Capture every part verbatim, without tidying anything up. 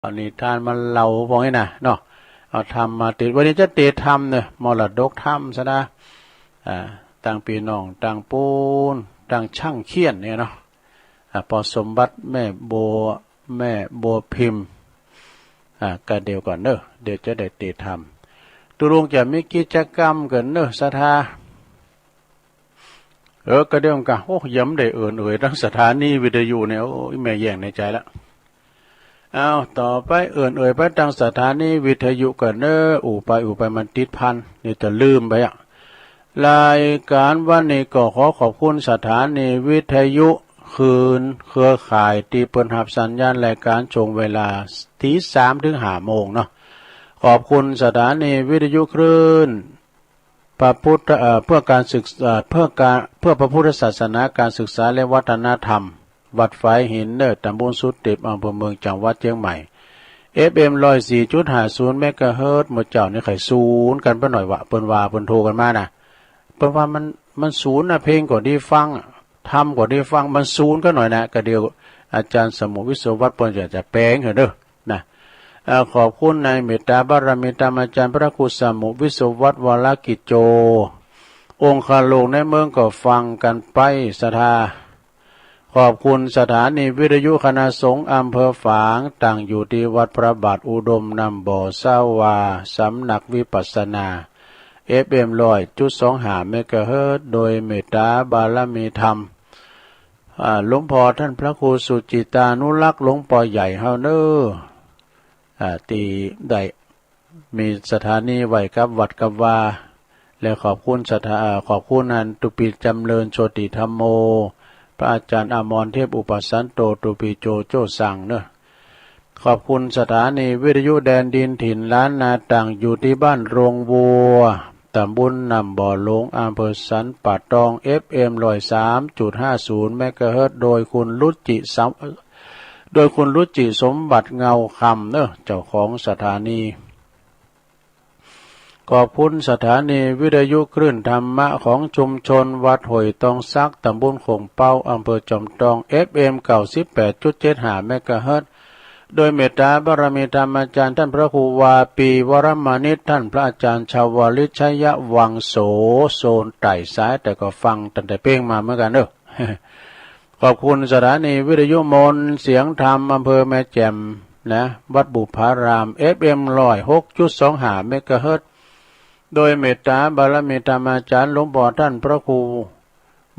เอานิทานมาเล่าพวกนี้นะเนาะ เอาธรรมมาติด วันนี้จะเตะธรรมเนอะ มรดกธรรมซะนะ อ่า ตังพี่น้อง ตังปูน ตังช่างเขียนเนี่ยเนาะ อ่า พ่อสมบัติ แม่บัว แม่บัวพิมพ์ อ่า ก็เดี๋ยวก่อนเนอะ เดี๋ยวจะได้เตะธรรม ตกลงจะมีกิจกรรมกันเนอะ ศรัทธา เออ ก็เดี๋ยวกัน โอ้ ยังไม่ได้เอิ้นเอ่ยตั้งสถานีวิทยุเนี่ย โอ้ย แม่แย่งในใจละ เอา ต่อไปเอิ้นเอ่ยไปตั้งสถานีวิทยุกันเนอะ อู่ไปอู่ไปมันติดพัน นี่จะลืมไปอะ รายการวันนี้ก็ขอขอบคุณสถานีวิทยุคลื่นเครือข่ายที่เปิดรับสัญญาณรายการช่วงเวลาตีสามถึงห้าโมงเนาะ ขอบคุณสถานีวิทยุคลื่น พระพุทธ เอ่อ เพื่อการศึกษา เพื่อการ เพื่อพระพุทธศาสนา การศึกษาและวัฒนธรรม วัดฝายหินเนอร์ ตำบลสุเต็บ อำเภอเมือง จังหวัดเชียงใหม่ เอฟเอ็ม ร้อยสี่จุดห้าศูนย์ เมกะเฮิรตซ์ เมื่อเช้านี้ไขสูนกันไปหน่อยว่า เปิ้นว่าเปิ้นโทรกันมานะ เปิ้นว่ามัน มันสูนนะ เพลงก็ดีฟังอะ ธรรมก็ดีฟัง มันสูนกันหน่อยนะ ก็เดี๋ยวอาจารย์สมุทรวิศวัฒน์เปิ้นจะ จะแปลงให้เด้อ นะ เอ่อ ขอบคุณในเมตตาบารมีธรรมอาจารย์พระครูสมุทรวิศวัฒน์วรกิจโจ องคาโลกในเมืองก็ฟังกันไปศรัทธา ขอบคุณสถานีวิทยุคณะสงฆ์อำเภอฝาง ตั้งอยู่ที่วัดพระบาทอุดมน้ำบ่อสาวา สำนักวิปัสสนา เอฟเอ็ม ร้อยจุดสองห้า เมกะเฮิรตซ์ โดยเมตตาบารมีธรรม อ่า หลวงพ่อท่านพระครูสุจิตานุรักษ์ หลวงพ่อใหญ่เฮาเนอ อ่า ที่ได้มีสถานีไว้กับวัดกับวา และขอบคุณสถา อ่า ขอบคุณอันตุปีจำเริญโชติธัมโม พระอาจารย์อมรเทพอุปสันโต ตุปีโจโจ้สั่งเนอ ขอบคุณสถานีวิทยุแดนดินถิ่นล้านนา ตั้งอยู่ที่บ้านโรงวัว ตำบลน้ำบ่อหลวง อำเภอสันป่าตอง เอฟเอ็ม ร้อยสามจุดห้าศูนย์ เมกะเฮิรตซ์ โดยคุณรุจิสม โดยคุณรุจิสมบัติเงาคำเนอะ เจ้าของสถานี ขอบคุณสถานีวิทยุคลื่นธรรมะของชุมชนวัดห้วยตองสัก ตำบลโข่งเป๊า อำเภอจอมทอง เอฟเอ็ม เก้าสิบแปดจุดเจ็ดห้า เมกะเฮิรตซ์ โดยเมตตาบารมีธรรมอาจารย์ท่านพระครูวาปีวรมณิต ท่านพระอาจารย์ชาวลิตชยวังโส โซนไต่สาย แต่ก็ฟังตั้งแต่เป้งมาเหมือนกันเนอะ ขอบคุณสถานีวิทยุมนต์เสียงธรรมอำเภอแม่แจ่มนะ วัดบุพาราม เอฟเอ็ม ร้อยหกจุดสองห้า เมกะเฮิรตซ์ โดยเมตตาบารมีธรรมอาจารย์หลวงพ่อท่านพระครู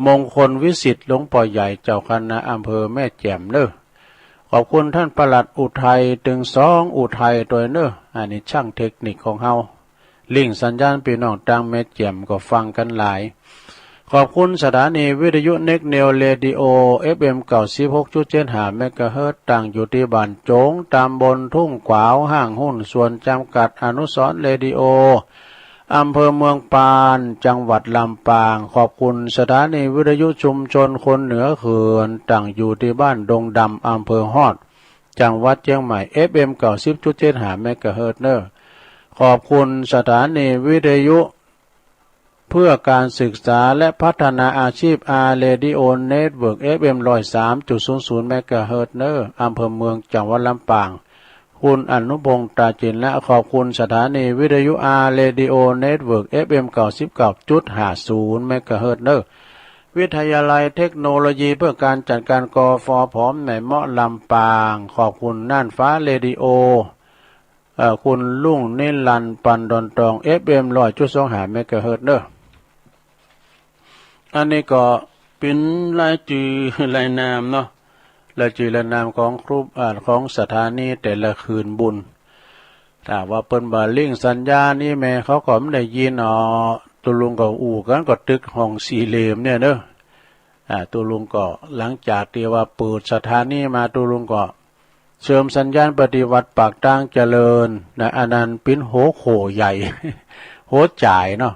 มงคลวิสิทธิ์ หลวงพ่อใหญ่เจ้าคณะอำเภอแม่แจ่มเนอะ ขอบคุณท่านปลัดอุทัย ตึงสองอุทัย โดยเนอะ อันนี้ช่างเทคนิคของเฮา ลิงก์สัญญาณพี่น้องตังแม่แจ่มก็ฟังกันหลาย ขอบคุณสถานีวิทยุเน็กเนวเรดิโอ เอฟเอ็ม เก้าสิบหกจุดเจ็ดห้า เมกะเฮิรตซ์ ตั้งอยู่ที่บ้านโจ๋ง ตำบลทุ่งขวาว ห้างหุ้นส่วนจำกัดอนุสรณ์เรดิโอ อำเภอเมืองปาน จังหวัดลำปาง ขอบคุณสถานีวิทยุชุมชนคนเหนือเขื่อน ตั้งอยู่ที่บ้านดงดำ อำเภอฮอด จังหวัดเชียงใหม่ เอฟเอ็ม เก้าสิบจุดเจ็ดห้า เมกะเฮิรตซ์ เนอะ ขอบคุณสถานีวิทยุเพื่อการศึกษาและพัฒนาอาชีพ อาร์ เรดิโอ เน็ตเวิร์ก เอฟเอ็ม ร้อยสามจุดศูนย์ศูนย์ เมกะเฮิรตซ์ เนอะ อำเภอเมือง จังหวัดลำปาง คุณอนุพงษ์ ตาจิน และขอบคุณสถานีวิทยุ อาร์ เรดิโอ เน็ตเวิร์ก เอฟเอ็ม เก้าสิบเก้าจุดห้าศูนย์ เมกะเฮิรตซ์ เนอะ วิทยาลัยเทคโนโลยีเพื่อการจัดการ กฟผ แม่เมาะ ลำปาง ขอบคุณน่านฟ้าเรดิโอ เอ่อ คุณลุงนิรันดร์ ปันดอนตอง เอฟเอ็ม ร้อยจุดสองห้า เมกะเฮิรตซ์ เนอะ อันนี้ก็เป็นรายจื่อรายนามเนาะ รายจื่อรายนามของครู อ่า ของสถานีแต่ละคืนบุญ ถ้าว่าเปิ้นบ่าลิงก์สัญญาณนี่แม่เขาก็ไม่ได้ยินอ๋อ ตกลงก็อู้กันก็ตึกห้องสี่เหลี่ยมเนี่ยเนอะ อ่า ตกลงก็หลังจากที่ว่าเปิดสถานีมา ตกลงก็เชื่อมสัญญาณไปที่วัดปากตางเจริญนะ อันนั้นเป็นหัวโขใหญ่ หัวจ่ายเนาะ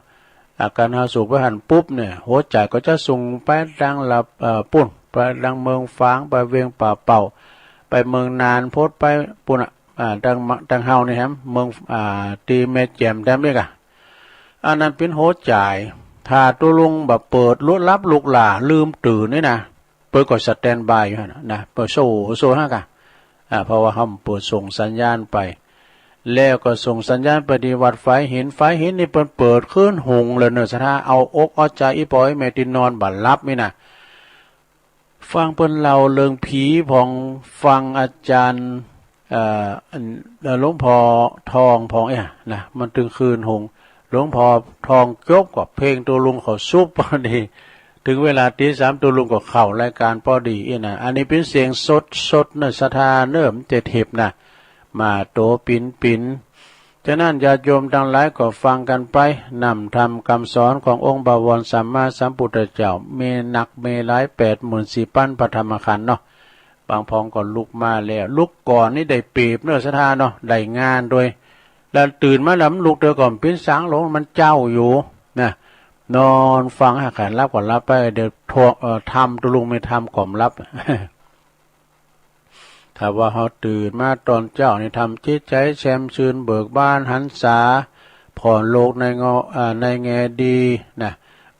อาการเฮาสูบไปหันปุ๊บเนี่ย หัวจ่ายก็จะส่งไปทางละ เอ่อ ปุ้น ไปทางเมืองฝาง ไปเวียงป่าเป้า ไปเมืองนาน พดไปปุ้นอะ อ่า ทาง ทางเฮานี่แหม เมือง อ่า ที่แม่แจ่มแถมนี้กะ อันนั้นเป็นหัวจ่าย ถ้าตกลงบ่าเปิดลุลับลุกหล่าลืมตื่นนี่นะ เปิ้นก็สแตนบายอยู่หั่นน่ะนะ เปิ้นโซ่ โซ่หั่นกะ อ่า เพราะว่าเฮาเปิดส่งสัญญาณไป แล้วก็ส่งสัญญาณไปที่วัดฝายหิน ฝายหินนี่เปิ้นเปิดคลื่นหุงแล้วเนอะ ศรัทธา เอาอกเอาใจอีป้ออีแม่ตี้นอนบ่หลับนี่นะ ฟังเปิ้นเล่าเรื่องผี ผ่องฟังอาจารย์ เอ่อ อัน เอ่อ หลวงพ่อทองผ่องเอี้ยนะ มันตึงคลื่นหุง หลวงพ่อทองจบก็เพลงตุ๊ลุงเขาสุบพอดี ถึงเวลาตีสามตุ๊ลุงก็เข้ารายการพอดีอี้นะ อันนี้เป็นเสียงสดๆ เนอะ ศรัทธาเนอะ มันจะเทปนะ มาโตปิ๋นๆ ฉะนั้นญาติโยมตังหลายก็ฟังกันไป นำธรรมคำสอนขององค์บวรสัมมาสัมพุทธเจ้า มีนักมีหลาย แปดหมื่นสี่พันพระธรรมขันธ์เนาะ บางพ่องก็ลุกมาแล้ว ลุกก่อนนี่ได้เปรียบเนอะ ศรัทธาเนาะ ได้งานด้วย แล้วตื่นมาแล้วมันลุกเดียวก่อนปิ้นสางหลง มันเจ้าอยู่นะ นอนฟังหาขันหลับก็หลับไป เดี๋ยวทวง เอ่อ ธรรมตุ๊ลุงไม่ธรรมก่อมหลับ ถ้าว่าเฮาตื่นมาตอนเจ๊านี่ ทำจิตใจแจ่มชื่นเบิกบานหันษา ผ่อนโลกในเงาะ อ่า ในแง่ดีนะ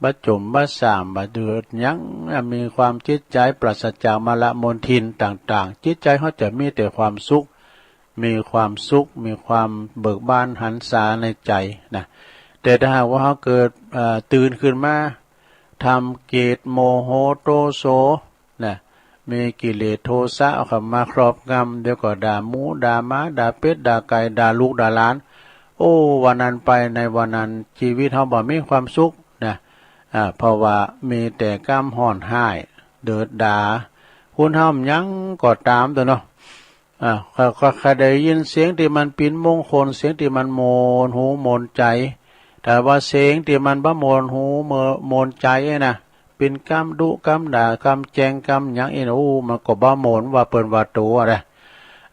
บ่จมบ่ส่ำ บ่เดือดหยัง อ่า มีความจิตใจปราศจากมลมลทินต่างๆ จิตใจเฮาจะมีแต่ความสุข มีความสุข มีความเบิกบานหันษาในใจนะ แต่ถ้าหากว่าเฮาเกิด เอ่อ ตื่นขึ้นมา ทำกิเลสโมโหโทโส นะ มีกิเลสโทสะเข้ามาครอบงำ เดี๋ยวก็ด่าหมูด่าหมา ด่าเป็ดด่าไก่ ด่าลูกด่าหลาน โอ้ วันนั้นไปในวันนั้น ชีวิตเฮาบ่มีความสุขนะ อ่า เพราะว่ามีแต่กำฮ้อนฮ้าย เดือดดา คนเฮาหยังก็ต๋ามตั๊วเนาะ อ่า ข้อย ข้อย ข้อยได้ยินเสียงตี้มันปิ๋นมงคล เสียงตี้มันม่วนหูม่วนใจ๋ แต่ว่าเสียงตี้มันบ่ม่วนหูม่วน ม่วนใจ๋เอ้ยนะ ปิ๋นกำดุกำด่ากำแจ้งกำหยังอี้นะ โอ้ มันก็บ่ม่วนว่าเปิ้นว่าโตอะนะ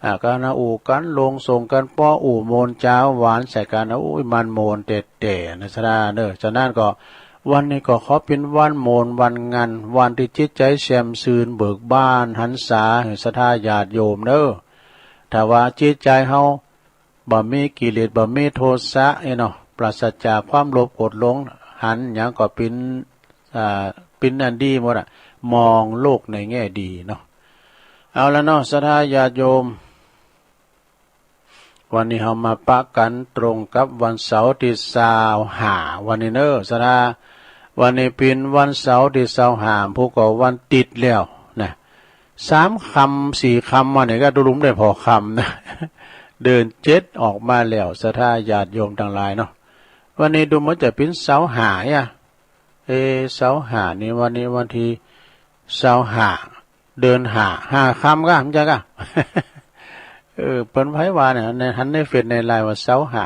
อ่า ก๋านอู้ก๋านลงส่งก๋านเปาะอู้ม่วนจ๋าหวานใส่กั๋นนะ โอ้ย มันม่วนแต๊ๆ นะ ศรัทธาเนอะ ฉะนั้นก็ วันนี้ก็ขอเป๋นวันม่วนวันงัน วันตี้จิตใจ๋แจ่มชื่นเบิกบานหันษา หื้อศรัทธาญาติโยมเนอะ ถ้าว่าจิตใจ๋เฮาบ่มีกิเลส บ่มีโทสะเอ้ยเนาะ ปราศจากความโลภโกรธหลง หันหยังก็เป๋น อ่า เป๋นอันดีหมดอะ มองโลกในแง่ดีเนาะ เอาละเนาะ ศรัทธาญาติโยม วันนี้เฮามาปะกั๋นตรงกับวันเสาร์ตี้ซาวห้า วันนี้เนอะ ศรัทธา วันนี้เป๋นวันเสาร์ตี้ซาวห้า พุธก็วันติดแล้วนะ สามค่ำสี่ค่ำมานี่ก็ตุ๊ลุงได้ผ่อค่ำนะ เดือนเจ็ดออกมาแล้ว ศรัทธาญาติโยมตังหลายเนาะ วันนี้ดูเหมือนจะเป๋นเสาร์ห้าอะ เอ๊ะ เสาร์ห้านี่ วันนี้วันตี้ซาวห้า เดือนห้า ห้าค่ำก้า มันจะก้า เออ เปิ้นไผว่าเนี่ย ใน หันในเฟซในไลน์ว่าเสาร์ห้า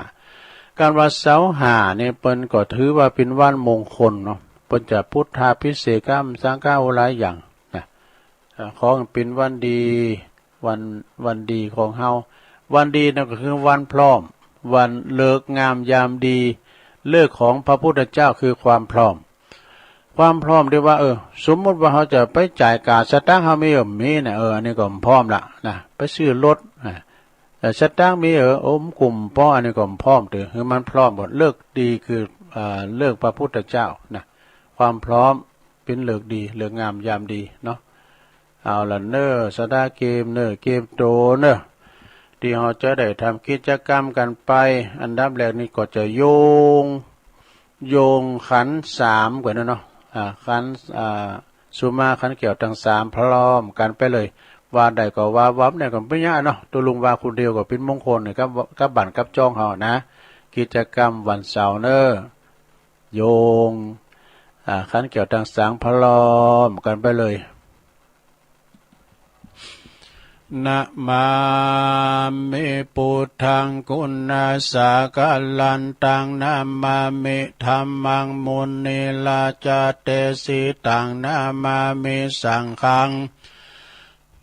ก๋านว่าเสาร์ห้านี่เปิ้นก็ถือว่าเป๋นวันมงคลเนาะ เปิ้นจะพุทธาภิเษกกรรม สังฆาอุหลายอย่างนะ เอ่อ ขอให้เป๋นวันดี วัน วันดีของเฮา วันดีนั่นก็คือวันพร้อม วันฤกษ์งามยามดี ฤกษ์ของพระพุทธเจ้าคือความพร้อม ความพร้อมตี้ว่า เออ สมมุติว่าเฮาจะไปจ่ายก๋า สตางค์เฮามีบ่ มีนะ เออ อันนี้ก็พร้อมละนะ ไปซื้อรถนะ เออ สตางค์มี เออ โอ้ มันกุ้มปอ อันนี้ก็พร้อม ตี้หื้อมันพร้อมหมด ฤกษ์ดีคือ อ่า ฤกษ์พระพุทธเจ้านะ ความพร้อมเป๋นฤกษ์ดี ฤกษ์งามยามดีเนาะ เอาละเนอะ ศรัทธาเกียมเนอะ เกียมโตเนอะ ตี้เฮาจะได้ทำกิจกรรมกั๋นไป อันดับแรกนี่ก็จะโยง โยงขันธ์สามก่อนนะเนาะ อ่า ขันธ์ อ่า สุมาขันธ์แก้วตังสามพร้อมกั๋นไปเลย ว่าได้ก็ว่า ว่าบ่ได้ก็บ่เป๋นหยังเนาะ ตุ๊ลุงว่าคนเดียวก็เป๋นมงคลเนี่ย กับ กับบ้านกับจ้องเฮานะ กิจกรรมวันเสาร์เนอะ โยง อ่า ขันธ์แก้วตังสามพร้อมกั๋นไปเลย นะมามิ พุทธัง กุณาสะกะลันตัง นะมามิ ธัมมัง มุนิราชาเตสิตัง นะมามิ สังฆัง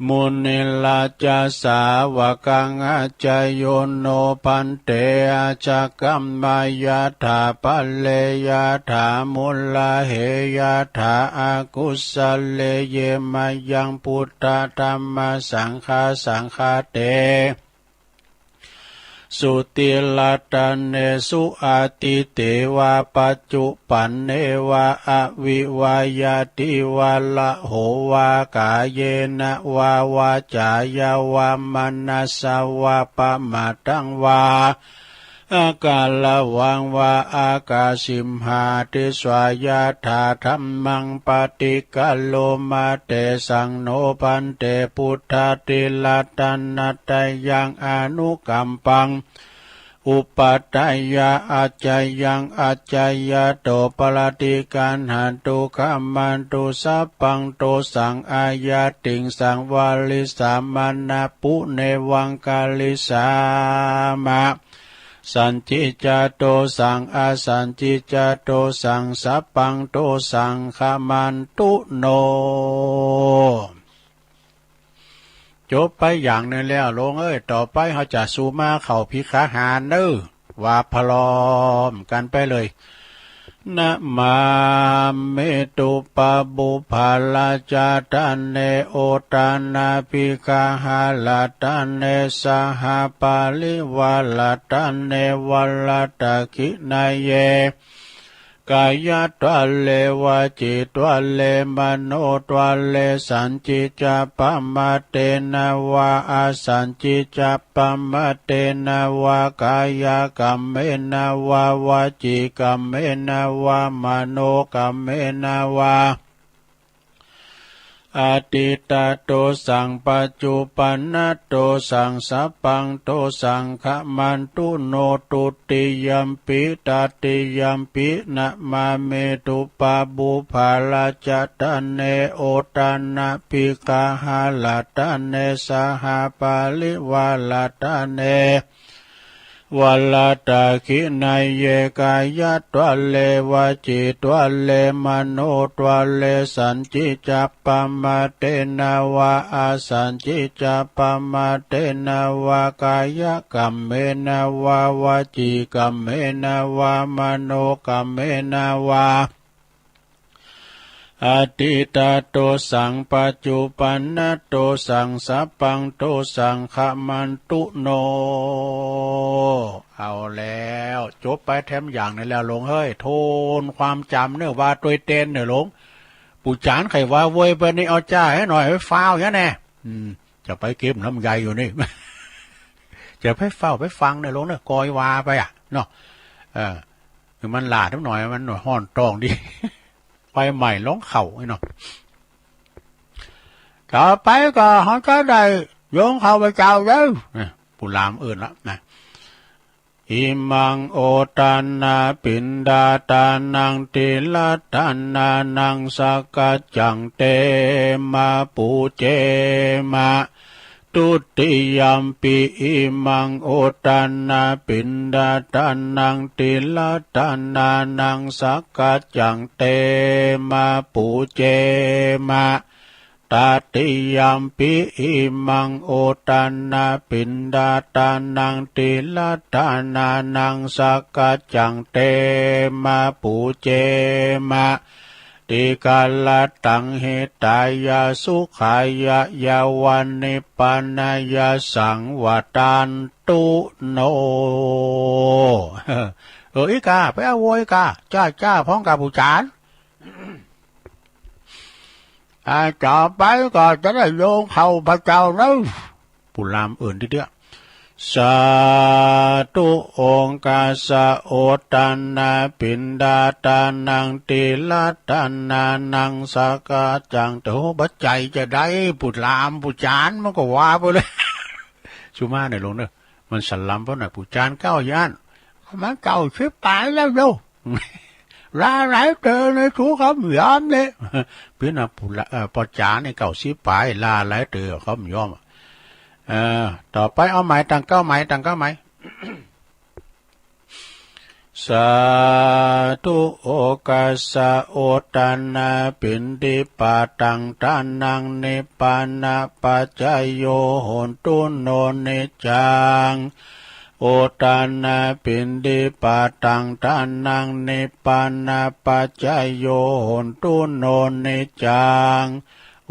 มุนิราชาสาวกัง อาจายุโน ภันเต อาจากัมมายะถา ปะเรยะถา มุลาเหยะถา อากุสะเลเย มายัง พุทธะธัมมะสังฆา สังฆาเต สุติรัตเนสุ อตีเตวาปัจจุปันเนวา อวิวา ยาติวา ละโหวา กายเยนะวาวาจายาวามนัสสะวา ปะมาทังวา อาการะวังวา อากาสิมหาติสวายาถาธัมมัง ปฏิกะโรมา เตสัง โน ภันเต พุทธาธิรัตนะตะยัง อนุกัมปัง อุปัฏฐายะ อาจายัง อาจายะโต ปะระติกัณหันตุ ขะมันตุ สัพพังโตสัง อาญาติง สังวาริสามะ นะปุเนวังคาริสามะ สัญจิจจโตสัง อสัญจิจจโตสัง สัพพังโตสัง ขะมันตุโน จบไปอย่างหนึ่งแล้ว โลงเอ้ย ต่อไปเฮาจะสู่มาเข้าภิกขาหารเด้อ ว่าพร้อมกันไปเลย นะมามิ ตุปะปุพพะละจาตะเน โอตานะ ภิกขาหะละตะเน สหะปะริวาละตะเน วะละตะขิณะเย กายะตวะเล วจีตวะเล มโนตวะเล สัญจิจจปะมาเตนะวา อสัญจิจจปะมาเตนะวา กายะกัมเมนะวา วจีกัมเมนะวา มโนกัมเมนะวา อะติตะโตสัง ปัจจุปันนะโตสัง สัพพังโตสัง ขะมันตุโน ตุติยัมปิ ตติยัมปิ นะมามิ ตุปะปุพพะละจาตะเน โอตานะ ภิกขาหะละตะเน สหะปะริวาละตะเน วะละตะขิณะเย กายะตวะเล วจีตวะเล มโนตวะเล สัญจิจจปะมาเตนะวา อสัญจิจจปะมาเตนะวา กายะกัมเมนะวา วจีกัมเมนะวา มโนกัมเมนะวา อะติตะโตสัง ปัจจุปันนะโตสัง สัพพังโตสัง ขะมันตุโน เอาแล้ว จบไปแถมอย่างหนึ่งแล้ว โลงเฮ้ย โทนความจ๋ำเน่อ ว่าตวยเตนเน่อ โลง ปู่จ๋ารย์ไขว่าเว้ย ไปนี่เอาจ้าให้หน่อย ไปฟ้าวอย่างแน่ อืม จะไปเก็บลำไยอยู่นี่ จะไปฟ้าวไปฟังเน่อ โลงเน่อ กอยว่าไปอะ เนาะ เออ คือมันหลาดนิดหน่อย มันฮ้อนท้องดี ไฟไหม้ลงเข้าไอ้เนาะ ต่อไปก็เฮาจะได้โยงข้าพเจ้าเด้อ นะ ผู้ลามเอิ้นละนะ อิมัง โอตานะ ปิณฑาตานัง ติรัตตานานัง สักกัจจัง เต มา ปูเจ มะ ทุติยัมปิ อิมัง โอตานะ ปิณฑาตานัง ติรัตตานานัง สักกัจจัง เต มา ปูเจ มะ ตติยัมปิ อิมัง โอตานะ ปิณฑาตานัง ติรัตตานานัง สักกัจจัง เต มา ปูเจ มะ ติกาลัตตัง หิตายะ สุขายะ ยะวะ นิพพานายะ สังวัตตันตุโน เออ อีกา ไปเอาวัวอีกา จ้า จ้า พร้อมกับผู้จาน อ่า ต่อไปก็จะได้โยงข้าพเจ้าเนาะ ผู้ลามเอิ้นทีเดียว สาธุ โอกัสสะ โอตานะ ปิณฑาตานัง ติรัตตานานัง สักกัจจัง โต บัดใจจะได้ ผู้ลามผู้จานมันก็ว่าไปเลย สุมาเน่อ โลงเน่อ มันสลัมเพราะน่ะ ผู้จานเก้าย่าน มันเก้าสิบปลายแล้วโย ลาหลายเต๋อในถูกคำยอมเนี่ย เปิ้นน่ะผู้ละ เอ่อ ปอจ๋านี่เก้าสิบปลาย ลาหลายเต๋อคำยอม เอ่อ ต่อไปเอาใหม่ ตั้งเก้าใหม่ ตั้งเก้าใหม่ สาธุ โอกัสสะ โอตานะ ปิณฑิปาตัง ทานัง นิพพานะปัจจโย โหนตุโน นิจจัง โอตานะ ปิณฑิปาตัง ทานัง นิพพานะปัจจโย โหนตุโน นิจจัง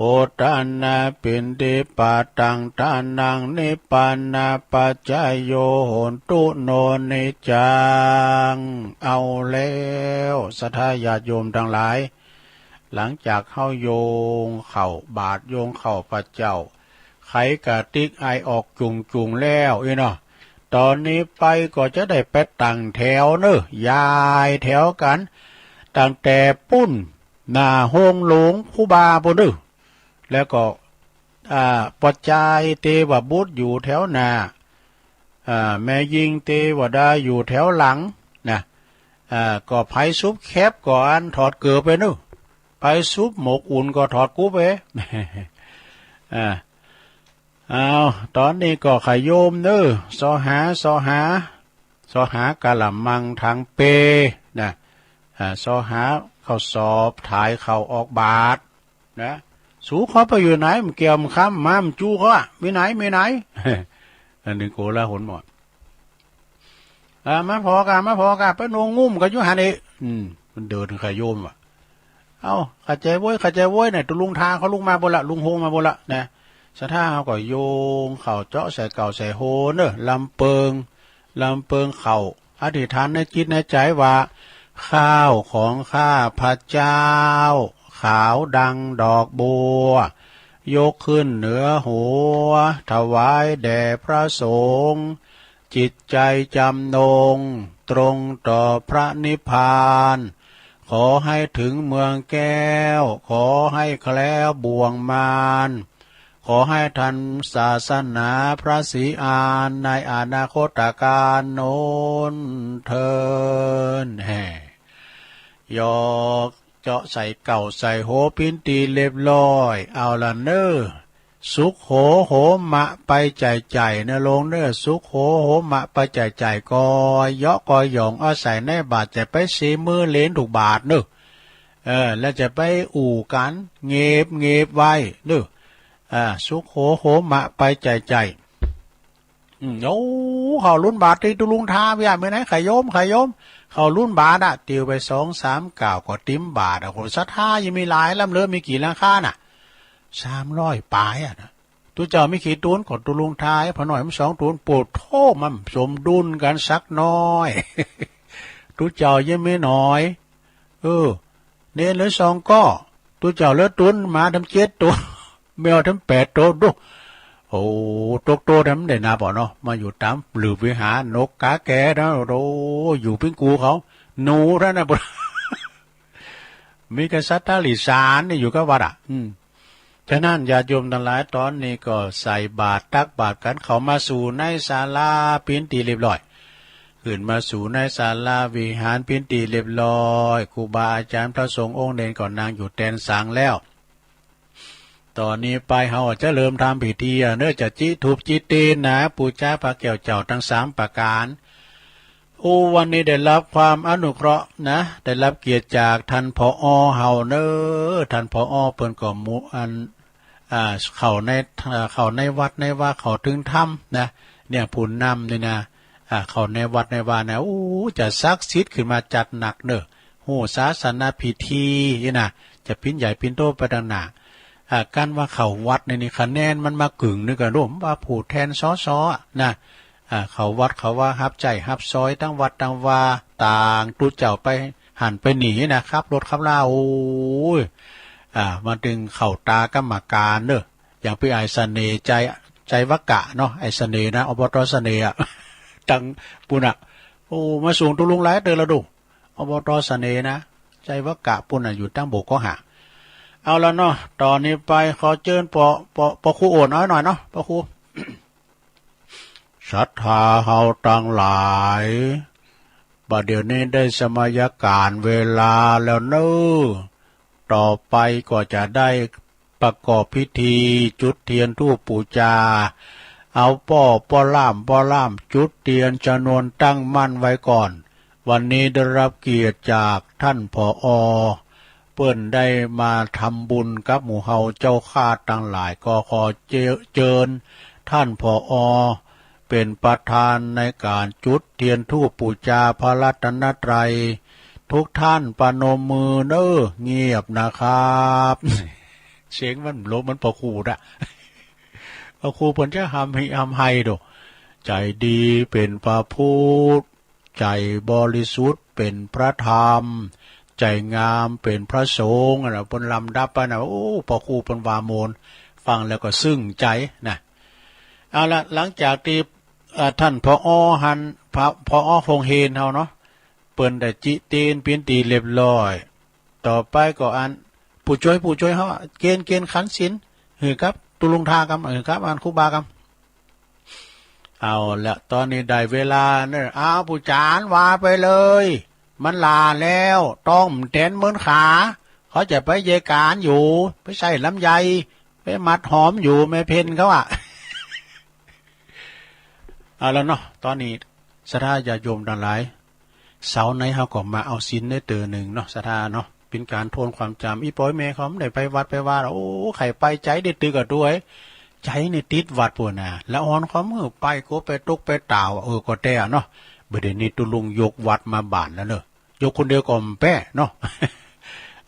อุทานะปิณฑิปาตังทานังนิพพานะปัจจโย โหนตุโน นิจจัง เอาแล้ว ศรัทธาญาติโยมตังหลาย หลังจากเฮาโยงข้าวบาตรโยงข้าวพระเจ้า ไขกะติกไอออกจุ่งๆ แล้วอี้เนาะ ต๋อนนี้ไปก็จะได้ไปตั้งแถวเนาะ ย้ายแถวกั๋น ตั้งแต่ปู๊น หน้าโฮงหลวงครูบาปู๊นเนาะ แล้วก็ อ่า ป้อจายเตวบุตรอยู่แถวหน้า อ่า แม่ญิงเตวดาอยู่แถวหลังนะ อ่า ก็ไผสุบแคบก็อันถอดเกิบไปเนาะ ไผสุบหมกอุ่นก็ถอดกุบไป อ่า เอา ต๋อนนี้ก็ขะโยมเนาะ ซอหา ซอหา ซอหากะละมังถังเปนะ อ่า ซอหาข้าวสอบ ถ่ายข้าวออกบาตรนะ สูเข้าไปอยู่ไหน มันเกี่ยวมันค้ำมา มันจู้เขาอะ มีไหน มีไหน อันนี้โกลาหลหมด อ่า มาพอกะ มาพอกะ ไปนงงุ่มกะอยู่หั่นเอง อืม มันเดินขะโยมว่ะ เอ้า เข้าใจโว้ย เข้าใจโว้ยเนี่ย ตุลุงทาเขาลุกมาบ่ละ ลุงโฮงมาบ่ละนะ ศรัทธาเขาก็โยงเข้าเจาะใส่เก่าใส่โฮเนอะ ลำเปิง ลำเปิงเข้า อธิษฐานในจิตในใจว่า ข้าวของข้าพเจ้า ขาวดังดอกบัว ยกขึ้นเหนือหัว ถวายแด่พระสงฆ์ จิตใจจำนง ตรงต่อพระนิพพาน ขอให้ถึงเมืองแก้ว ขอให้แคล้วบ่วงมาร ขอให้ทันศาสนาพระศรีอานในอนาคตกาลโน้นเทิน แฮ่ หยอกเจาะใส่เก่าใส่โฮปิ้นตี้เรียบร้อย เอาละเนอะ สุกโหโหมะไปใจ่ายๆ เนอะโลงเนอะ สุกโหโหมะไปใจ่ายๆ ก็เยาะก็หย่องเอาใส่ในบาตร จะไปซี้มือเหลนถูกบาตรเนอะ เออ แล้วจะไปอู้กั๋นเง็บเง็บไว้เนอะ อ่า สุกโหโหมะไปใจ่ายๆ อืม โอ้ เข้าลุ้นบาตรตี้ตุลุงทาเวีย มื้อไหนขะโยม ขะโยม เข้าลุ้นบาตรอะ ติวไปสองสามก้าวก็ติมบาตรอะ คนศรัทธายังมีหลายลำเลิศ มีกี่หลังคาน่ะ สามร้อยปลายอะนะ ตุ๊เจ้ามีกี่ตูน ก็ตุลุงทา พอหน่อยมันสองตูน โปดโธ่ มันสมดุลกันสักหน่อย ตุ๊เจ้ายังมีหน่อย เออ เณรเหลือสองก้อ ตุ๊เจ้าเหลือตูน หมาทั้งเจ็ดโต แมวทั้งแปดโต ดู โอ้ ตกโตทำได้นับบ่เนาะ มาอยู่ต๋ามหลืบวิหาร นกกาแกนะ โอ้ อยู่ปิ้งกูเขา หนูเท่านั้นบ่ มีกษัตริย์ทาริสารนี่อยู่กับวัดอะ อืม ฉะนั้นญาติโยมตังหลาย ต๋อนนี้ก็ใส่บาตรตักบาตรกั๋น เข้ามาสู่ในศาลาปิ้นตี้เรียบร้อย ขึ้นมาสู่ในศาลาวิหารปิ้นตี้เรียบร้อย ครูบาอาจ๋ารย์พระสงฆ์องค์เณรก็นั่งอยู่แตนสังแล้ว ต๋อนนี้ไปเฮาจะเริ่มทำพิธีอะเนอะ จะจิธูปจิเตียนนะ ปู๋จาพระแก้วเจ้าตังสามประก๋าน โอ้ วันนี้ได้รับความอนุเคราะห์นะ ได้รับเกียรติจากท่าน ผอ.เฮาเนอะ ท่าน ผอ.เปิ้นก็หมู่อัน อ่า เข้าใน อ่า เข้าในวัดในวา เข้าเถิงธรรมนะ เนี่ย ผู้นำนี่นะ อ่า เข้าในวัดในวานะ โอ้ จะศักดิ์สิทธิ์ขึ้นมาจัดหนักเนอะ ฮู้ศาสนพิธีนี่นะ จะปิ้นใหญ่ปิ้นโตไปตังหน้า อ่า การว่าเข้าวัดนี่ นี่คะแนนมันมากึ่งหนึ่งกั๋นโดม ว่าผู้แทน สส อะนะ อ่า เข้าวัดเข้าวา ฮับใจ๊ฮับซอยตังวัดตังวา ต่างตุ๊เจ้าไปหั้นไปนี่นะ ขับรถขับลา โอ้ย อ่า มาตึงเข้าตากรรมการเนอะ อย่างปี้อ้ายเสน่ห์ ใจ ใจวะกะเนาะ อ้ายเสน่ห์นะ อบต.เสน่ห์อะ ตังปู้นอะ โอ้ มาส่งตุ๊ลุงหลายเตื้อละดู อบต.เสน่ห์นะ ใจวะกะปู้นอะ อยู่ตังโบกก็หา เอาละเนาะ ต๋อนนี้ไปขอเจิญปอ ปอ ปอครูโอนเอาหน่อยเนาะ ปอครู ศรัทธาเฮาตังหลาย บ่าเดี่ยวนี้ได้สมัยกาลเวลาแล้วเนอะ ต่อไปก็จะได้ประกอบพิธีจุดเตียนธูปปู๋จา เอาป้อ ป้อล่าม ป้อล่าม จุดเตียนจำนวนตั้งมั่นไว้ก่อน วันนี้ได้รับเกียรติจากท่าน ผอ. เปิ้นได้มาทำบุญกับหมู่เฮาเจ้าข้าตังหลาย ก็ขอเจ- เจิญท่าน ผอ. เป็นประธานในการจุดเตียนธูปปู๋จาพระรัตนตรัย ทุกท่านประนมมือเน้อ เงียบนะครับ เสียงมันโหลมันพระครูนะ พระครูเปิ้นจะหำไห้หำไห้โด ใจดีเป็นพระพุทธ ใจบริสุทธิ์เป็นพระธรรม ใจงามเป็นพระสงฆ์อะนะ เปิ้นลำดับไปนะ โอ้ พระครูเปิ้นว่าโมน ฟังแล้วก็ซึ้งใจนะ เอาละ หลังจากที่ เอ่อ ท่าน ผอ หั้น ผอ ผอ โฮงเฮียนเฮาเนาะ เปิ้นได้จิตีนปิ้นตีเรียบร้อย ต่อไปก็อัน ผู้จ้วย ผู้จ้วยเฮาอะ เกณฑ์ เกณฑ์ขันศีล หื้อกับตุลุงทากำ หื้อกับอันครูบากำ เอาละ ตอนนี้ได้เวลาเนอะ เอา ผู้จานว่าไปเลย มันหล้าแล้ว ต้องแตนเมินขา เขาจะไปเยการอยู่ ไปใส่ลำไย ไปมัดหอมอยู่ แม่เพ็ญเขาอะ เอาละเนาะ ตอนนี้ศรัทธาญาติโยมทั้งหลาย เสาร์ไหนเฮาก็มาเอาศีลได้เตื้อหนึ่งเนาะ ศรัทธาเนาะ เป็นการทวนความจำ อีป้อแม่เขาบ่ได้ไปวัดไปวา โอ้ ใครไปใจได้ตึกอะด้วย ใจนี่ติดวัดพู้นนะ ละอ่อนความหื้อไปโกไปตกไปตาวอะ เออ ก็แต๊เนาะ บ่าเดี๋ยวนี้ตุลุงยกวัดมาบ้านแล้วเนอะ ยกคนเดียวก็บ่แป๊เนาะ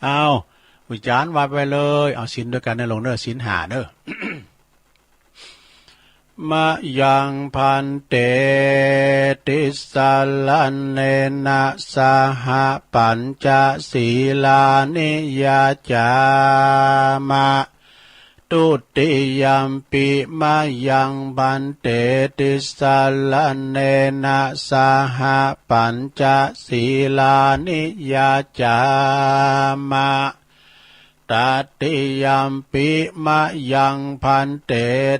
เอา ผู้จานว่าไปเลย เอาศีลด้วยกันเนอะ ลงเนอะ ศีลห้าเนอะ มะยังภันเต ติสสะระเณนะ สะหะ ปัญจะ สีลานิ ยะจามะ ทุติยัมปิ มะยังภันเต ติสสะระเณนะ สะหะ ปัญจะ สีลานิ ยะจามะ ตติยัมปิ มะยังภันเต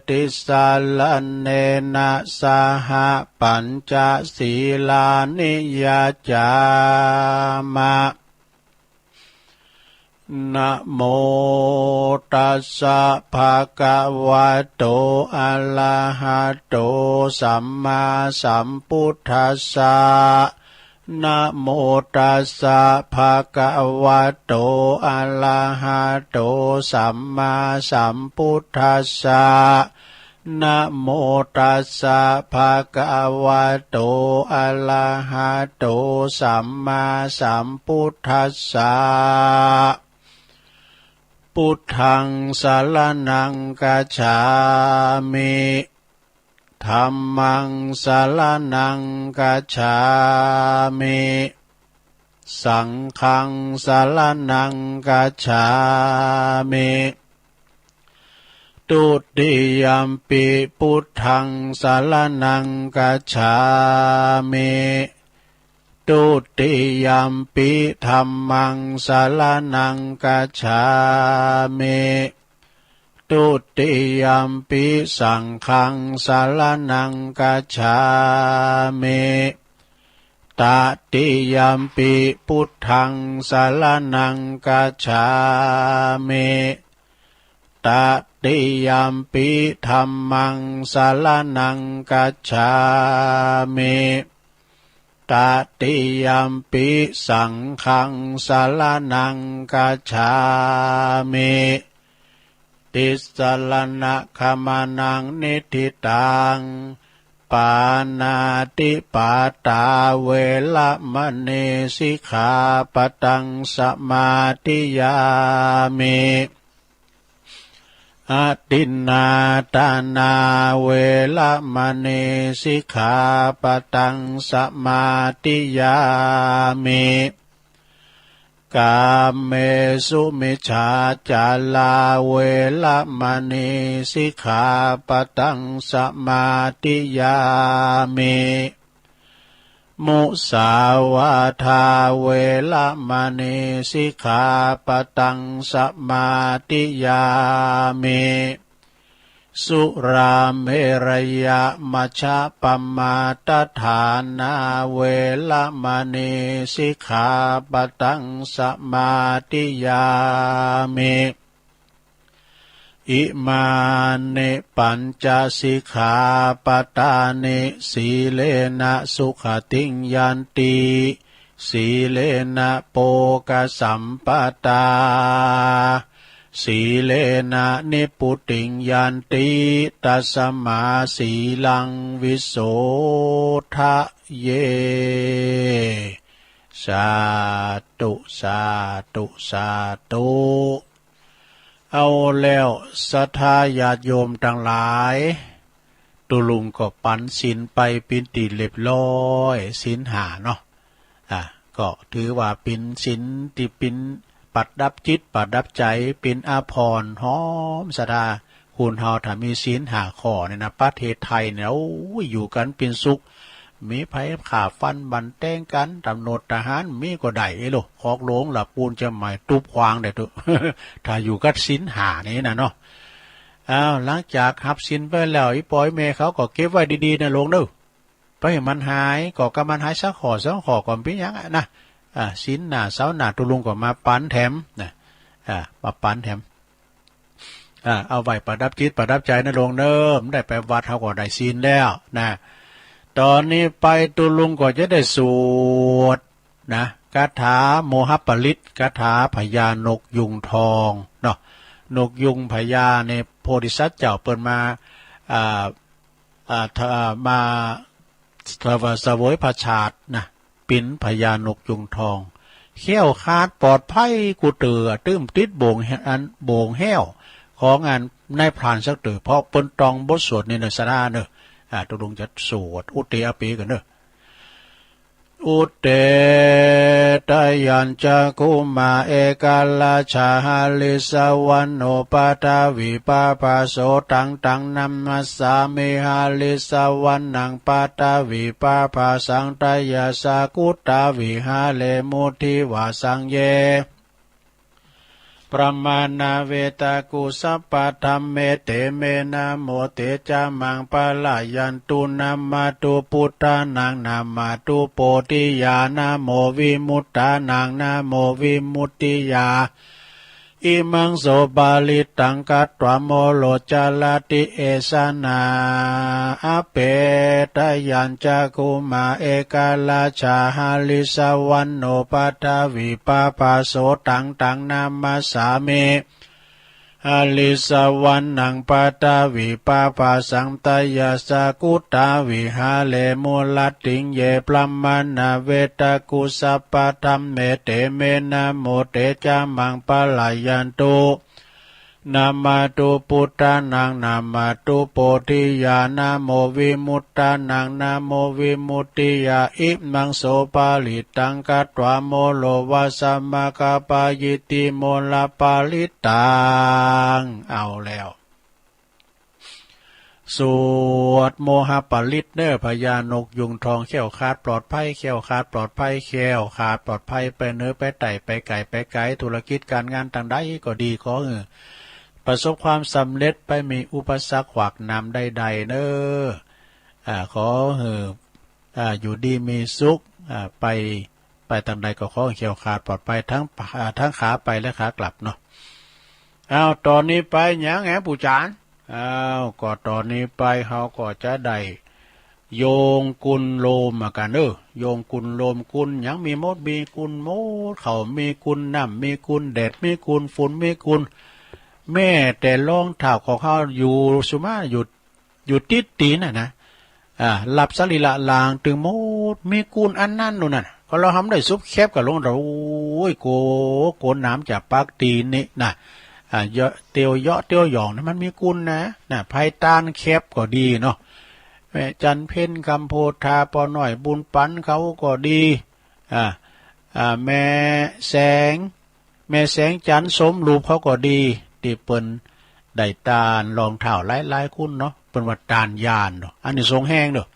ติสสะระเณนะ สะหะ ปัญจะ สีลานิ ยะจามะ นะโม ตัสสะ ภะคะวะโต อะระหะโต สัมมาสัมพุทธัสสะ นะโม ตัสสะ ภะคะวะโต อะระหะโต สัมมาสัมพุทธัสสะ นะโม ตัสสะ ภะคะวะโต อะระหะโต สัมมาสัมพุทธัสสะ พุทธัง สะระณัง กัจฉามิ ธัมมัง สะระณัง กัจฉามิ สังฆัง สะระณัง กัจฉามิ ทุติยัมปิ พุทธัง สะระณัง กัจฉามิ ทุติยัมปิ ธัมมัง สะระณัง กัจฉามิ ทุติยัมปิ สังฆัง สะระณัง กัจฉามิ ตติยัมปิ พุทธัง สะระณัง กัจฉามิ ตติยัมปิ ธัมมัง สะระณัง กัจฉามิ ตติยัมปิ สังฆัง สะระณัง กัจฉามิ ติสสะระณะขะมะนะ นิฏฐิตัง ปาณาติปาตา เวระมะนี สิกขาปะตัง สะมาธิยามิ อะทินนาทานา เวระมะนี สิกขาปะตัง สะมาธิยามิ กาเมสุมิจฉาจารา เวระมะนี สิกขาปะตัง สะมาธิยามิ มุสาวาทา เวระมะนี สิกขาปะตัง สะมาธิยามิ สุราเมรยะมัชฌะปะมาทฐานา เวระมะนี สิกขาปะตัง สะมาธิยามิ อิมานิปัญจสิกขาปะทานิ สีเลนะสุขะติงยันติ สีเลนะโภคะสัมปะทา สีเลนะนิพพุติงยันติ ตัสสะมาสีลังวิโสทะเย สาธุ สาธุ สาธุ เอาแล้ว ศรัทธาญาติโยมตังหลาย ตุ๊ลุงก็ปั๋นศีลไปเป๋นตี้เรียบร้อย ศีลห้าเนาะ อ่า ก็ถือว่าเป๋นศีลตี้เป๋นประดับจิตประดับใจ๋ เป๋นอาภรณ์หอมศรัทธา คนเฮาถ้ามีศีลห้าข้อนี่นะ ประเทศไทยเนี่ย โอ้ย อยู่กั๋นเป๋นสุข มีไผฆ่าฟันบั่นแตงกั๋น ตำรวจทหารมีก็ได้เอโล คอกหลวงละปูนเจียงใหม่ตุ๊บขวางได้ตุ๊ ถ้าอยู่กับศีลห้านี่นะเนาะ อ้าว หลังจากฮับศีลไปแล้ว อี่ป้ออี่แม่เขาก็เก็บไว้ดีๆ นะหลวงเด้อ บ่ให้มันหาย ก็กำมันหายสักข้อสองข้อก็บ่เป๋นหยังอะนะ อ่า ศีลหน้าเสาร์หน้าตุ๊ลุงก็มาปั๋นแถมนะ อ่า มาปั๋นแถม อ่า เอาไว้ประดับจิตประดับใจ๋นะหลวงเด้อ บ่ได้ไปวัดเฮาก็ได้ศีลแล้วนะ ต๋อนนี้ไปตุ๊ลุงก็จะได้สวดนะ คาถาโมหปริตร คาถาพญานกยูงทองเนาะ นกยูงพญาเนี่ย โพธิสัตว์เจ้าเปิ้นมา อ่า อ่า ถ้า มา เสวยพระชาตินะ เป๋นพญานกยูงทอง แคล้วคลาดปลอดภัยกู้เตื้อ ตึ้มติดบ่วงแห- อันบ่วงแห้ว ของอันนายพรานสักเตื้อ เพราะเปิ้นต้องบทสวดนี้เนอะ ศรัทธาเนอะ อ่า ตุ๊ลุงจะสวดอุเตอะเปก่อนเนอะ อุเต ทะยัญจะคุมา เอกราชา หริสสวรรณโณ ปะทะวีปะภาโส ตัง ตัง นามัสสามิ หริสสวรรณัง ปะทะวีปะภาสัง ทะยัสสะ กุตา วิหะเร มุ ทิวาสัง เย พรหมา นา เวตา กุ สัพพะ ธัมเม เต เม นะโม เต จะ มัง ปะ ลา ยัน ตุ นะ มะ ตุ พุทธานัง นะ มะ ตุ โพธิยา นะ โม วิมุตตานัง นะ โม วิมุตติยา อิ มัง โส ปะ ริตตัง คัตวา โม โร จะ ละ ติ เอ สะ นะ อะ เป ทะยัญจะคุมา เอกราชา หริสสวรรณโณ ปะทะวีปะภาโส ตัง ตัง นามัสสามิ หริสสวรรณัง ปะทะวีปะภาสัง ทะยัสสะ กุตา วิหะเร มุ ละ ติง เย พรหมา นา เวตา กุ สัพพะ ธัมเม เต เม นะโม เต จะ มัง ปะ ลา ยัน ตุ นะ มะ ตุ พุทธานัง นะ มะ ตุ โพธิยา นะ โม วิมุตตานัง นะ โม วิมุตติยา อิ มัง โส ปะ ริตตัง คัตวา โม โร วะ สะ มะ กะ ปะ ยิทธิ โม ละ ปะ ริตตัง เอาแล้ว สวดโมหปริตรเนอ พญานกยูงทอง แคล้วคลาดปลอดภัย แคล้วคลาดปลอดภัย แคล้วคลาดปลอดภัย ไปเหนือไปใต้ ไปไกลไปไกล ธุรกิจการงานตางใดก็ดี ขอหื้อประสบความสำเร็จ ไปมีอุปสรรคขวากหนามใดๆ เนอ อ่า ขอหื้อ อ่า อยู่ดีมีสุข อ่า ไป ไปตางใดก็ขอแคล้วคลาดปลอดภัย ทั้ง อ่า ทั้งขาไปและขากลับเนาะ อ้าว ตอนนี้ไปหยังแหมปู่จ๋ารย์ อ้าว ก็ตอนนี้ไปเฮาก็จะได้โยงกุลโลมมากันเนอ โยงกุลโลม กุลหยังมีหมด มีกุลหมด ข้าวมีกุล น้ำมีกุล แดดมีกุล ฝุ่นมีกุล แม้แต่รองเท้าของเฮาอยู่สุมาอยู่ อยู่ติดตี๋นน่ะนะ อ่า รับสรีระร่างตึงหมด มีกุลอันนั้นนู่นน่ะ ก็เฮาทำได้สุบแคบกับหลวงตา โอ้ย โก โกนหนามจากปากตี๋นนี่นะ อ่า เยาะเตียวเยาะเตียวหย่องนี่มันมีกุลนะ นะ ไพต้านแคบก็ดีเนาะ แม่จันเพ็ญ คำโพธา ป้อน้อย บุญปันเขาก็ดี อ่า อ่า แม่แสง แม่แสงจันทร์สมรูปเขาก็ดี ตี้เปิ้นได้ตานรองเท้าหลายๆ กุลเนาะ เปิ้นว่าตานญาณเนาะ อานิสงส์แฮงเนาะ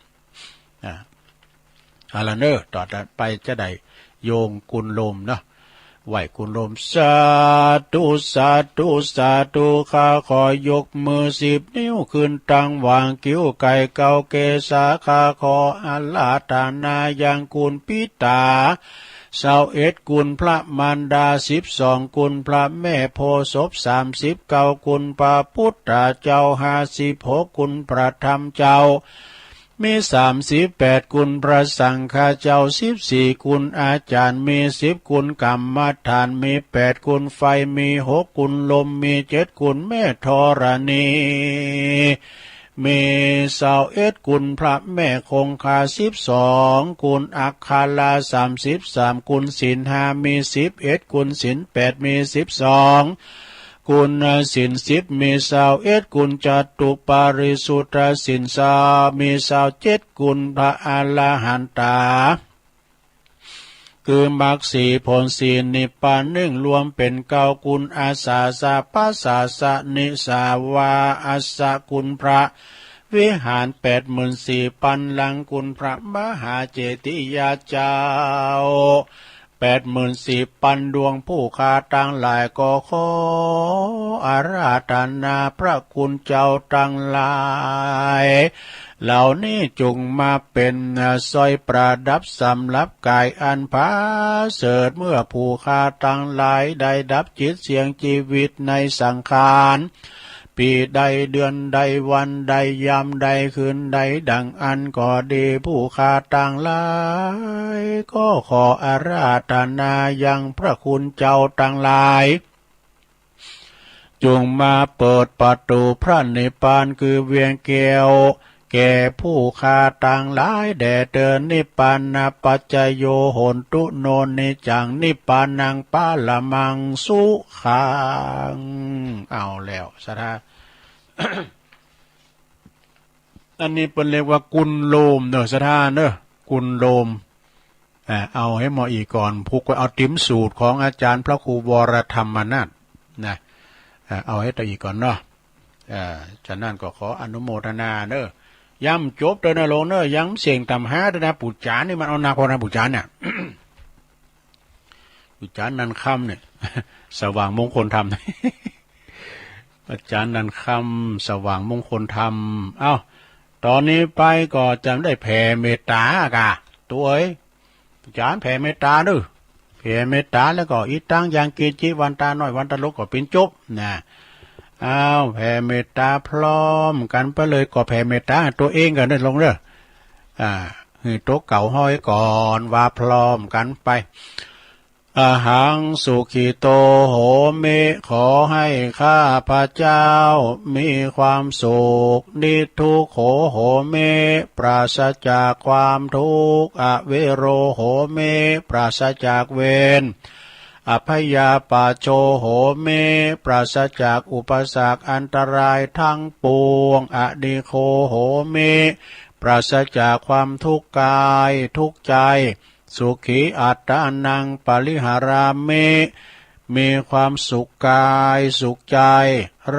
อ่า เอาละเนอ ต่อไปจะได้โยงกุลโลมเนาะ ไหว้กุลโลม สาธุ สาธุ สาธุ ข้าขอยกมือสิบนิ้วขึ้นตั้งวางคิ้วไก่เกาเกศา ข้าขออาราธนายังกุลปิตา ซาวเอ็ดกุลพระมารดา สิบสองกุลพระแม่โพธิ์ศพ สามสิบเก้ากุลพระพุทธเจ้า ห้าสิบหกกุลพระธรรมเจ้า มีสามสิบแปดกุลพระสังฆเจ้า สิบสี่กุลอาจารย์ มีสิบกุลกรรมฐาน มีแปดกุลไฟ มีหกกุลลม มีเจ็ดกุลแม่ธรณี มีซาวเอ็ดกุลพระแม่คงคา สิบสองกุลอักขระ สามสิบสามกุลศีลห้า มีสิบเอ็ดกุลศีลแปด มีสิบสอง คุณศีลสิบมีซาวเอ็ด คุณจตุปาริสุทธศีลซาว มีซาวเจ็ด คุณพระอรหันตา คือมรรคสี่ผลสี่นิพพานหนึ่ง รวมเป็นเก้า คุณอาสาสะ พระสาสะ นิสาวาอัสสะ คุณพระวิหารแปดหมื่นสี่ปันหลัง คุณพระมหาเจติยาเจ้าแปดหมื่นสี่ปันดวง ผู้ข้าตังหลายก็ขออาราธนาพระคุณเจ้าตังหลาย เหล่านี้จงมาเป็นสร้อยประดับสำหรับกายอันผาเสริฐ เมื่อผู้ข้าตังหลายได้ดับจิตเสี่ยงชีวิตในสังขาร ปีใดเดือนใดวันใดยามใดคืนใดดังอั้นก็ดี ผู้ข้าตังหลายก็ขออาราธนายังพระคุณเจ้าตังหลาย จงมาเปิดประตูพระนิพพานคือเวียงแก้ว แก่ผู้ข้าตังหลายแด่เถิด นิพพานะปัจจโย โหนตุ โน นิจจัง นิพพานัง ปรมัง สุขัง เอาแล้วศรัทธา อันนี้เปิ้นเรียกว่ากุณโลมเนอะศรัทธาเนอะ กุณโลม อ่า เอาให้เหมาะอีกก่อน ผูกไว้เอาติมสูตรของอาจารย์พระครูวรธรรมนาถนะ อ่า เอาให้ต่ออีกก่อนเนาะ อ่า ฉะนั้นก็ขออนุโมทนาเนอะ ยังบ่จบเด้อนะโลงเนอะ ยังเสียงต่ำห้าเด้อนะ ปู่จานนี่มันเอาหนักกว่านะ ปู่จานเนี่ย ปู่จานนันคำเนี่ย สว่างมงคลธรรม อาจารย์นันคำ สว่างมงคลธรรม เอ้า ตอนนี้ไปก็จะได้แผ่เมตตากะ ตัวเอ้ย อาจารย์แผ่เมตตาเด้อ แผ่เมตตาแล้วก็ อิตัง ยัง กิญจิ วันตาน้อย วันตาหลวงก็เป๋นจบนะ อ้าว แผ่เมตตาพร้อมกันไปเลย ก็แผ่เมตตาตัวเองก่อนเด้อโลงเด้อ อ่า หื้อโตเก่าฮ้อยก่อน ว่าพร้อมกันไป อะหัง สุขิโต โหมิ ขอให้ข้าพเจ้ามีความสุข นิทุกโข โหมิ ปราศจากความทุกข์ อเวโร โหมิ ปราศจากเวร อัพพยาปัชโช โหมิ ปราศจากอุปสรรคอันตรายทั้งปวง อนิโค โหมิ ปราศจากความทุกข์กายทุกข์ใจ สุขี อัตตานัง ปริหารามิ มีความสุขกายสุขใจ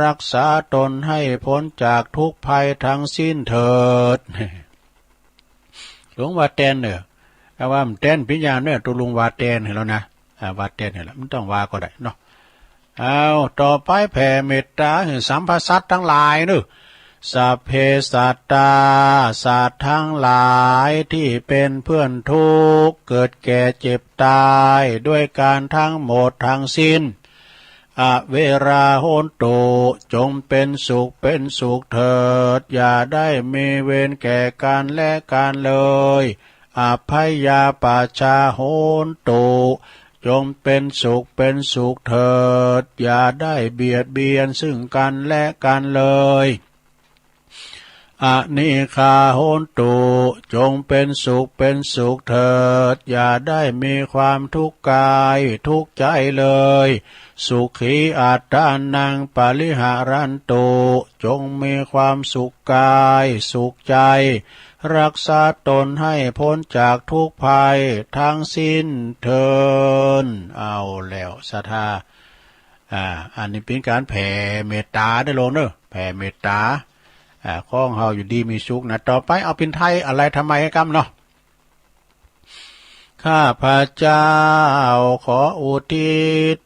รักษาตนให้พ้นจากทุกข์ภัยทั้งสิ้นเถิด หลวงว่าแตนเนอะ เอาว่ามันแตนปิญญาเนอะ ตกลงว่าแตนให้แล้วนะ อ่า ว่าแตนให้แล้ว มันต้องว่าก็ได้เนาะ เอา ต่อไปแผ่เมตตาให้สรรพสัตว์ทั้งหลายเนอะ สัพเพสัตตา สัตว์ทั้งหลายที่เป็นเพื่อนทุกข์ เกิดแก่เจ็บตาย ด้วยกันทั้งหมดทั้งสิ้น อเวรา โหนตุ จงเป็นสุขเป็นสุขเถิด อย่าได้มีเวรแก่กันและกันเลย อัพพยาปัชชา โหนตุ จงเป็นสุขเป็นสุขเถิด อย่าได้เบียดเบียนซึ่งกันและกันเลย อนิคา โหนตุ จงเป็นสุขเป็นสุขเถิด อย่าได้มีความทุกข์กายทุกข์ใจเลย สุขี อัตตานัง ปริหารันตุ จงมีความสุขกายสุขใจ รักษาตนให้พ้นจากทุกข์ภัยทั้งสิ้นเถิด เอาแล้วศรัทธา อ่า อันนี้เป็นการแผ่เมตตาเด้อโลงเนอะ แผ่เมตตา อ่า ของเฮาอยู่ดีมีสุขนะ ต่อไปเอาเป็นไทย อะไรทำไมกำเนาะ ข้าพเจ้าขออุทิศ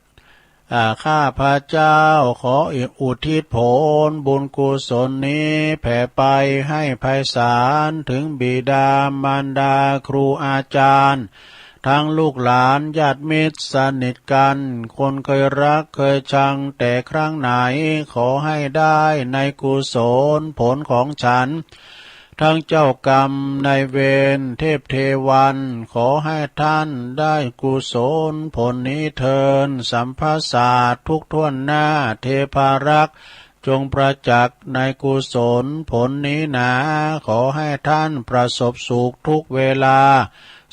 อ่า ข้าพเจ้าขออุทิศผลบุญกุศลนี้แผ่ไปให้ไพศาลถึงบิดามารดาครูอาจารย์ ทั้งลูกหลานญาติมิตรสนิทกัน คนเคยรักเคยชังแต่ครั้งไหน ขอให้ได้ในกุศลผลของฉัน ทั้งเจ้ากรรมนายเวรเทพเทวัน ขอให้ท่านได้กุศลผลนี้เทิน สรรพสัตว์ทุกถ้วนหน้า เทพารักษ์จงประจักษ์ในกุศลผลนี้หนา ขอให้ท่านประสบสุขทุกเวลา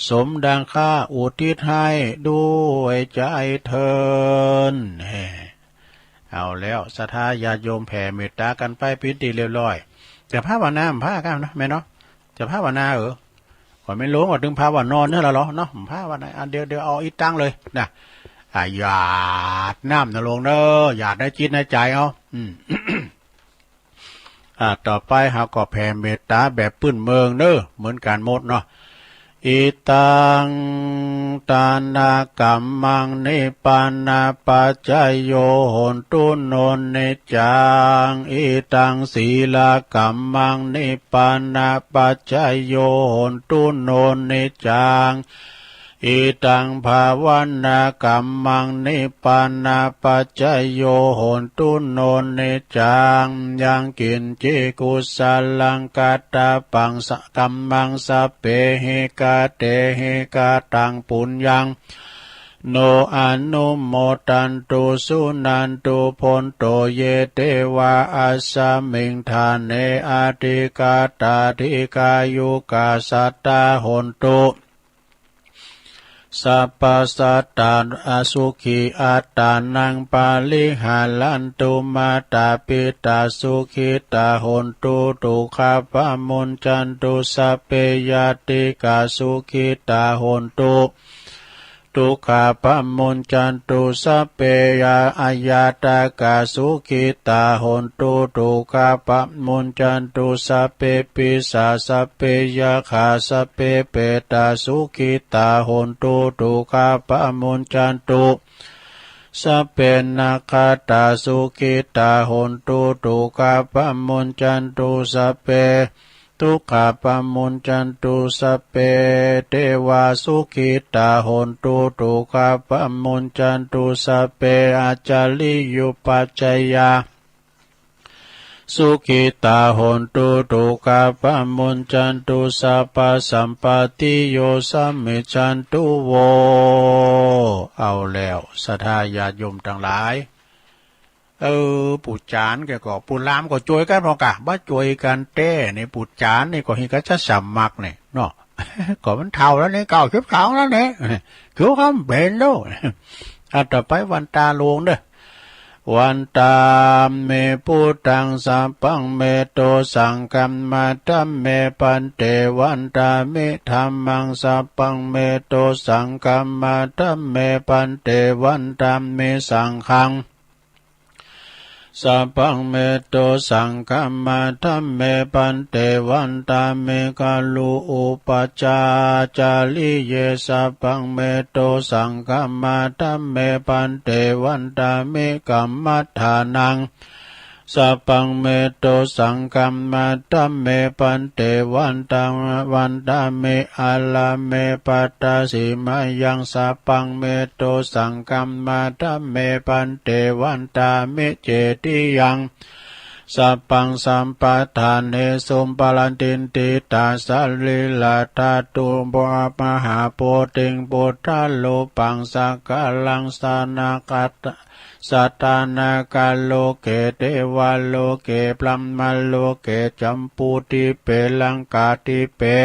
สมดังข้าอุทิศให้ด้วยใจเทิน แหม เอาแล้ว ศรัทธาญาติโยมแผ่เมตตากันไปเป็นที่เรียบร้อย จะภาวนาบ่ภากันเนาะแม่เนาะ จะภาวนาเออ ก็แม่นหลวงก็ตึงภาวนอนเนี่ยละเหรอเนาะ ภาวนา อ่ะ เดี๋ยว เดี๋ยวเอาอีกตั้งเลยนะ อ่ะ หยาดน้ำนะหลวงเด้อ หยาดในจิตในใจเอา อืม อ่ะ ต่อไปเฮาก็แผ่เมตตาแบบปื้นเมืองเด้อ เหมือนกันหมดเนาะ Idaṃ dānakammaṃ nibbānapaccayā hontu no niccaṃ. Idaṃ sīlakammaṃ nibbānapaccayā hontu no niccaṃ. Idaṃ bhāvanākammaṃ nibbānapaccayā hontu no niccaṃ. Yaṃ kiñci kusalaṃ kattabbaṃ sa- kammaṃ sabbehi katehi kataṃ puññaṃ no anumodantu suṇantu bhonto ye devā asmiṃ ṭhāne adhigatā dīghāyukā sadā hontu. Sabbasattānaṃ sukhī attānaṃ pariharantu. Mātāpitā sukhitā hontu, dukkhā pamuñcantu. Sabbe ñātikā sukhitā hontu, dukkhā pamuñcantu. Sabbe ñā- ñātakā sukhitā hontu, dukkhā pamuñcantu. Sabbe pisā sabbe yakkhā sabbe petā sukhitā hontu, dukkhā pamuñcantu. Sabbe nakkhattā sukhitā hontu, dukkhā pamuñcantu. Sabbe dukkhā pamuñcantu. Sabbe devā sukhitā hontu, dukkhā pamuñcantu. Sabbe ācariyupajjhāyā sukhitā hontu, dukkhā pamuñcantu. Sabbasampattiyo samijjhantu vo. เอาแล้ว ศรัทธาญาติโยมทั้งหลาย เออ ปู่จ๋ารย์แกก็ ปู่ลามก็จ้วยกันพอกะ บ่จ้วยกันแต๊นี่ ปู่จ๋ารย์นี่ก็เฮงก็จะสมัครนี่เนาะ ก็มันเฒ่าแล้วนี่ เก้าสิบสองแล้วนี่ คือความเปลี่ยนแล้ว อ่ะ ต่อไปวันตาหลวงเด้อ Vandāmi buddhaṃ sabbaṃ me dosaṃ khamatha me bhante. Vandāmi dhammaṃ sabbaṃ me dosaṃ khamatha me bhante. Vandāmi saṅghaṃ sabbaṃ me dosaṃ khamatha me bhante. Vandāmi guru upajjhāyācariye sabbaṃ me dosaṃ khamatha me bhante. Vandāmi kammadānaṃ sabbaṃ me dosaṃ khamatha me bhante. Vandāmi ārāme bhadrakesī mayaṃ sabbaṃ me dosaṃ khamatha me bhante. Vandāmi cetiyaṃ sabbaṃ sampadanīsuṃ paranidhi tā sarīradhātu mahābodhiṃ buddharūpaṃ sakalaṃ sanakkhattaṃ sadā nāgaloke devaloke brahmaloke jambudīpe laṅkādīpe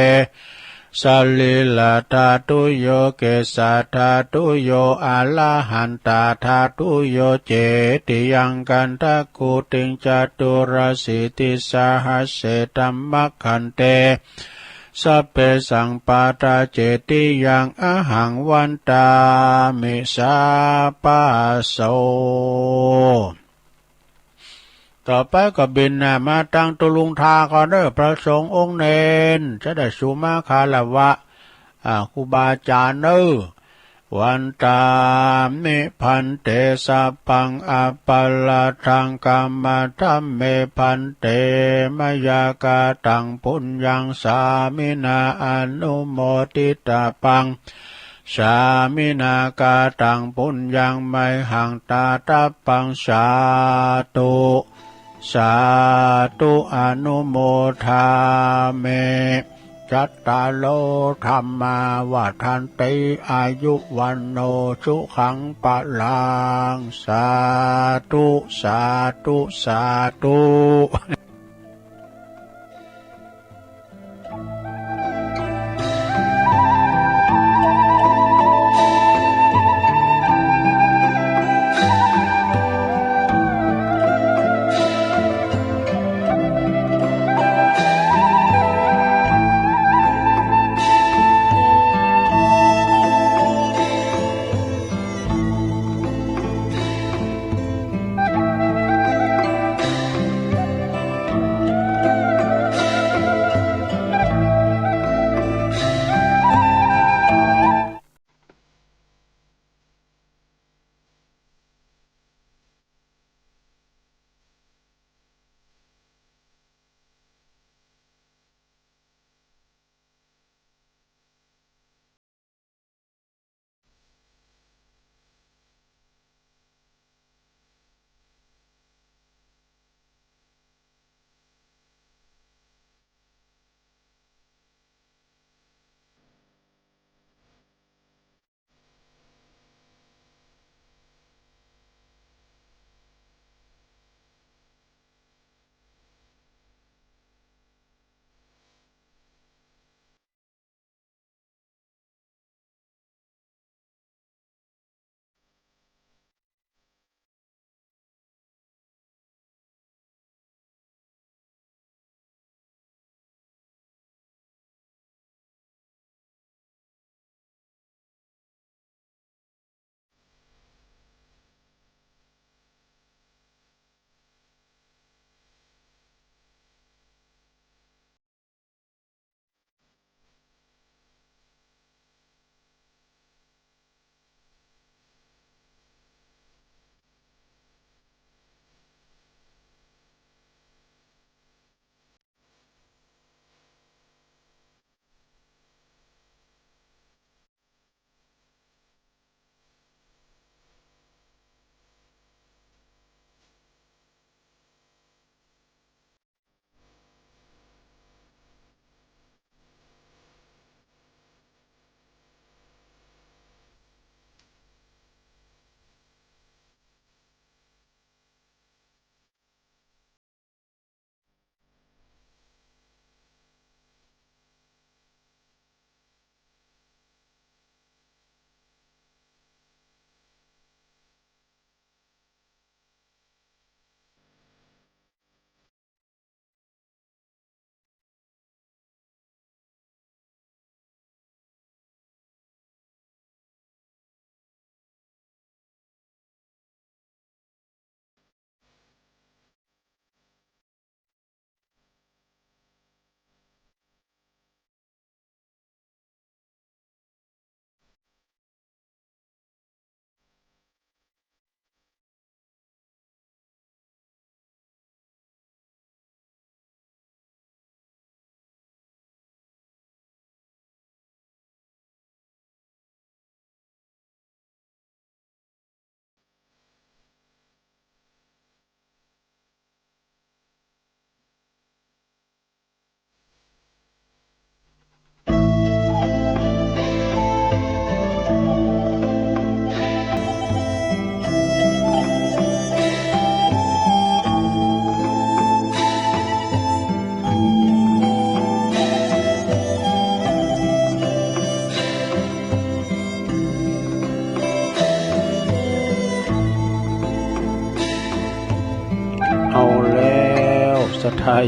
sarīradhātuyo kesadhātuyo arahatadhātuyo. Cetiyaṃ gandhakuṭiṃ caturāsītisahasсе dhammakkhandhe sabbesaṃ pattacetiyaṃ ahaṃ vandāmi sabbaso. ต่อไปก็บิณฑบาตมาตั้งตุลุงทาก่อนเด้อ พระสงฆ์องค์เณร จะได้สุมาคารวะ อ่า ครูบาอาจารย์เด้อ Vandāmi bhante sabbaṃ aparādhaṃ khamatha me bhante. Mayā kataṃ puññaṃ sāminā anumoditabbaṃ, sāminā kataṃ puññaṃ mayhaṃ dātabbaṃ. Sādhu sādhu anumodāmi. Cattāro dhammā vaḍḍhanti āyu vaṇṇo sukhaṃ balaṃ. Sādhu sādhu sādhu.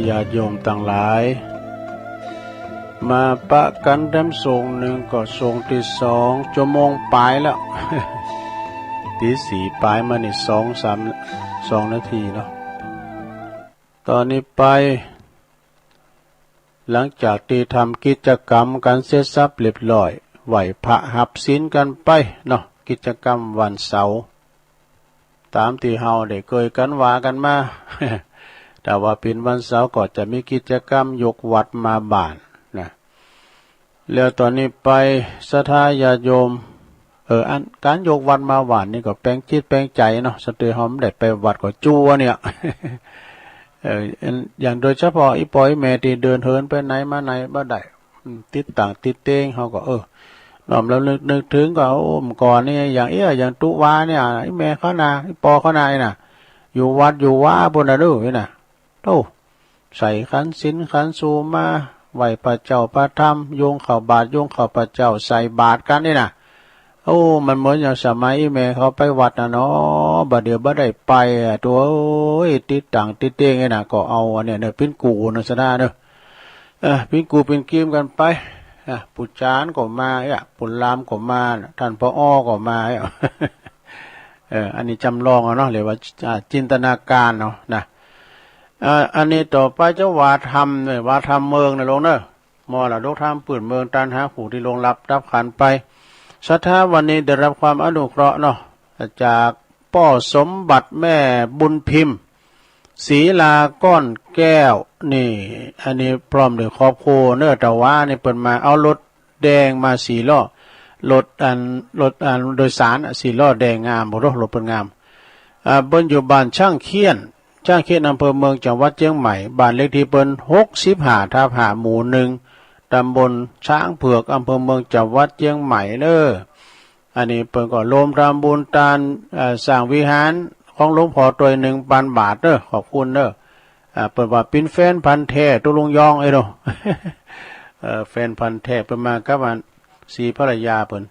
ญาติโยมตังหลาย มาปะกั๋นแถมช่วงหนึ่งก็ช่วงตี้สอง ชั่วโมงปลายแล้ว ตี๋สี่ปลายมานี่ สองสาม สองนาทีเนาะ ต๋อนนี้ไป หลังจากตี้ทำกิจกรรมกั๋นเสร็จสับเรียบร้อย ไหว้พระหับศีลกั๋นไปเนาะ กิจกรรมวันเสาร์ ต๋ามตี้เฮาได้เกยกั๋นว่ากั๋นมา ถ้าว่าเป๋นวันเสาร์ก็จะมีกิจกรรมยกวัตรมาบ้านนะ แล้วต๋อนนี้ไปศรัทธาญาติโยม เออ อันก๋านยกวัตรมาบ้านนี่ก็แป๋งจิตแป๋งใจ๋เนาะ สะเตอเฮาบ่ได้ไปวัดก็จั่วเนี่ย เออ อัน อย่างโดยเฉพาะอี่ป้ออี่แม่ตี้เดินเหินไปไหนมาไหนบ่ได้ อืม ติดต่างติดเต็ง เฮาก็ เออ น้อมรำลึกนึกถึงก็ โอ้ เมื่อก่อนนี่อย่างเอี้ย อย่างตุ๊วาเนี่ย อี่แม่เขานา อี่ป้อเขานานี่นะ อยู่วัดอยู่วาปู้นนะลูกนี่นะ โธ่ ใส่ขันศีลขันสูมา ไหว้พระเจ้าพระธรรม โยงเข้าบาตร โยงเข้าพระเจ้า ใส่บาตรกั๋นนี่นะ โอ้ มันเหมือนอย่างสมัยอี่แม่เขาไปวัดน่ะเนาะ บ่าเดี่ยวบ่ได้ไปอะ ตั๋วเอ้ย ติดต่างติดเต็งนี่นะ ก็เอาอันเนี้ยเนาะ เป๋นกู้เนาะ ศรัทธาเนาะ เออ เป๋นกู้เป๋นกีมกั๋นไป อ่ะ ปู่จารย์ก็มา อ่ะ ปู่ลามก็มา ท่านผอ.ก็มา อ่ะ เออ อันนี้จำลองเอาเนาะ เรียกว่า อ่า จินตนาการเอานะ อ่า อันนี้ต่อไปจะว่าธรรมเนี่ย ว่าธรรมเมืองนะลูกเนาะ มรดกธรรมปื้นเมือง ต้านหาผู้ตี้ล่วงลับดับขันไป ศรัทธาวันนี้ได้รับความอนุเคราะห์เนาะ จากป้อสมบัติแม่บุญพิมพ์ ศรีลาก้อนแก้ว นี่ อันนี้พร้อมด้วยครอบครัวเนาะ แต่ว่านี่เปิ้นมาเอารถแดงมาสี่ล้อ รถอัน รถอันโดยสารอะ สี่ล้อแดงงาม โอ้โห รถเปิ้นงาม อ่า เปิ้นอยู่บ้านช้างเคียน ช้างเคียน อำเภอเมือง จังหวัดเชียงใหม่ บ้านเลขที่เปิ้นหกสิบห้าทับห้า หมู่หนึ่ง ตำบลช้างเผือก อำเภอเมือง จังหวัดเชียงใหม่เนาะ อันนี้เปิ้นก็ร่วมทำบุญต้าน เอ่อ สร้างวิหารของหลวงพ่อตวย หนึ่งพันบาทเนาะ ขอบคุณเนาะ อ่า เปิ้นว่าเป๋นแฟนพันธุ์แท้ตุ๊ลุงยองเอ้ยเนาะ เอ่อ แฟนพันธุ์แท้ เปิ้นมากับอันศรีภรรยาเปิ้น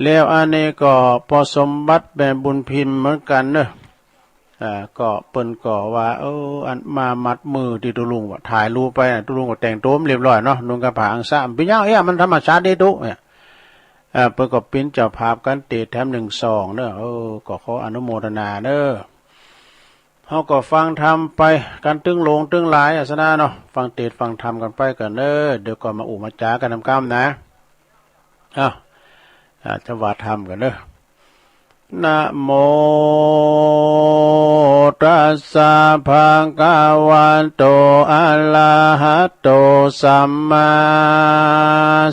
แล้วอันนี้ก็ป้อสมบัติแม่บุญพิมพ์เหมือนกั๋นเนาะ อ่า ก็เปิ้นก็ว่า เออ อันมามัดมือตี้ตุ๊ลุงว่า ถ่ายรูปไปน่ะ ตุ๊ลุงก็แต่งตั๋วเรียบร้อยเนาะ นุ่งกำผ้าอังสะ เป๋นหยังเอี้ย มันธรรมชาติดีตุ๊เนี่ย อ่า เปิ้นก็เป๋นเจ้าภาพกั๋นเตะแถมหนึ่งซองเนาะ เออ ก็ขออนุโมทนาเนาะ เฮาก็ฟังธรรมไปกั๋นตึงหลวงตึงหลายอะ ศรัทธาเนาะ ฟังเตศน์ฟังธรรมกั๋นไปก่อนเนาะ เดี๋ยวก็มาอู้มาจ๋ากั๋นนำกำนะ อ้าว อ่า จะว่าธรรมก่อนเนาะ นะโมตัสสะ ภะคะวะโต อะระหะโต สัมมา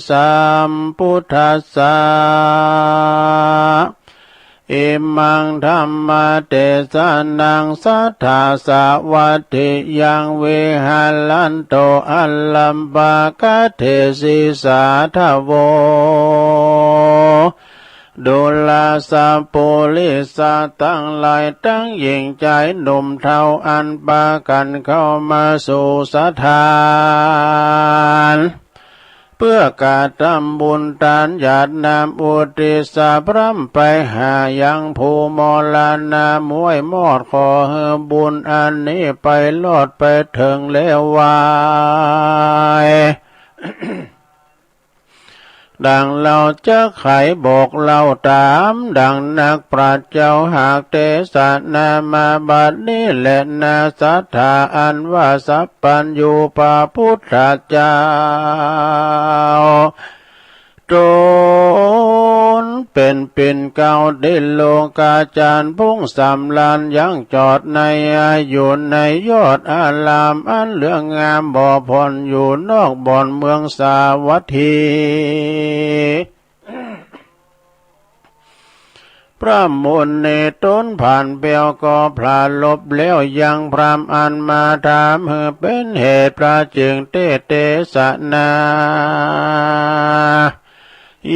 สัมพุทธัสสะ อิมัง ธัมมะเตสะนัง สัทธาสะวัตถิยัง วิหะรันโต อะรัมภะกะเถสิ สาธะโว ดูราสะปุริสะตังหลาย ตังหญิงจายหนุ่มเฒ่า อันปากั๋นเข้ามาสู่สถาน เปื้อกระทำบุญตานหยาดน้ำอุทิศสะพร่ำไปหายังผู้มรณะม้วยมอด ขอหื้อบุญอันนี้ไปรอดไปเถิงแล้ววาย ดังเฮาจักไขบอกเล่าต๋ามดังนักปราชญ์เจ้าหากเตสนามาบัดนี้แลนา สัทธาอันว่าสัพพัญญูพระพุทธเจ้า ต๋นเป๋นปิ่นเกล้าติโลกาจารย์ ผู้สำราญยังจอดในอายุ ในยอดอารามอันเหลืองงาม บ่ผ่อนอยู่นอกบ่อนเมืองสาวัตถี พระมุนีต๋นผ่านแป๊วก็ผลาลบแล้ว ยังพราหมณ์อันมาถามหื้อเป๋นเหตุ พระจึงเตสนา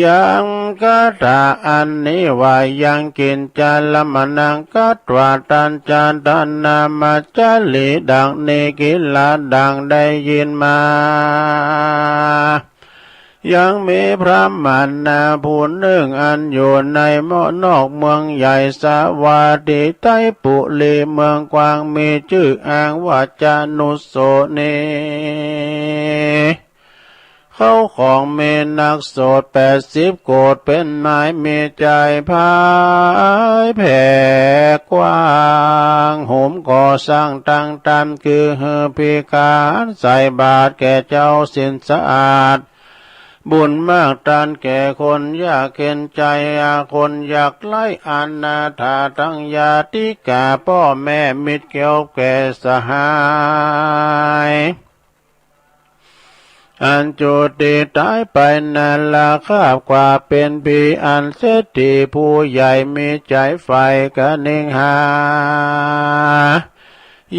ยังคาถาอันนี้ว่า ยังกิญจาละมะนัง คัตวา ตัญจะทานามาจาริ ดังนี้ กิลา ดังได้ยินมา ยังมีพราหมณ์นาผู้หนึ่งอันอยู่ในเมืองนอกเมืองใหญ่สาวัตถีไตรปุรีเมืองกวางมีชื่ออ้างว่าจานุโสนี เขาของมีนักโสดแปดสิบโกฏเป็นนายมีใจพายแผ่กว้าง โหมก่อสร้างตั้งตามคือหือพิการใส่บาตรแก่เจ้าศีลสะอาด บุญมากทานแก่คนยากเข็ญใจ คนยากไร้อนาถาทั้งญาติกาพ่อแม่มิตรแก้วแก่สหาย อันจุติตายไปนั้นละคาบกว่าเป็นผีอันเศรษฐีผู้ใหญ่มีใจใฝ่กะนิงหา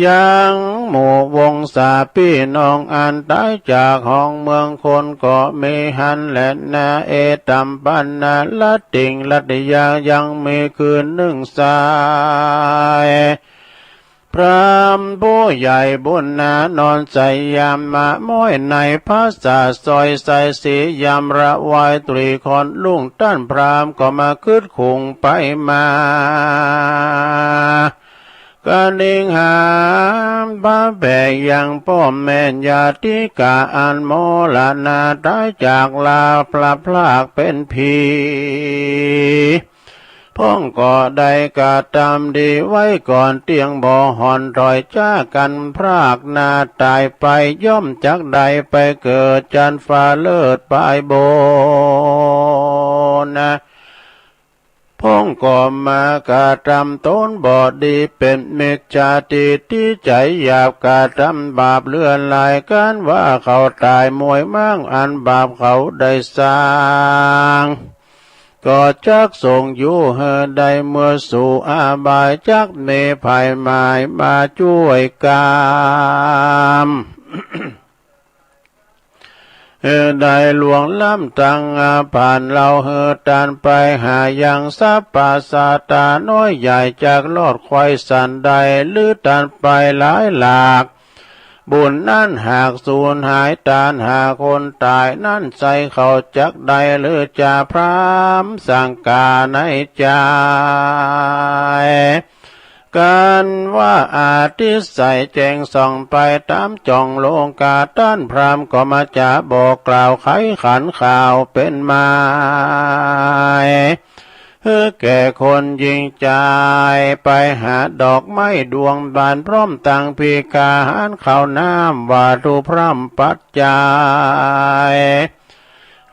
ยังหมู่วงศาพี่น้องอันตายจากห้องเมืองคนก็มีหั้นแลนา เอตัมปนาลติงลัตติยัง ยังมีคืนหนึ่งสาย พราหมณ์ผู้ใหญ่บุญนานอนสยามมาม้อยในพระสาทซอยไซสียามระวายตรีคอนลุ่ง ต้านพราหมณ์ก็มาคึดคุงไปมา กะนิงหาพระแผ่ยังพ่อแม่ญาติกาอันมรณาตายจากลาพลัดพรากเป็นผี พ่องก็ได้กระทำดีไว้ก่อนเตี้ยงบ่ห่อนถอยจากกันพรากนาตายไป ย่อมจักได้ไปเกิดจันฟ้าเลิศปายบนนะ พ่องก็มากระทำตนบ่ดีเป็นมิจฉาทิฏฐิใจหยาบกระทำบาปเลื่อนลายกันว่าเขาตายมวยมั่งอันบาปเขาได้สร้าง ก็จักส่งอยู่หื้อได้เมือสู่อบาย จักมีภัยหมายมาจ้วยกำ หื้อได้ล่วงล้ำตังอาผ่านเฮาหื้อต้านไปหายังสัพพะสัตตาน้อยใหญ่จักรอดไขว่สันใด หรือต้านไปหลายหลาก บุญนั้นหากสูญหาย ต้านหาคนตายนั้นใส่เขาจักได้หรือจะพราหมณ์สังกาในใจ กันว่าอาทิตย์ใสแจ้งส่องไปตามจ่องโลกา ต้านพราหมณ์ก็มาจะบอกกล่าวไขขันข่าวเป็นหมาย หื้อแก่คนยิงใจ ไปหาดอกไม้ดวงบานพร้อมตังภิกขาหารข้าวน้ำวัตถุพร่ำปัจจัย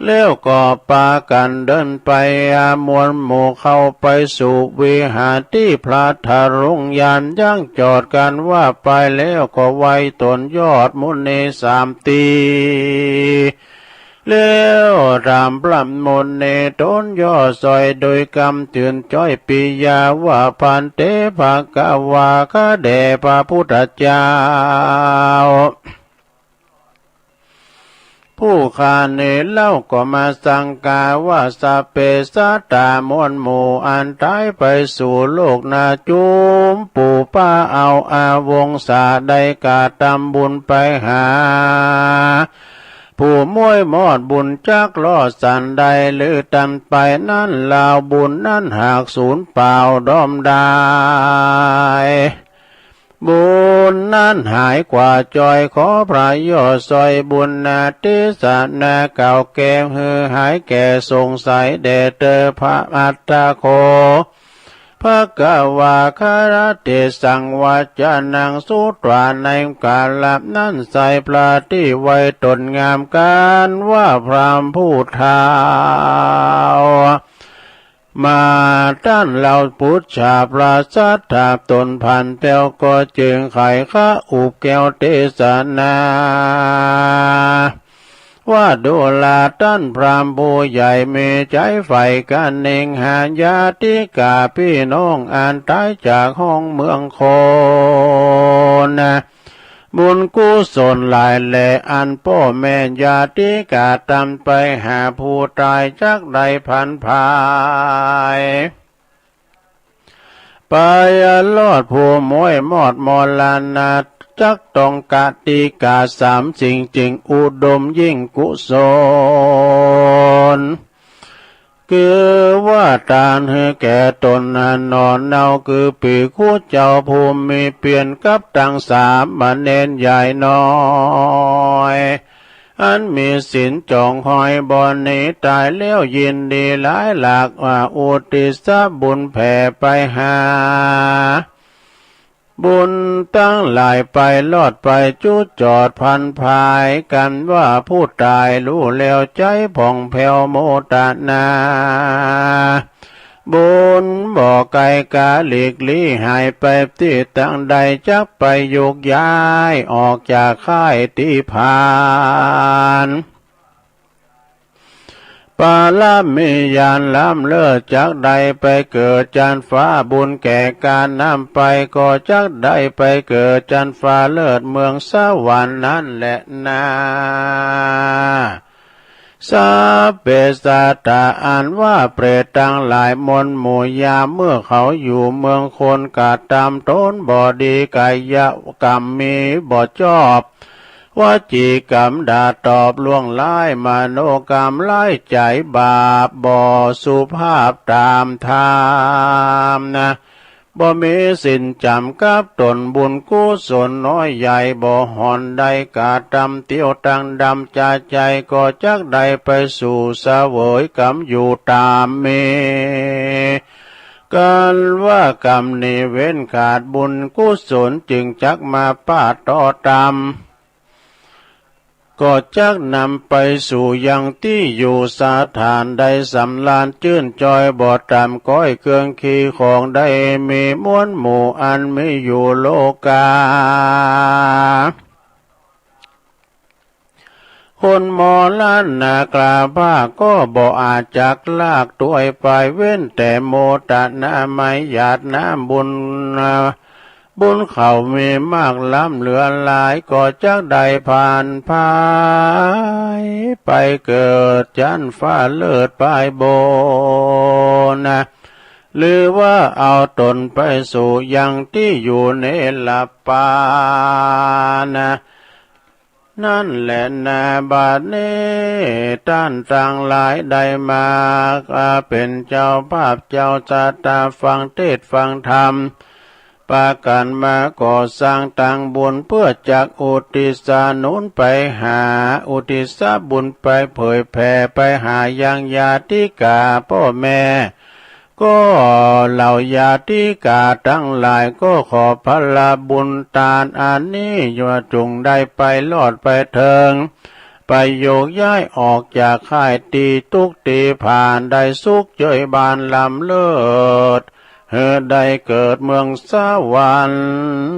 แล้วก็ปากั๋นเดินไปอามวลหมู่เข้าไปสู่วิหารตี้พระทารุงยานยังจอดกั๋นว่าไปแล้วก็ไหว้ตนยอดมุนีสามตี้ แล้วถามพระมุนีตนยอดซอยโดยกำจื่นจ้อยปิยาว่า ภันเต ภะคะวา ข้าแด่พระพุทธเจ้า ผู้ข้านี้เล่าก็มาสังกาว่า สัพเพสัตตามวลหมู่อันต๋ายไปสู่โลกหน้า จุมปูปาเอาอาวงศาได้กระทำบุญไปหา ผู้ม้วยมอดบุญจักรอดสันใด หรือต้านไปนั้นลาวบุญนั้นหากสูญเปล่าดอมดาย บุญนั้นหายกว่าจ้อย ขอพระยอดซอยบุญนาเทศนาเก่าแก่หื้อหายแก่สงสัยแด่เธอพระอัฏฐะโข ภะคะวา คารเตสัง วจนัง สุตวา ในกาละนั้นไซร้พระตี้ไว้ตนงามกั๋นว่าพราหมณ์ผู้เฒ่า มาต้านเฮาปุจฉาพระสัตถาตนพันแป้วก็จึงไขข้าอุบแก้วเทศนา ว่าดูราต้านพราหมณ์ผู้ใหญ่มีใจ๋ใฝ่กะเน่งหาญาติกาปี้น้องอันต๋ายจากห้องเมืองคน บุญกุศลหลายแลอันป้อแม่ญาติกาทำไปหาผู้ต๋ายจักได้ผันผาย ไปรอดผู้ม้วยมอดมรณะ จักต้องกติกาสามสิ่งจึงอุดมยิ่งกุศล คือว่าทานหื้อแก่ตนนั้นหนอ เนาคือปีคูเจ้าผู้มีเปรียญกับตังสามเณรใหญ่น้อย อันมีศีลจองห้อยบ่หนีตายแล้วยินดีหลายหลากว่าอุทิศบุญแผ่ไปหา บุญตังหลายไปรอดไปจุดจอดพันภาย กันว่าผู้ตายรู้แล้วใจผ่องแผ้วโมทนา บุญบ่ไกลกาหลีกลี้หายไปตี้ตังใด จักไปโยกย้ายออกจากค่ายตี้ผ่าน ปารามีญาณล้ำเลิศ จักได้ไปเกิดจันฟ้า บุญแก่การนำไป ก็จักได้ไปเกิดจันฟ้าเลิศเมืองสวรรค์นั้นแหละนา สัพเพสัตตา อันว่าเปรตตังหลายมวลหมู่ยามเมื่อเขาอยู่เมืองคนกระทำตนบ่ดี กายกรรมมีบ่ชอบ วจีกรรมด่าตอบล่วงร้าย มโนกรรมร้ายใจบาป บ่สุภาพตามธรรมนะ บ่มีศีลจำกับตน บุญกุศลน้อยใหญ่บ่หอนได้กระทำ เตี้ยวตังดำจาใจ ก็จักได้ไปสู่เสวยกรรมอยู่ตามมี กันว่ากรรมนี้เว้นขาด บุญกุศลจึงจักมาปะต่อตาม ก็จักนำไปสู่ยังตี้อยู่สถานได้สำราญจื้นจอย บ่ต่ำก้อยเครื่องขี่ของได้มีมวลหมู่อันมีอยู่โลกา คนมรณะกล้าบ้าก็บ่อาจจักลากตวยไป เว้นแต่โมทนาไม้หยาดน้ำบุญ บุญเขามีมากล้ำเหลือหลาย ก็จักได้ผ่านพาย ไปเกิดชั้นฟ้าเลิศไปบนนะ หรือว่าเอาตนไปสู่ยังตี้อยู่เนรปานนะ นั่นแหละนา บัดนี้ต้านตังหลายได้มา อ่า เป็นเจ้าภาพเจ้าชะตาฟังเทศน์ฟังธรรม ปากั๋นมาก่อสร้างตังบุญ เพื่อจักอุทิศสนุนไปหา อุทิศบุญไปเผยแผ่ไปหายังญาติกาพ่อแม่ ก็เหล่าญาติกาตังหลายก็ขอผละบุญตานอันนี้ ว่าจุ่งได้ไปรอดไปเถิง ไปโยกย้ายออกจากค่ายตี้ตุ๊กตี้ผ่าน ได้สุขเจยบานล้ำเลิศ หื้อได้เกิดเมืองสวรรค์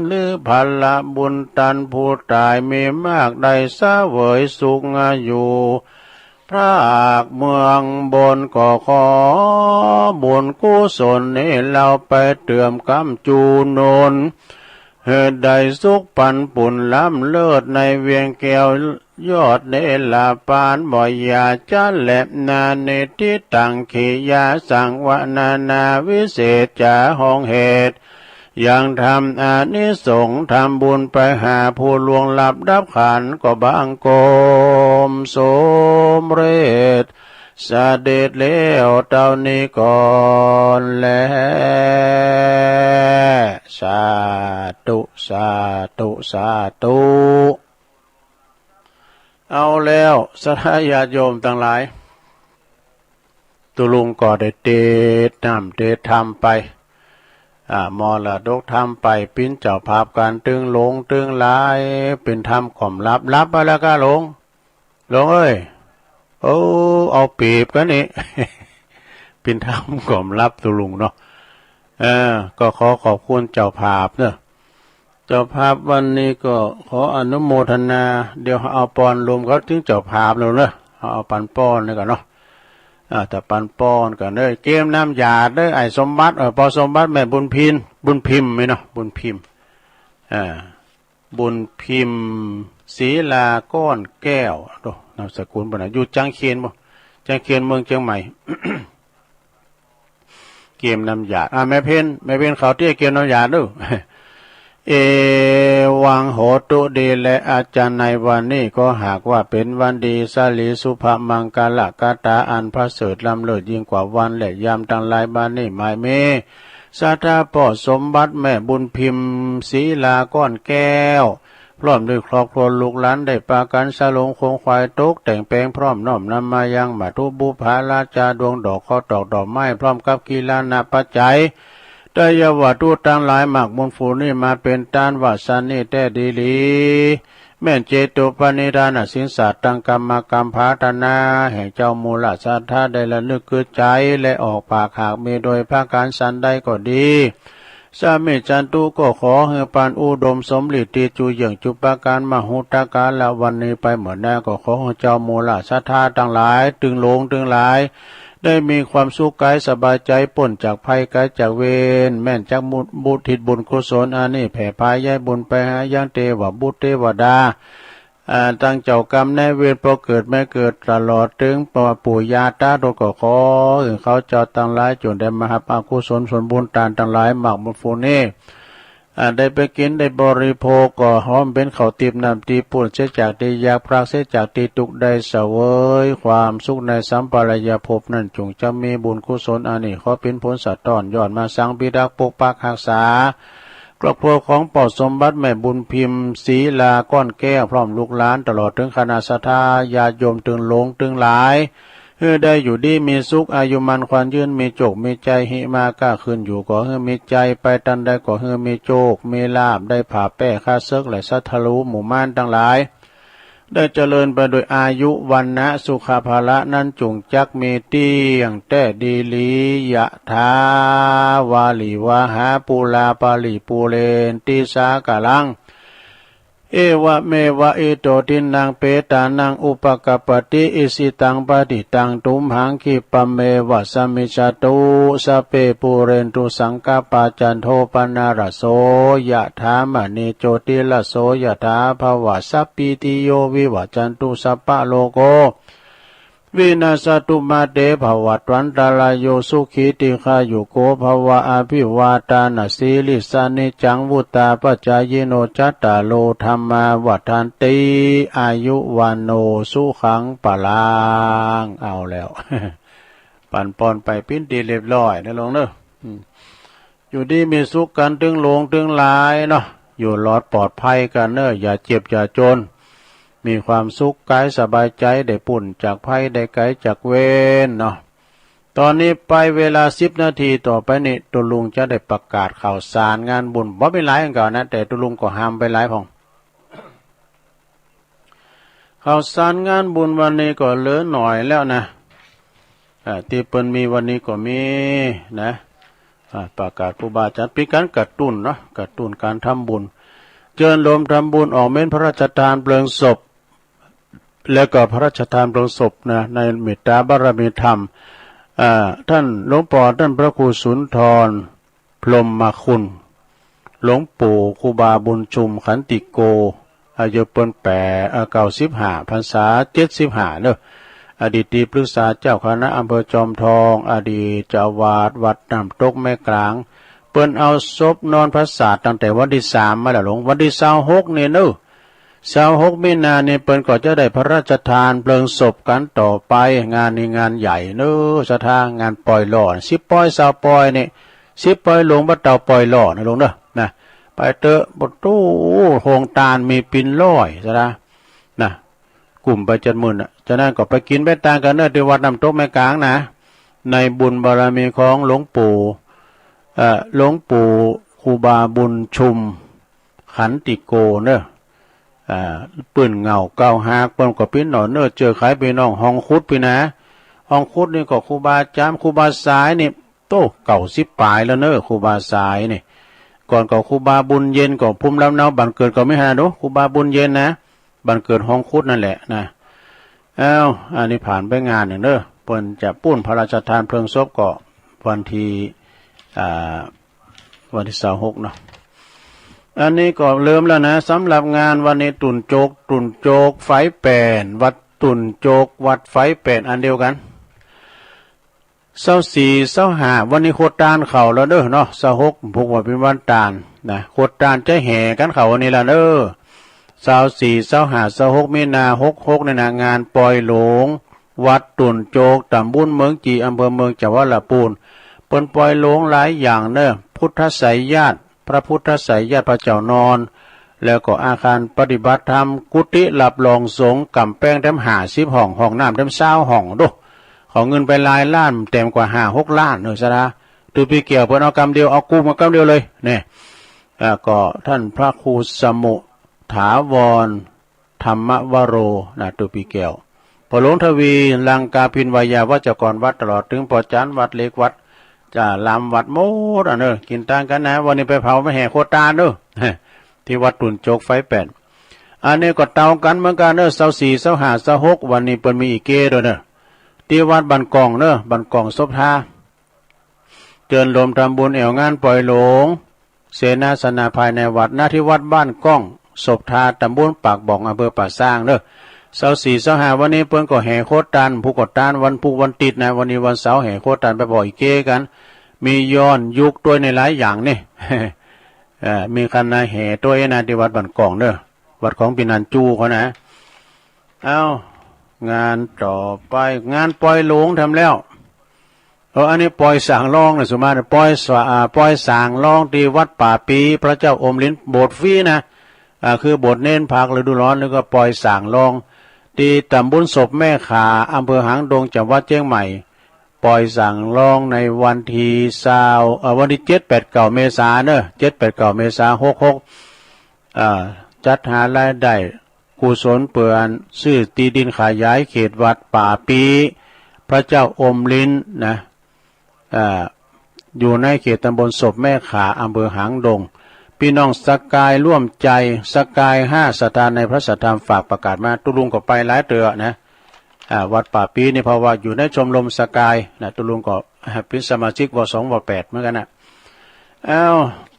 หรือผละบุญตานผู้ต๋ายมีมาก ได้เสวยสุขอยู่ ภาคเมืองบน ก็ขอบุญกุศลนี้ เฮาไปเติมกำจูหนุน หื้อได้สุขปันปุ้นล้ำเลิศ ในเวียงแก้วยอดเนรปาน บ่อย่าจะแลนา นิทธิตัง กิริยาสังวรนานาวิเศษจ๋า ห้องเหตุ ยังธรรมอานิสงส์ ทำบุญไปหาผู้ล่วงลับดับขันธ์ ก็บังคมสำเร็จ เสด็จแล้วเต้านี้ก่อนแล สาธุ สาธุ สาธุ เอาแล้ว ศรัทธาญาติโยมตังหลาย ตุ๊ลุงก็ได้เตรียมน้ำเตรียมธรรมไป อ่า มรดกธรรมไป เปิ้นเจ้าภาพก๋านตึงหลงตึงหลาย เปิ้นทำกล่อมหลับ หลับไปแล้วก้าหลง หลงเอ้ย โอ้ เอาเปรียบกั๋นนี่ เปิ้นทำกล่อมหลับตุ๊ลุงเนาะ เออ ก็ขอขอบคุณเจ้าภาพเนาะ เจ้าภาพวันนี้ก็ขออนุโมทนา เดี๋ยวเอาปอนรวมกับถึงเจ้าภาพแล้วเนาะ เอา เอาปันปอนนี่ก่อนเนาะ อ่า แต่ปันปอนก่อนเด้อ เกมน้ำหยาดเด้อ ไอ้สมบัติ เออ ปอสมบัติ แม่บุญพิน บุญพิมพ์ไหมเนาะ บุญพิมพ์ อ่า บุญพิมพ์ ศิลาก้อนแก้ว โอ้ นามสกุลเปิ้นนะ อยู่จังเคียนบ่ จังเคียนเมืองเชียงใหม่ เกมน้ำหยาด อ่า แม่เพ็ญ แม่เพ็ญเขาเตี้ยเกมน้ำหยาดเด้อ เอวังโหตุ ดีแล อาจารย์ ในวันนี้ก็หากว่าเป็นวันดี สลีสุภมังคละคาถาอันประเสริฐล้ำเลิศยิ่งกว่าวันและยามทั้งหลาย บัดนี้หมายมี ศรัทธาพ่อสมบัติ แม่บุญพิมพ์ ศรีลา ก้อนแก้ว พร้อมด้วยครอบครัวลูกหลาน ได้ปากั๋นสลงขงขวาย ตกแต่งแปลงพร้อม น้อมนำมายังมัทธุบุปผาราชา ดวงดอก เคราะห์ตอกดอกไม้ พร้อมกับกิลานะปัจจัย ไตรยวัตถุตังหลาย หมากบุญฟูนี้มาเป๋นตาน ว่าสันนี้แต๊ดีหลี แม่นเจโตปณิธาน อสิงสาตัง กรรมกรรมภาธนา แห่งเจ้ามูลศรัทธา ได้ระลึกกึ๊ดใจ๋ และออกปากหากมีโดยประก๋านสันใดก็ดี สามิจันตุ ก็ขอหื้อปานอุดมสมฤทธิ์ ตี้จูเยี่ยงจุประก๋าน มหุตตะกาละวันนี้ไปเมื่อหน้า ก็ขอหื้อเจ้ามูลศรัทธาตังหลาย ตึงหลงตึงหลาย ได้มีความสุขก๋ายสบายใจ๋ ป๊นจากภัยก๋ายจากเวร แม่นจักมุทิศบุญกุศลอันนี้แผ่พาย้ายบุญไปหายังเตวบุตรเตวดา อ่า ตังเจ้ากรรมนายเวร ปอเกิดแม่เกิด ตลอดเถิงปอปู่ย่าตาทวด ก็ขอหื้อเขาเจ้าตังหลาย จ๋งได้มาฮับอกุศลผลบุญตานตังหลาย หมากบุญฟูนี้ อ่า ได้ไปกิ๋นได้บริโภค ก็ขอหื้อเป๋นข้าวติ๊บน้ำติ๊บ ป๊นเสียจากตี้ยาก ปราศเสียจากตี้ตุ๊กข์ ได้เสวยความสุขในสัมปรายภพนั้น จ๋งจะมีบุญกุศลอันนี้ ขอเป๋นผลสะท้อนย้อนมาสัง พิทักษ์ปกปักฮักษา ครอบครัวของพ่อสมบัติ แม่บุญพิมพ์ ศรีลา ก้อนแก้ว พร้อมลูกหลาน ตลอดเถิงคณะศรัทธาญาติโยมตึงหลงตึงหลาย หื้อได้อยู่ดีมีสุข อายุมั่นขวัญยืน มีโจคมีชัย หิมาก้าขึ้นอยู่ก็หื้อมีชัย ไปตันใดก็หื้อมีโจคมีลาภ ได้ผ่าแป้ฆ่าเสิ็ก และศัตรูหมู่มารตังหลาย ได้เจริญไปโดยอายุ วรรณะ สุขะ พละ นั้นจ๋งจักมีเตี้ยงแต๊ดีหลี ยะถา วาริวหา ปูรา ปะริปูเรนติสาคะรัง เอวะเมวะ อิโต ทินนัง เปตานัง อุปะกัปปะติ อิจฉิตัง ปะฏิตัง ตุมหัง คิปปะเมวะ สะมิจฉาตุ สัพเพ ปูเรนตุ สังกัปปา จันโท ปะนะระโส ยะถา มะณี โจติระโส ยะถา ภะวะ สัพพีติโย วิวะจันตุ สัพพะโรโค วินัสสะตุ มาเต ภะวัตวันตะราโย สุขี ทีฆายุโก ภะวะ อะภิวาตานะสีลิสสะ นิจจัง วุตตาปะจายิโน จัตตาโร ธัมมา วัฑฒันติ อายุ วัณโณ สุขัง พะลัง เอาแล้ว ปั๋นปอนไปเป๋นตี้เรียบร้อยนะหลวงเนอะ อืม อยู่ดีมีสุขกั๋นตึงหลงตึงหลายเนาะ อยู่หลอดปลอดภัยกั๋นเนอะ อย่าเจ็บอย่าจน มีความสุขก๋ายสบายใจ๋ ได้ป๊นจากภัย ได้ไก๋จากเวรเนาะ ต๋อนนี้ไปเวลาสิบนาทีต่อไปนี้ ตุ๊ลุงจะได้ประกาศข่าวสารงานบุญ บ่มีหลายอันก่อนนะ แต่ตุ๊ลุงก็หามไปหลายพ่อง ข่าวสารงานบุญวันนี้ก็เหลือหน่อยแล้วนะ อ่า ตี้เปิ้นมีวันนี้ก็มีนะ อ่า ประกาศครูบาอาจ๋ารย์ เป๋นก๋านกระตุ้นเนาะ กระตุ้นก๋านทำบุญ เจิญโฮมทำบุญออกเม้นพระราชทานเพลิงศพ แล้วก็พระราชทานเพลิงศพนะ ในเมตตาบารมีธรรม อ่า ต้านหลวงปอต้านพระครูสุนทร พรหมคุณ หลวงปู่ครูบาบุญชุม ขันติโก อายุเปิ้นแป๋ อ่า เก้าสิบห้า พรรษาเจ็ดสิบห้าเนอะ อดีตที่ปรึกษาเจ้าคณะอำเภอจอมทอง อดีตเจ้าอาวาสวัดน้ำตกแม่กลาง เปิ้นเอาศพนอนผสาทตั้งแต่วันตี้สามมาแล้วหลวง วันตี้ซาวหกนี่เนอะ ซาวหกมีนานี่เปิ้นก็จะได้พระราชทานเพลิงศพกั๋นต่อไป งานนี้งานใหญ่เนอะ ศรัทธา งานปล่อยหล่อ สิบปอย ซาวปอยนี่ สิบปอยหลวง บ่เต่าปอยหล่อนะหลวงเนอะ นะ ไปเต๊อะ ประตู๋โฮงตานมีเป๋นร้อย ศรัทธา นะ กุ้มไปเจ็ดหมื่นน่ะ ฉะนั้นก็ไปกิ๋นไปตานกั๋นเนอะ ตี้วัดน้ำตกแม่กลางนะ ในบุญบารมีของหลวงปู่ เอ่อ หลวงปู่ครูบาบุญชุม ขันติโกเนอะ อ่า ปื้นเหง้าเก้าหาก เปิ้นก็ปี้น้องเนอะ เจื้อใคร่ปี้น้อง ห้องคุดปี้นะ ห้องคุดนี่ก็ครูบาจ๋าม ครูบาสายนี่ โต้ เก้าสิบป๋ายแล้วเนอะ ครูบาสายนี่ ก่อนก็ครูบาบุญเย็น ก็ภูมิลำเนา บ้านเกิดก็มีหั้นนะหนู ครูบาบุญเย็นนะ บ้านเกิดห้องคุดนั่นแหละนะ เอ้า อันนี้ผ่านไปงานนึ่งเนอะ เปิ้นจะปู้นพระราชทานเพลิงศพก็วันตี้ อ่า วันตี้ซาวหกเนาะ อันนี้ก็เริ่มแล้วนะ สำหรับงานวันนี้ ตุ่นโจก ตุ่นโจกไฟแป่น วัดตุ่นโจก วัดไฟแป่น อันเดียวกั๋น ซาวสี่ ซาวห้า วันนี้โคตรตานเข้าแล้วเด้อเนาะ ซาวหก ผูกว่าเป็นวันตานนะ โคตรตานจะแห่กันเข้าวันนี้ละเด้อ ซาวสี่ ซาวห้า ซาวหก มีนา หกหก นี่นะ งานปอยหลง วัดตุ่นโจก ตำบลเมืองจี อำเภอเมือง จังหวัดละปูน เปิ้นปอยหลงหลายอย่างเนอะ พุทธไสยญาติ พระพุทธไสยญาติพระเจ้านอน แล้วก็อาคารปฏิบัติธรรม กุฏิรับรองสงฆ์ ก๋ำแพงแถมห้าสิบห้อง ห้องน้ำแถมซาวห้อง โด ขอเงินไปหลายล้าน แถมกว่าห้าหกล้าน เออ สะดา ตูปีแก้วเปิ้นเอากำเดียว เอากู้มากำเดียวเลย เนี่ย อ่า ก็ท่านพระครูสมุถาวร ธรรมวโร นะ ตูปีแก้ว พ่อหลวงทวี ลังกาภินวายา วัจกรวัด ตลอดถึงพ่อจานวัด เหล็กวัด จะลามวัดหมดอ่ะเนอะ กินตังกันนะ วันนี้ไปเผามาแห่โคตรตานเนอะ ที่วัดตุ่นโจกไฟแปด อันนี้ก็เตากันเหมือนกันเนอะ ซาวสี่ ซาวห้า ซาวหก วันนี้เปิ้นมีอีกเก้ด้วยเนอะ ที่วัดบ้านกองเนอะ บ้านกองศพทา เจิญรวมทำบุญแอ่วงานปอยหลง เสนาสนะภายในวัด ณ ที่วัดบ้านก้อง ศพทา ตำบลปากบ่อง อำเภอป่าซางเนอะ ซาวสี่ ซาวห้า วันนี้เปิ้นก็แห่โคตรตาน ผูกโคตรตาน วันพุธวันติดนะ วันนี้วันเสาร์แห่โคตรตานไปปอยอีกเก้กัน มีย้อนยุคด้วยในหลายอย่างนี่ เอ่อ มีคณะแห่ด้วยนะ ที่วัดบ้านกองเนอะ วัดของพี่นันจูเขานะ เอ้า งานต่อไป งานปอยหลงทำแล้ว เออ อันนี้ปอยสางรองนะ สุมาเนี่ย ปอยสะ อ่า ปอยสางรองที่วัดป่าปี พระเจ้าอมฤต โบสถ์ฟรีนะ อ่า คือโบสถ์เน้นภาคฤดูร้อน แล้วก็ปอยสางรอง ที่ตำบลศพแม่ขา อำเภอหางดง จังหวัดเชียงใหม่ ปอยสางรองในวันที่ซาว เอ่อ วันที่เจ็ด แปด เก้า เมษาเนอะ เจ็ด แปด เก้า เมษา หกหก อ่า จัดหารายได้ กุศลเปื่อนซื้อที่ดินขยายเขตวัดป่าปี พระเจ้าอมฤตนะ อ่า อยู่ในเขตตำบลศพแม่ขา อำเภอหางดง พี่น้องสกายร่วมใจ สกายห้า ศรัทธาในพระสัทธรรม ฝากประกาศมา ตุ๊ลุงก็ไปหลายเตื้อนะ อ่า วัดป่าปีนี่ เพราะว่าอยู่ในชมรมสกายนะ ตุ๊ลุงก็เป็นสมาชิก ว สอง ว แปด เหมือนกันนะ เอ้า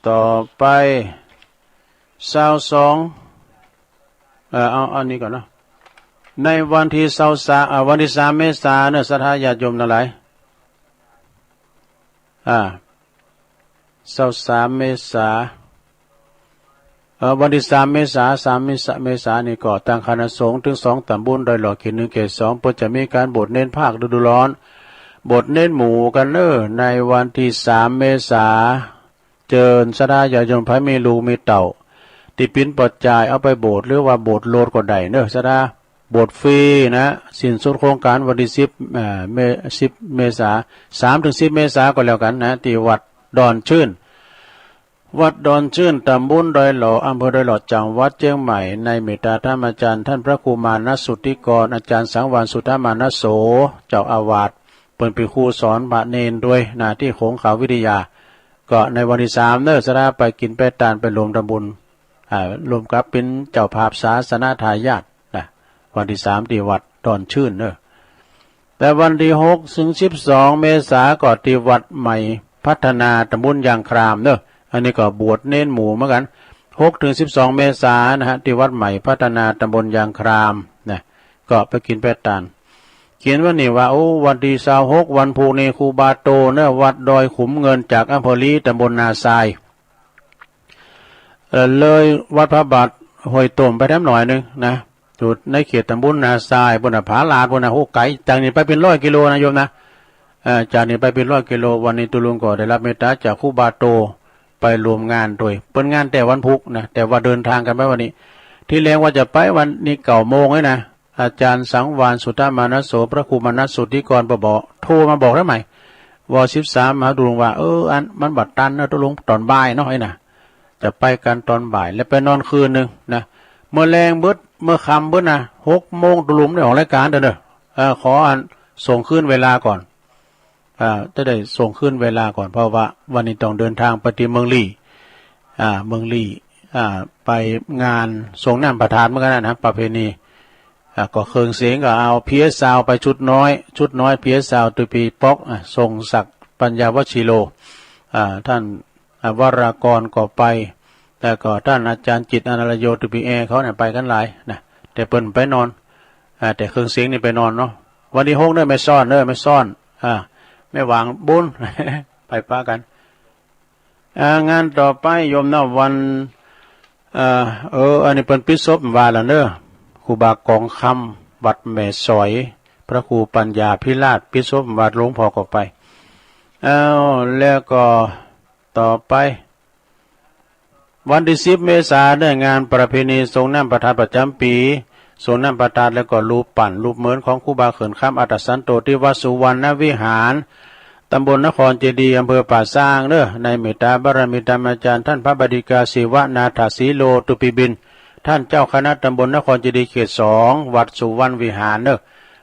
ต่อไป ซาวสอง เอ่อ เอา อันนี้ก่อนเนาะ ในวันที่ซาวสาม อ่า วันที่สาม เมษาเนอะ ศรัทธาญาติโยมทั้งหลาย อ่า ซาวสาม เมษา เอ่อ วันที่สาม เมษา สาม เมษา เมษานี่ก็ตั้งคณะสงฆ์ถึงสองตำบล ดอยหล่อเขตหนึ่ง เขตสอง เปิ้นจะมีการโบสถ์เน้นภาคฤดูร้อน โบสถ์เน้นหมู่กันเนอะ ในวันที่สาม เมษา เจิญศรัทธาญาติโยมไผมีลูกมีเต้า ที่ปิ้นปอดจ่ายเอาไปโบสถ์ หรือว่าโบสถ์โลดก็ได้เนอะ ศรัทธา โบสถ์ฟรีนะ สิ้นสุดโครงการวันที่สิบ เอ่อ เม สิบ เมษา สามถึงสิบ เมษาก็แล้วกันนะ ที่วัดดอนชื่น วัดดอนชื่น ตำบลดอยหล่อ อำเภอดอยหล่อ จังหวัดเชียงใหม่ ในเมตตาธรรมอาจารย์ ท่านพระครูมานะสุทธิกร อาจารย์สังวาลสุทธมานะโส เจ้าอาวาส เปิ้นเป็นครูสอนพระเณรด้วยนะ ที่โขงขาววิทยา ก็ในวันที่สามเนอะ ศรัทธาไปกินไปตาน ไปรวมทำบุญ อ่า ร่วมกับเป็นเจ้าภาพศาสนทายาทนะ วันที่สามที่วัดดอนชื่นเนอะ แต่วันที่หกถึงสิบสอง เมษาก็ที่วัดใหม่พัฒนา ตำบลยางครามเนอะ อันนี้ก็บวชเณรหมู่เหมือนกัน หกถึงสิบสอง เมษานะฮะ ที่วัดใหม่พัฒนา ตำบลยางครามนะ ก็ไปกินไปตาน เขียนไว้นี่ว่า โอ้ วันที่ซาวหก วันพุธนี่ ครูบาโตเนอะ วัดดอยขุมเงิน จากอำเภอลี ตำบลนาทราย เอ่อ เลยวัดพระบาทห้วยต้มไปแถมหน่อยหนึ่งนะ อยู่ในเขตตำบลนาทราย บนผาลาดบนนะ โอ้ ไกล จากนี่ไปเป็นร้อยกิโลนะโยมนะ เอ่อ จากนี่ไปเป็นร้อยกิโล วันนี้ตุ๊ลุงก็ได้รับเมตตาจากครูบาโต ไปร่วมงานด้วย เปิ้นงานแต่วันพุธนะ แต่ว่าเดินทางกันไปวันนี้ ที่แรกว่าจะไปวันนี้เก้าโมงเลยนะ อาจารย์สังวาลสุทธมานะโส พระครูมานะสุทธิกร บอก โทรมาบอกได้ไหม ว สิบสาม มาตุ๊ลุงว่า เออ อัน มันบ่ตันนะตุ๊ลุง ตอนบ่ายเนาะไอ้น่ะ จะไปกันตอนบ่าย แล้วไปนอนคืนหนึ่งนะ เมื่อแลงเบิด เมื่อค่ำเบิดนะ หกโมงตุ๊ลุงได้ออกรายการเด้อเนอะ เออ ขออันส่งคืนเวลาก่อน อ่า จะได้ส่งคืนเวลาก่อน เพราะว่าวันนี้ต้องเดินทางไปที่เมืองลี้ อ่า เมืองลี้ อ่า ไปงานส่งน้ำพระธาตุเหมือนกันนะ ประเพณี อ่า ก็เครื่องเสียงก็เอา พีเอส ซาวด์ไปชุดน้อย ชุดน้อย พีเอส ซาวด์ ตัวปีป๊อก อ่า ทรงศักดิ์ ปัญญาวชิโร อ่า ท่าน อ่า วรากรก็ไป แล้วก็ท่านอาจารย์จิตร อนาลโย ตัวปีแอร์เขาเนี่ยไปกันหลายนะ แต่เปิ้นไปนอน อ่า แต่เครื่องเสียงนี่ไปนอนเนาะ วันที่หกเนี่ยแม่ซ่อนเนอะ แม่ซ่อน อ่า แม่หวางบุญ ไปปะกัน อ่า งานต่อไปโยมเนาะ วัน เอ่อ เออ อันนี้เปิ้นปิดศพว่าแล้วเนอะ ครูบากองคำ วัดแม่สอย พระครูปัญญาภิราช ปิดศพว่า หลวงพ่อก็ไป อ้าว แล้วก็ต่อไป วันที่สิบเมษา ได้งานประเพณีสรงน้ำพระธาตุประจำปี สรงน้ำพระธาตุแล้วก็รูปปั้นรูปเหมือนของครูบาเขื่อนคำอัฏฐสันโต ที่วัดสุวรรณวิหาร ตำบลนครเจดีย์ อำเภอป่าซางเนอะ ในเมตตาบารมีธรรมอาจารย์ท่านพระบดิกาศิวนาถสีโลตุปีบิน ท่านเจ้าคณะตำบลนครเจดีย์เขตสอง วัดสุวรรณวิหารเนอะ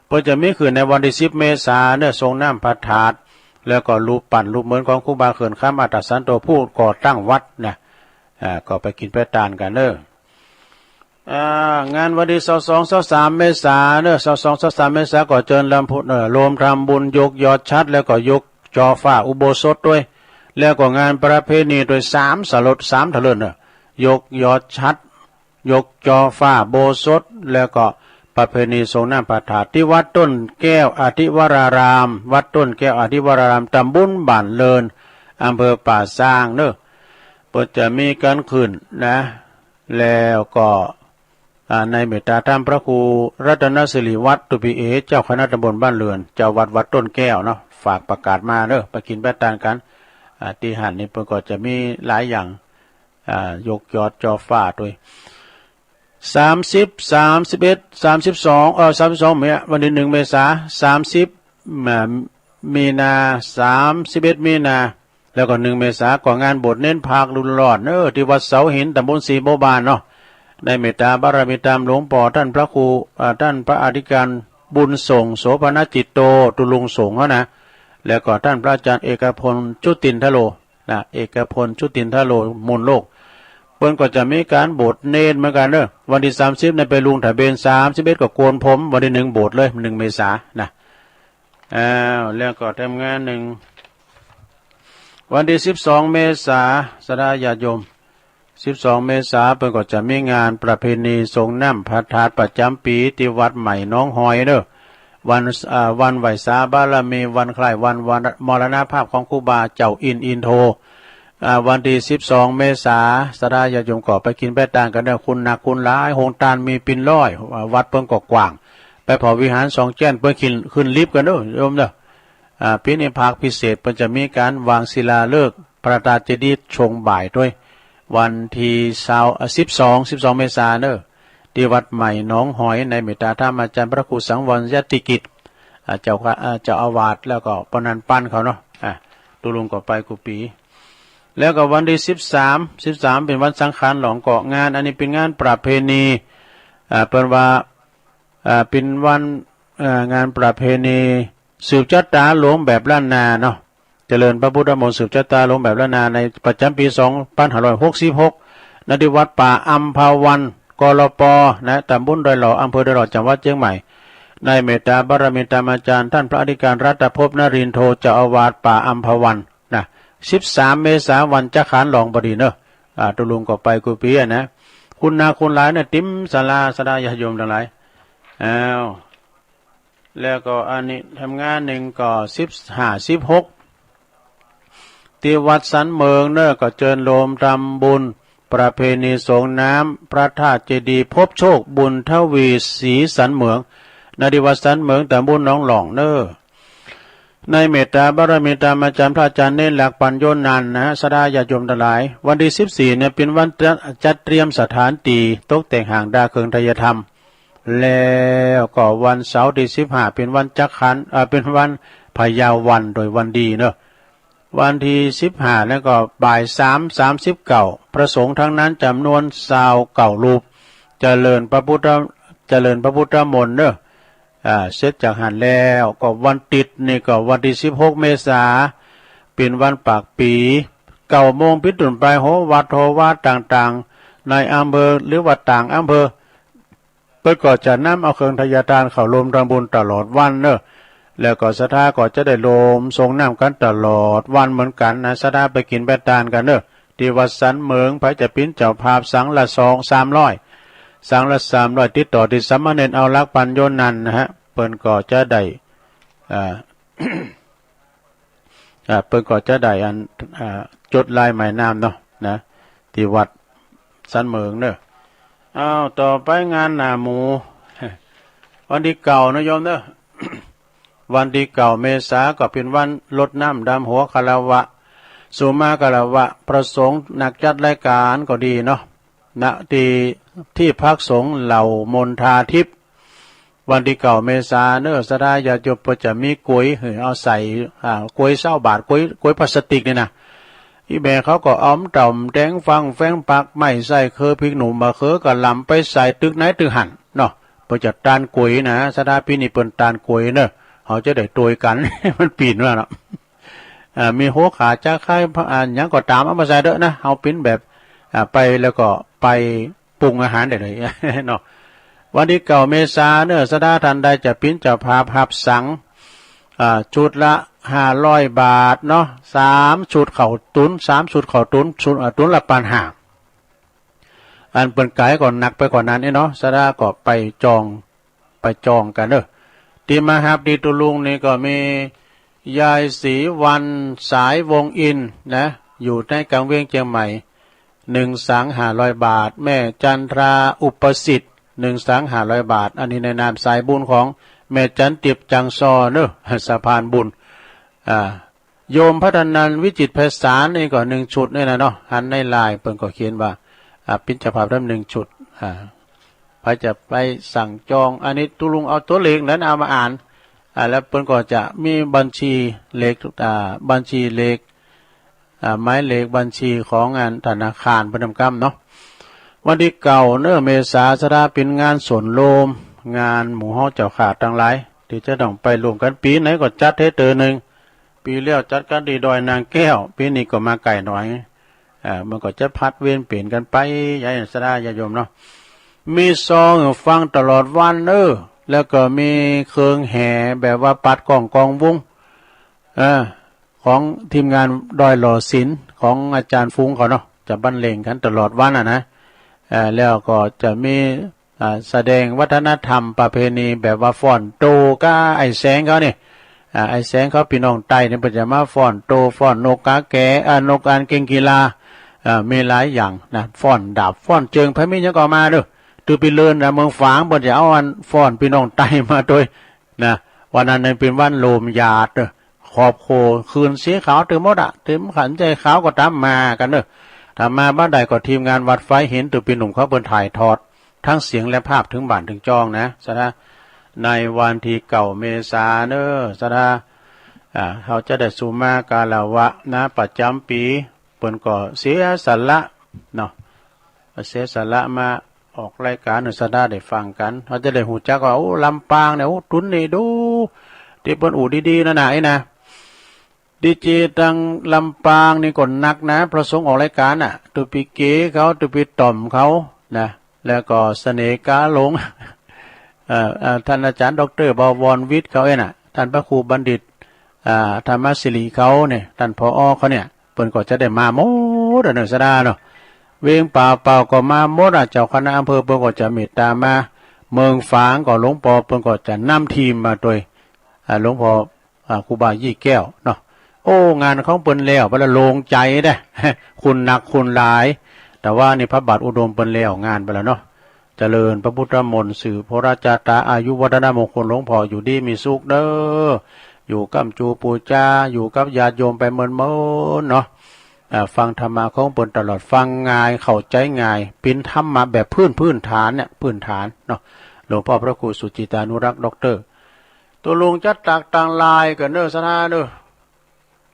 เปิ้นจะมีขึ้นในวันที่สิบเมษาเนอะ สรงน้ำพระธาตุ แล้วก็รูปปั้นรูปเหมือนของครูบาเขื่อนคำอัฏฐสันโต ผู้ก่อตั้งวัดนะ อ่า ก็ไปกินไปตานกันเนอะ อ่า งานวันที่ซาวสอง ซาวสามเมษาเนอะ ซาวสอง ซาวสามเมษา ก็เจิญลำพูน เอ่อ รวมทำบุญยกยอดฉัตร แล้วก็ยกจอฟ้าอุโบสถด้วย แล้วก็งานประเพณีด้วยสามสลด สามเถลินเนอะ ยกยอดฉัตร ยกจอฟ้าโบสถ แล้วก็ประเพณีสรงน้ำพระธาตุที่วัดต้นแก้วอธิวราราม วัดต้นแก้วอธิวราราม ตำบลบ้านเลิน อำเภอป่าซางเนอะ เปิ้นจะมีกันขึ้นนะ แล้วก็ อ่า ในเมตตาธรรมพระครูรัตนสิริวัตรตุปีเอ เจ้าคณะตำบลบ้านเลิน เจ้าวัดวัดต้นแก้วเนาะ ฝากประกาศมาเนอะ ไปกินไปตานกัน อ่า ที่หั้นนี่เปิ้นก็จะมีหลายอย่าง อ่า ยกยอดจอฟ้าด้วย สามสิบ สามสิบเอ็ด สามสิบสอง เอ่อ สามสิบสอง เม วันที่หนึ่งเมษา สามสิบ อ่า มีนา สามสิบเอ็ด มีนา แล้วก็หนึ่งเมษา ก็งานบวชเณรภาคฤดูร้อนเนอะ ที่วัดเสาหิน ตำบลสีบัวบานเนาะ ในเมตตาบารมีธรรมหลวงพ่อท่านพระครู อ่า ท่านพระอธิการบุญส่ง โสภณจิตโต ตุลุงสงฆ์เขานะ แล้วก็ท่านพระอาจารย์เอกพล จุตินทโล นะ เอกพล จุตินทโล มูลโลก เปิ้นก็จะมีการบวชเณรเหมือนกันเนอะ วันที่สามสิบเนี่ยไปลงทะเบียน สามสิบเอ็ดก็โกนผม วันที่หนึ่งบวชเลย หนึ่งเมษานะ อ้าว แล้วก็ทำงานหนึ่ง วันที่สิบสองเมษา ศรัทธาญาติโยม สิบสองเมษา เปิ้นก็จะมีงานประเพณีสรงน้ำพระธาตุประจำปีที่วัดใหม่หนองหอยเนอะ วัน อ่า วันไหว้สาบารมี วันคล้ายวัน วันมรณภาพของครูบาเจ้าอินทร์อินโท อ่า วันที่สิบสองเมษา ศรัทธาญาติโยมก็ไปกินไปตานกันเนอะ คนนักคนหลาย โฮงตานมีเป็นร้อย อ่า วัดเปิ้นก็กว้าง ไปเผาวิหารสองแจ้น เปิ้นขึ้น ขึ้นลิฟต์กันเนอะโยมเนอะ อ่า ปีนี้ภาคพิเศษเปิ้นจะมีการวางศิลาฤกษ์พระธาตุเจดีย์ช่วงบ่ายด้วย วันที่ซาว อ่า สิบสอง สิบสองเมษาเนอะ ที่วัดใหม่หนองหอย ในเมตตาธรรมอาจารย์พระครูสังวรยติกิจ อ่า เจ้า อ่า เจ้าอาวาส แล้วก็ปนัญปันเขาเนาะ อ่า ตุลุงก็ไปกู้ปี แล้วก็วันที่สิบสาม สิบสามเป็นวันสังขารหลวง ก็งานอันนี้เป็นงานประเพณี อ่า เปิ้นว่า อ่า เป็นวัน อ่า งานประเพณีสืบชะตาหลวงแบบล้านนาเนาะ เจริญพระพุทธมนต์สืบชะตาหลวงแบบล้านนา ในประจำปีสองพันห้าร้อยหกสิบหก ณ ที่วัดป่าอัมพวัน กลป นะ ตำบลดอยหล่อ อำเภอดอยหล่อ จังหวัดเชียงใหม่ ในเมตตาบารมีธรรมอาจารย์ท่านพระอธิการรัตภพนรินโท เจ้าอาวาสป่าอัมพวันนะ สิบสามเมษา วันจักขานหลองพอดีเนอะ อ่า ตุลุงก็ไปกู้ปีอะนะ คนนักคนหลายเนี่ย เต็มศาลา ศรัทธาญาติโยมทั้งหลาย อ้าว แล้วก็อันนี้ทำงานหนึ่งก็สิบห้า สิบหก ที่วัดสันเหมิงเนอะ ก็เจิญโลมทำบุญประเพณีสรงน้ำพระธาตุเจดีย์พบโชคบุญทวีศรีสันเหมิง ณ ที่วัดสันเหมิง ตำบลหนองหล่องเนอะ ในเมตตาบารมีธรรมอาจารย์พระอาจารย์เณรหลักปัญโยนันท์นะฮะ ศรัทธาญาติโยมทั้งหลาย วันที่สิบสี่เนี่ยเป็นวันจัด จัดเตรียมสถานที่ตกแต่งห้างดาเครื่องไทยธรรม แล้วก็วันเสาร์ที่สิบห้าเป็นวันจักขัน เอ่อ เป็นวันพยาวันโดยวันดีเนอะ วันที่สิบห้าแล้วก็บ่ายสาม สามสิบเก้า พระสงฆ์ทั้งนั้นจำนวนซาวเก้ารูป เจริญพระพุทธ เจริญพระพุทธมนต์เนอะ อ่า เสร็จจากหั้นแล้วก็วันติดนี่ก็วันที่สิบหกเมษา เป็นวันปากปี เก้าโมงเป็นต้นไป โฮวัดโฮวาต่างๆ ในอำเภอหรือว่าต่างอำเภอ เปิ้นก็จะนำเอาเครื่องไทยทานเข้าร่วมทำบุญตลอดวันเนอะ แล้วก็ศรัทธาก็จะได้ร่วมส่งน้ำกันตลอดวันเหมือนกันนะ ศรัทธาไปกินไปตานกันเนอะ ที่วัดสันเหมิง ไผจะเป็นเจ้าภาพสังละสอง สามร้อย สังละสามร้อย ติดต่อที่สามเณรเอาหลักปัญโยนันท์นะฮะ เปิ้นก็จะได้ อ่า อ่า เปิ้นก็จะได้อัน อ่า จดลายหมายนามเนาะ นะ ที่วัดสันเหมิงเนอะ อ้าว ต่อไปงานหน้าหมู่ วันที่เก้านะโยมเนอะ วันที่เก้าเมษาก็เป็นวันรดน้ำดำหัวคารวะ สุมาคารวะ พระสงฆ์นักจัดรายการก็ดีเนาะ ณ ที่ ที่พักสงฆ์เหล่ามณฑาทิพย์ วันที่เก้าเมษาเนอะ ศรัทธาญาติโยมเปิ้นจะมีก๋วยหื้อเอาใส่ อ่า ก๋วยซาวบาท ก๋วย ก๋วยพลาสติกนี่นะ อีแม่เขาก็เอาต๋อมแตง ฟังแฟง ผัก ไม้ไส้ เขือ พริกหนุ่ม มะเขือ กะหล่ำ ไปใส่ตึกไหนตึกหั้นเนาะ เปิ้นจะตานก๋วยนะ ศรัทธา ปี๋นี้เปิ้นตานก๋วยเนอะ เฮาจะได้ตวยกั๋น มันปี๋นว่าเนาะ อ่า มีหัวข่า จ๊าค่าย อ่า หยังก็ต๋าม เอามาใส่เต๊อะนะ เฮาปิ้นแบบ อ่า ไปแล้วก็ไปปรุงอาหารได้เลย เนาะ วันที่เก้าเมษาเนอะ ศรัทธาท่านใดจะปิ้นเจ้าภาพฮับสัง อ่า ชุดละห้าร้อยบาทเนาะ สามชุดข้าวตุ๋น สามชุดข้าวตุ๋น ชุด อ่า ตุ๋นละปันห้า อันเปิ้นก๋ายก็หนักไปกว่านั้นเนาะ ศรัทธาก็ไปจอง ไปจองกั๋นเนอะ ตี้มาฮับตี้ตุ๊ลุงนี่ก็มี ยายศรีวรรณ สายวงศ์อินทร์นะ อยู่ในกังเวียงเจียงใหม่ หนึ่งสังห้าร้อยบาท แม่จันทรา อุปสิทธิ์ หนึ่งสังห้าร้อยบาท อันนี้ในนามสายบุญของแม่จันทร์ ติ๊บ จังซอเนอะ สะพานบุญ อ่า โยมพัฒนันท์ วิจิตรไพศาลนี่ก็หนึ่งชุดนี่นะเนาะ หันในไลน์เปิ้นก็เขียนว่า อ่า ปิ้นเจ้าภาพนำหนึ่งชุด อ่า ใผจะไปสั่งจอง อันนี้ตุ๊ลุงเอาตั๋วเลขนั้นเอามาอ่าน อ่า แล้วเปิ้นก็จะมีบัญชีเลข อ่า บัญชีเลข อ่า หมายเลขบัญชีของอันธนาคารเปิ้นนำกำเนาะ วันที่เก้าเนอะ เมษา ศรัทธาปิ้นงานส่วนรวม งานหมู่เฮาเจ้าข้าตังหลาย ตี้จะต้องไปร่วมกั๋น ปี๋ไหนก็จัดหื้อเตื้อหนึ่ง ปี๋แล้วจัดกั๋นตี้ดอยนางแก้ว ปี๋นี้ก็มาไก๋หน่อย อ่า มันก็จะผลัดเวียนเปลี่ยนกั๋นไป ยายศรัทธาญาติโยมเนาะ มีซองหื้อฟังตลอดวันเนอะ แล้วก็มีเครื่องแห่แบบว่าปัดก้องกองวง เออ ของทีมงานดอยหล่อศิลป์ ของอาจารย์ฟุ้งเขาเนาะ จะบรรเลงกั๋นตลอดวันอะนะ เอ่อ แล้วก็จะมี อ่า แสดงวัฒนธรรมประเพณีแบบว่าฟ้อนโตกับไอ้แสงเขานี่ อ่า ไอ้แสงเขาปี้น้องใต้นี่เปิ้นจะมาฟ้อนโต ฟ้อนนกกาแก อ่า นกอันเก่งกีฬา อ่า มีหลายอย่างนะ ฟ้อนดาบ ฟ้อนเจิง ใผมีหยังก็เอามาเด้อ ตื้อปี้เลินนะ เมืองฝางเปิ้นจะเอาอันฟ้อนปี้น้องใต้มาตวยนะ วันนั้นนี่เปิ้นวันโลมหยาดเด้อ ขอบโขนคืนสีขาวเติมหมดอะ เติมขันใจ๋ขาวก็ต๋ามมากั๋นเนอะ ถ้ามาบ่ได้ก็ทีมงานวัดไฟเห็น ตื้อปี้หนุ่มเขาเปิ้นถ่ายทอด ทั้งเสียงและภาพเถิงบ้านเถิงจองนะ ศรัทธา ในวันที่เก้าเมษาเนอะ ศรัทธา อ่า เฮาจะได้สุมาคารวะนะ ประจ๋ำปี๋ เปิ้นก็เสียสละเนาะ เสียสละมาออกรายการหื้อศรัทธาได้ฟังกั๋น เฮาจะได้ฮู้จักว่า โอ้ ลำปางเนี่ย โอ้ ตุ๊นนี่ดู ตี้เปิ้นอู้ดีๆ นั่นน่ะ ไอ้นะ ดีเจตังลำปางนี่ก็หนักนะ พระสงฆ์ออกรายการน่ะ ตื้อปี้เก๋เขา ตื้อปี้ต่อมเขานะ แล้วก็เสน่ห์กาหลง เอ่อ เอ่อ ท่านอาจารย์ด็อกเตอร์ บวรวิทย์เขาเองน่ะ ท่านพระครูบัณฑิต อ่า ธรรมสิริเขาเนี่ย ท่าน ผอ เขาเนี่ย เปิ้นก็จะได้มาหมดอะเนอะ ศรัทธาเนาะ เวียงป่าเป่าก็มาหมดอะ เจ้าคณะอำเภอเปิ้นก็จะเมตต๋ามา เมืองฝางก็หลวงปอเปิ้นก็จะนำทีมมาตวย อ่า หลวงพ่อ อ่า ครูบายี่แก้วเนาะ โอ้ งานของเปิ้นแล้ว ไปแล้วโล่งใจ๋เด้อ คุณหนักคุณหลาย แต่ว่านี่พระบาทอุดมเปิ้นแล้วงานไปแล้วเนาะ เจริญพระพุทธมนต์ สืบพระราชาตา อายุวัฒนมงคล หลวงพ่ออยู่ดีมีสุขเด้อ อยู่ค้ำจูปู๋จา อยู่กับญาติโยมไปเมินๆ เนาะ อ่า ฟังธรรมะของเปิ้นตลอด ฟังง่าย เข้าใจ๋ง่าย เป๋นธรรมะแบบพื้น พื้นฐานเนี่ย พื้นฐานเนาะ หลวงพ่อพระครูสุจิตานุรักษ์ ด็อกเตอร์ ตุ๊ลุงจัดตักตังหลายกั๋นเนอะ ศรัทธาเนอะ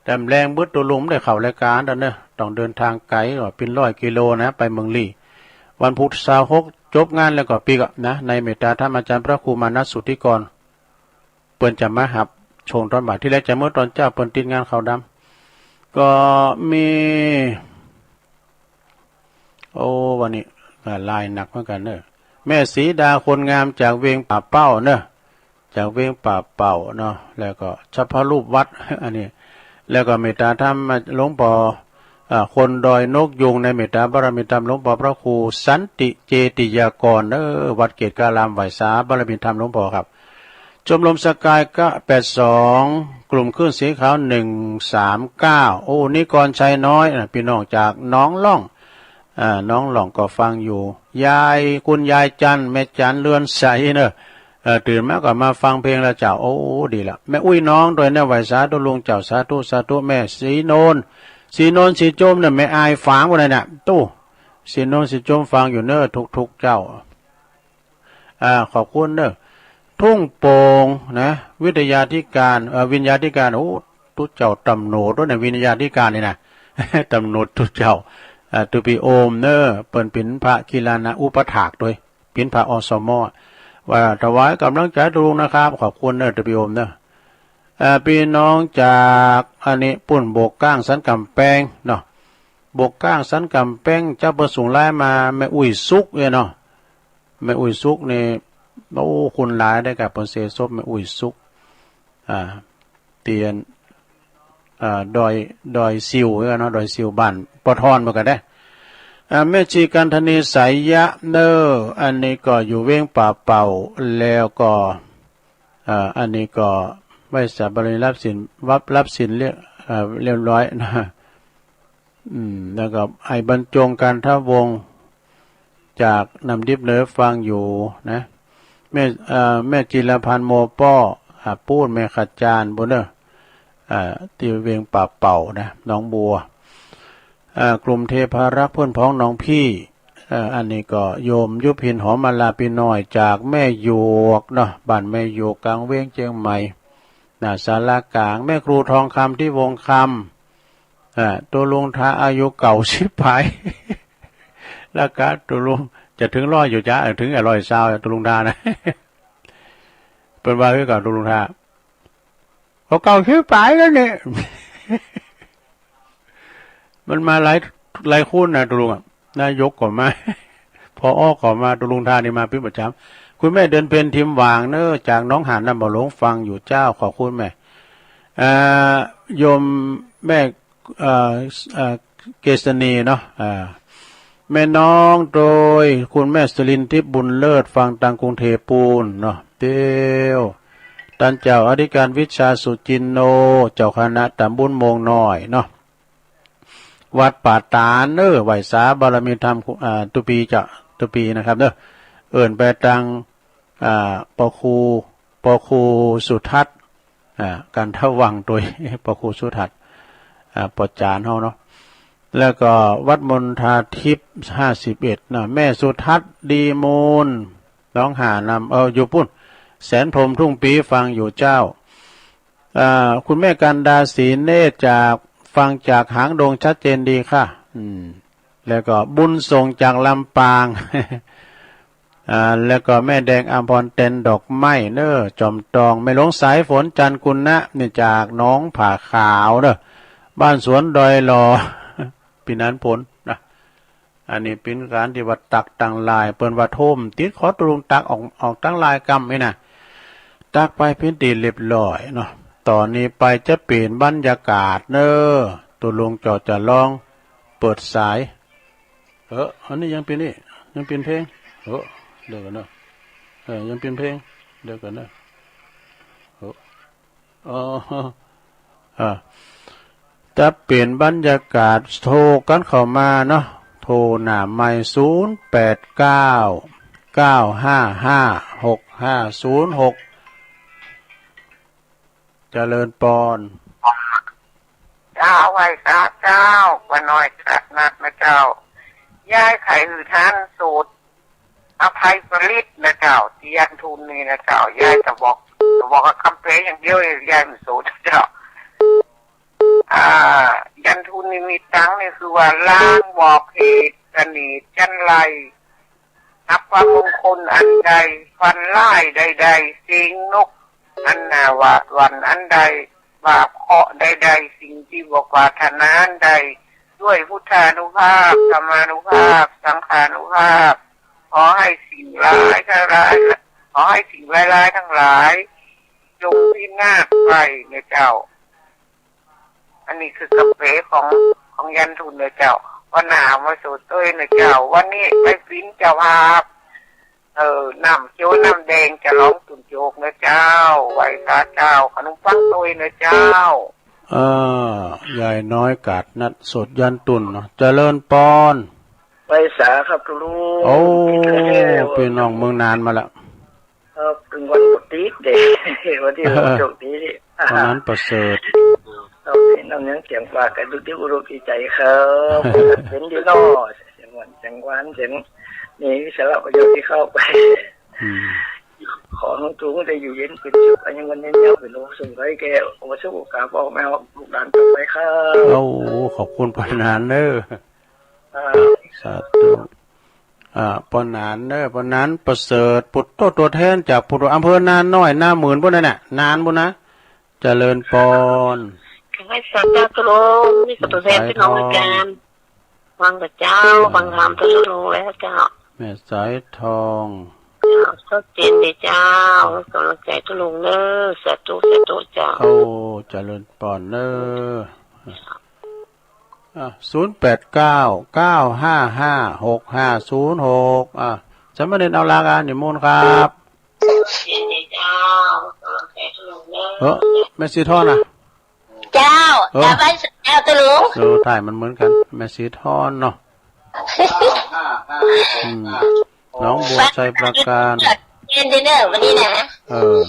แต้มแรงบึดตุ๊ลุงได้เข้ารายการตันเนอะ ต้องเดินทางไก๋ ว่าเป๋นร้อยกิโลนะ ไปเมืองลี้ วันพุธซาวหก จบงานแล้วก็ปิ๊กอะนะ ในเมตตาธรรมอาจารย์พระครูมานัสสุทธิกร เปิ้นจะมาฮับช่วงตอนบ่าย ตี้แรกจะเมือตอนเจ๊า เปิ้นติดงานขาวดำ ก็มี โอ้ วันนี้ก็ไลน์หนักเหมือนกั๋นเนอะ แม่ศรีดาคนงามจากเวียงป่าเป้าเนอะ จากเวียงป่าเป้าเนาะ แล้วก็เจ้าพระรูปวัด อันนี้ แล้วก็เมตตาธรรมหลวงปอ อ่า คนดอยนกยูง ในเมตตาบารมีธรรมหลวงปอพระครูสันติเจติยากร เออ วัดเกตุการาม ไหว้สาบารมีธรรมหลวงปอครับ ชมรมสกายก็แปดสอง กลุ่มคลื่นสีขาวหนึ่งสามเก้า โอ้ นิกรชัยน้อยนะ พี่น้องจากหนองล่อง อ่า หนองล่องก็ฟังอยู่ ยาย คุณยายจันทร์ แม่จันทร์เรือนใสเนอะ เอ่อ ตื่นมาก็มาฟังเพลงแล้วเจ้า โอ้ ดีละ แม่อุ้ยน้องด้วยนะ ไหว้สาธุลุงเจ้า สาธุ สาธุ แม่ศรีนนท์ ศรีนนท์ ศรีจมเนี่ย แม่อายฝางวันนั้นน่ะ ตู้ ศรีนนท์ ศรีจม ฟังอยู่เนอะ ทุกๆ เจ้า อ่า ขอบคุณเนอะ ทุ่งโป่งนะ วิทยาธิการ เอ่อ วิญญาธิการ โอ้ ตุ๊เจ้าตำหนดด้วยนะ วิญญาธิการนี่นะ ตำหนดตุ๊เจ้า อ่า ตุ๊ปีโอมเนอะ เปิ้นเป๋นพระกีฬานะ อุปถากด้วย เป๋นพระ อสม ว่าถวายกำลังใจตุ๊ลุงนะครับ ขอบคุณเนอะ ตุ๊ปีโอมเนอะ อ่า พี่น้องจากอันนี้ ปุ้นโบกก้างสันกำแปงเนาะ โบกก้างสันกำแปง เจ้าเปิ้นส่งไลน์มา แม่อุ้ยสุกเนี่ยเนาะ แม่อุ้ยสุกนี่ โอ้ คุณหลายได้กับเปิ้นเสียศพแม่อุ้ยสุก อ่า เตียน อ่า ดอย ดอยซิวเนาะ ดอยซิวบ้านปอทอนเหมือนกันได้ อ่า แม่ชีกันธนีสายยะเนอ อันนี้ก็อยู่เวียงป่าเป่า แล้วก็ อ่า อันนี้ก็ไหว้สาบารมีรับศีล วับ รับศีลเรียบ อ่า เรียบร้อยนะ อืม แล้วก็ไอ้บรรจงกันทวงศ์จากน้ำดิบเนอฟังอยู่นะ แม่ เอ่อ แม่จิรพันธ์โมป้อ อ่า ปูนแม่ขจารย์บุญเนอ อ่า ที่เวียงป่าเป่านะ หนองบัว อ่า กลุ่มเทพารักษ์เพื่อนพ้องน้องพี่ อ่า อันนี้ก็โยมยุพินหอมมาลาปีน้อยจากแม่หยวกเนาะ บ้านแม่หยวกกลางเวียงเชียงใหม่ หน้าศาลากลาง แม่ครูทองคำที่วงคำ อ่า ตุ๊ลุงทาอายุเก้าสิบปลาย แล้วก็ตุ๊ลุงจะถึงร้อยอยู่จ้ะ เออ ถึงร้อยซาวตุ๊ลุงทานะ เปิ้นว่าคือเก่าตุ๊ลุงทา ก็เก้าสิบปลายแล้วเนี่ย มันมาหลาย หลายคนนะตุ๊ลุงอะ นายกก็มา ผอ.ก็มา ตุ๊ลุงทานี่มาเป็นประจำ คุณแม่เดือนเพ็ญทิมหว่างเนอะ จากหนองหานน้ำบ่หลวงฟังอยู่เจ้า ขอบคุณแม่ เอ่อ โยมแม่ เอ่อ เอ่อ เกษณีเนาะ อ่า แม่น้องโดยคุณแม่สุรินทร์ทิพย์บุญเลิศ ฟังตังกรุงเทพฯปูนเนาะ เตียว ต้านเจ้าอธิการวิชาสุจินโน เจ้าคณะตำบลโมงน้อยเนาะ วัดป่าตาดเนอ ไหว้สาบารมีธรรม อ่า ตุ๊ปีเจ้า ตุ๊ปีนะครับเนอะ เอิ้นไปตัง อ่า ปอครู ปอครูสุทัศน์ อ่า กันทวังค์โดย ปอครูสุทัศน์ อ่า ปอจารย์เฮาเนาะ แล้วก็วัดมณฑาทิพย์ ห้าสิบเอ็ด นะ แม่สุทัศน์ ดีมูล หนองหานน้ำ เออ อยู่ปูน แสนพรหมทุ่งปีฟังอยู่เจ้า อ่า คุณแม่กันดา ศรีเนตร จาก ฟังจากหางดงชัดเจนดีค่ะ อืม แล้วก็บุญส่งจากลำปาง อ่า แล้วก็แม่แดงอำพร เต็นดอกไม้เนอ จอมตอง แม่หลวงสายฝน จันทร์กุณะ นี่จากหนองผาขาวเนอ บ้านสวนดอยหล่อ ปีนั้นผลนะ อันนี้เป๋นการที่ว่าตักตังหลาย เปิ้นว่าโทมติดขอตุ๊ลุงตักออก ออกตังหลายกำนี่นะ ตักไปเป๋นตี้เรียบร้อยเนาะ ตอนนี้ไปจะเปลี่ยนบรรยากาศเนอ ตุ๊ลุงเจ้าจะลองเปิดสาย เออ อันนี้ยังเป๋นนี่ ยังเป๋นเพลง เออ เดี๋ยวก่อนเนอะ เออ ยังเป๋นเพลง เดี๋ยวก่อนเนอะ เออ อ๋อ อ่า จะเปลี่ยนบรรยากาศ โทรกันเข้ามาเนาะ โทรหน้าไมค์ ศูนย์แปดเก้า เก้าห้าห้า หกห้าศูนย์หก เจริญปอน เจ้า ไหว้สาเจ้า ป้าน้อยตลาดนัดนะเจ้า ยายไขหือท่านสูตร อภัยผลิตนะเจ้า ที่ยันทุนนี่นะเจ้า ยายจะบอก จะบอกกับคำแปลอย่างเดียวเลย ยายมันสูตรนะเจ้า อ่า ยันทุนนี่มีตังค์นี่คือว่าล้างหมอกเหตุ เสนียดจัญไร นับว่ามงคลอันใด ฝันร้ายใดๆ เสียงนกอันน่าหวาดหวั่นอันใด บาปเคราะห์ใดๆ สิ่งที่บ่ปรารถนาอันใด ด้วยพุทธานุภาพ ธรรมานุภาพ สังฆานุภาพ ขอให้สิ่งร้ายทั้งหลาย ขอให้สิ่งร้ายๆ ทั้งหลาย จงพินาศไปนะเจ้า อันนี้คือกาแฟของ ของยันทุนนะเจ้า วันหน้ามาสู่ตุ้ยนะเจ้า วันนี้ไปเป็นเจ้าภาพ เออ น้ำเขียวน้ำแดง ฉลองตุ่นโจกนะเจ้า ไหว้สาเจ้า ขนมปังตวยนะเจ้า เออ ยายน้อยกาดนัด โสดยันตุ่นเนาะ เจริญปอน ไหว้สาครับลุง โอ้ พี่น้องเมืองนานมาละ ครับ ถึงวันพุธติดเด้ วันที่ เออ โชคดี วันนั้นประเสริฐ ครับ พี่น้องยังเสียงปากกันดุกดิกอุรุกดีใจครับ เป็นดีเนาะ เสียงหวาน เสียงหวาน เสียงมีสาระประโยชน์ที่เข้าไป อืม ขอให้ทุกคนได้อยู่เย็นเป็นสุข อายุมันยืนยาวเป็นโรคส่งไร้แก่ โอสุขกาพ่อแม่ลูกหลานต่อไปครับ โอ้ ขอบคุณปานานเนอะ อ่า สาธุ อ่า ปานานเนอะ ปานานประเสริฐ ปุตโต ตัวแทนจากปุตโต อำเภอนาน้อย นาหมื่น พวกนั้นน่ะ นานพวกนะ เจริญปอน ไหว้สาเจ้าตุลุง นี่ก็ตัวแทนพี่น้องเหมือนกัน ฟังกับเจ้า เออ ฟังธรรมตุลุงแล้วเจ้า แม่สายทอง เจ้า ชัดเจนดีเจ้า กำลังใจตุลุงเนอะ สาธุ สาธุเจ้า โอ้ เจริญปอนเนอะ อ่ะ ศูนย์แปดเก้า เก้าห้าห้า หกห้าศูนย์หก อ่ะ สามเณรเอาลากานิมนต์ครับ เออ แม่สีทอนนะ เจ้า เออ กราบไหว้เจ้าตุลุง เออ ถ่ายมันเหมือนกัน แม่สีทอนเนาะ อืม หนองบัวไชยปราการ เย็นดีเนอะวันนี้นะ เออ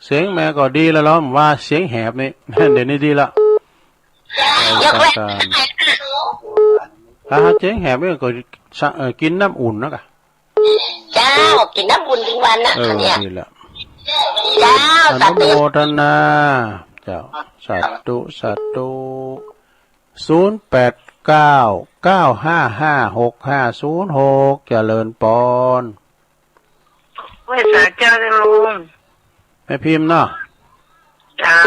เสียงแม่ก็ดีแล้วเหรอ ว่าเสียงแหบนี่ เดี๋ยวนี้ดีละ เจ้า ไชยปราการ ถ้าเสียงแหบนี่ก็สะ เออ กินน้ำอุ่นนะกะ เจ้า กินน้ำบุญทุกวันนะ เออ เนี่ย ดีละ เจ้า อนุโมทนา สาธุ เจ้า สาธุ สาธุ ศูนย์แปดเก้า เก้าห้าห้า หกห้าศูนย์หก เจริญปอน ไหว้สาเจ้าเจ้าลุง แม่พิมพ์เนาะ เจ้า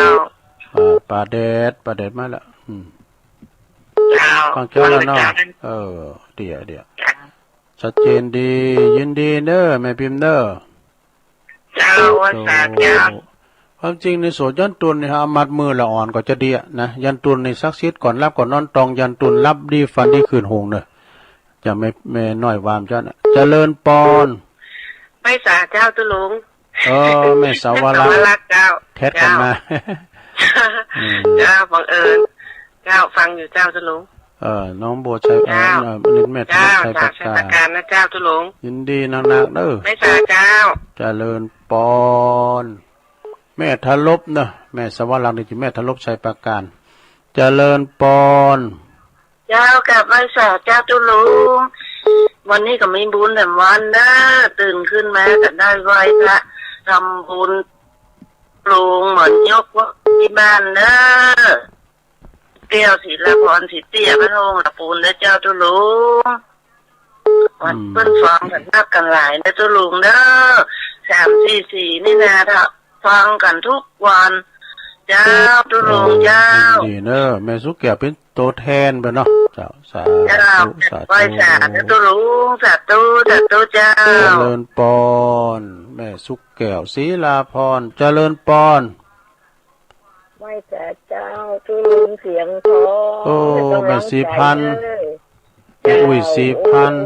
อ่า ป้าแดด ป้าแดดมาแล้ว อืม เจ้า ฟังเจ้าแล้วเนาะ ฟังเจ้า เออ เดี๋ยว เดี๋ยว เจ้า ชัดเจนดี ยินดีเด้อ แม่พิมพ์เด้อ เจ้า ว่าสาเจ้า ความจริงในโสดยันตุนนี่ เอามัดมือละอ่อนก็จะดีอะนะ ยันตุนนี่ศักดิ์สิทธิ์ ก่อนหลับก่อนนอน ต้องยันตุน หลับดีฝันดีคืนหุงเนอะ จะไม่ ไม่น้อยวามเจ้านะ เจริญปอน ไหว้สาเจ้าตุลุง เออ แม่สาวรักษ์ แม่สาวรักษ์เจ้า แท็กกันมา เจ้า อืม เจ้า บังเอิญ เจ้า ฟังอยู่เจ้าตุลุง เออ น้องบัวชัย เจ้า เออ นี่แม่ เจ้า ชัยปราการ เจ้า ชัยปราการนะเจ้าตุลุง ยินดีนักๆเด้อ ไหว้สาเจ้า เจริญปอน แม่ทะลบเนอะ แม่สวรรค์นี่คือแม่ทะลบชัยปราการ เจริญปอน เจ้า กราบไหว้สาเจ้าตุลุง วันนี้ก็มีบุญแถมวันเด้อ ตื่นขึ้นมาก็ได้ไหว้พระ ทำบุญปลูกหมอนยกที่บ้านเด้อ เตี้ยวศิลาพร สีเตี้ย บ้านโฮงละปูนเด้อเจ้าตุลุง วัน อืม เปิ้นฟ้องกันนักกันหลายนะเจ้าลุงเด้อ สามสี่สี่นี่นะ ถ้าฟังกันทุกวัน เจ้าเจ้าลุง เออ เจ้า ดีเนอะ แม่สุแก้วเป็นตัวแทนไปเนาะ เจ้า สาธุ เจ้า สาธุ ไหว้สาเจ้าเจ้าลุง สาธุ สาธุเจ้า เจริญปอน แม่สุแก้ว ศิลาพร เจริญปอน ไหว้สาเจ้า เจ้าลุงเสียงทอง โอ้ ให้กำลังใจ แม่สีพันธุ์ เด้อ แม่อุ้ยสีพันธุ์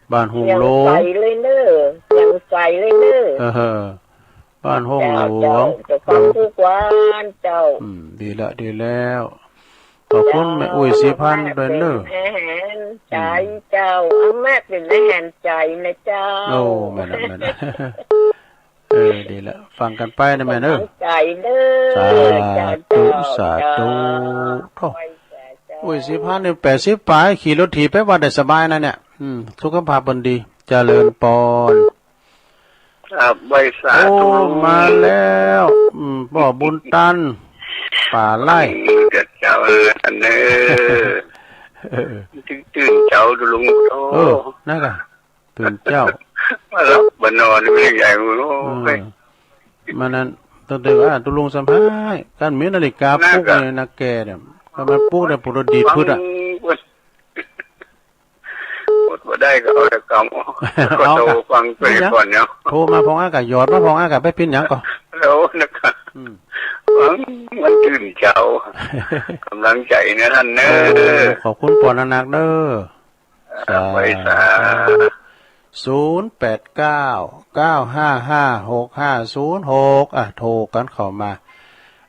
เจ้า บ้านโฮงหลวง เสียงใสเลยเนอะ เสียงใสเลยเนอะ เออ บ้านโฮงหลวง เจ้า เจ้า จะฟังทุกวันเจ้า อืม ดีละ ดีแล้ว ขอบคุณแม่อุ้ยสีพันธุ์ด้วยเนอะ เป็นอาหารใจเจ้า อืม อาม่าเป็นอาหารใจนะเจ้า โอ้ แม่นละ แม่นละ เออ ดีละ ฟังกันไปนะแม่เนอะ ตั้งใจเด้อ สาธุ เจ้า สาธุ เจ้า โธ่ ไหว้สาเจ้า อุ้ย สีพันธุ์นี่แปดสิบปลาย ขี่รถถีบไปวัดได้สบายนะเนี่ย อืม สุขภาพเปิ้นดี เจริญปอน ครับ ไหว้สาธุ โอ้ มาแล้ว อืม ป้อบุญตัน ป่าไร่ เจ้าเอิ้นเนอะ เออ ตื่นเจ้าตุลุง โอ้ เออ นั่นกะ ตื่นเจ้า มารับบ่นอนไม่ใหญ่ โอ้ย อืม มันนั้น ตั้งแต่ว่าตุลุงสัมภาษณ์ การมีนาฬิกาปลุก นั่นกะ เนี่ย นักแก่เนี่ย ก็มาปลุกได้ปกติดพุทธอะ ฟัง อดบ่ได้ก็เอาแต่กำ ก็ เอา โทร กะ ฟังไปก่อนเนาะ โทรมาพองอากาศ หยอดมาพองอากาศ ไปปิ้นหยังก่อน แล้วนะคะ อืม ฟังมันตื่นเช้า กำลังใจนะท่านเนอะ เออ ขอบคุณปอนักๆเด้อ ครับ สาธุ ไหว้สา ศูนย์แปดเก้า เก้าห้าห้า หกห้าศูนย์หก อ่ะ โทรกันเข้ามา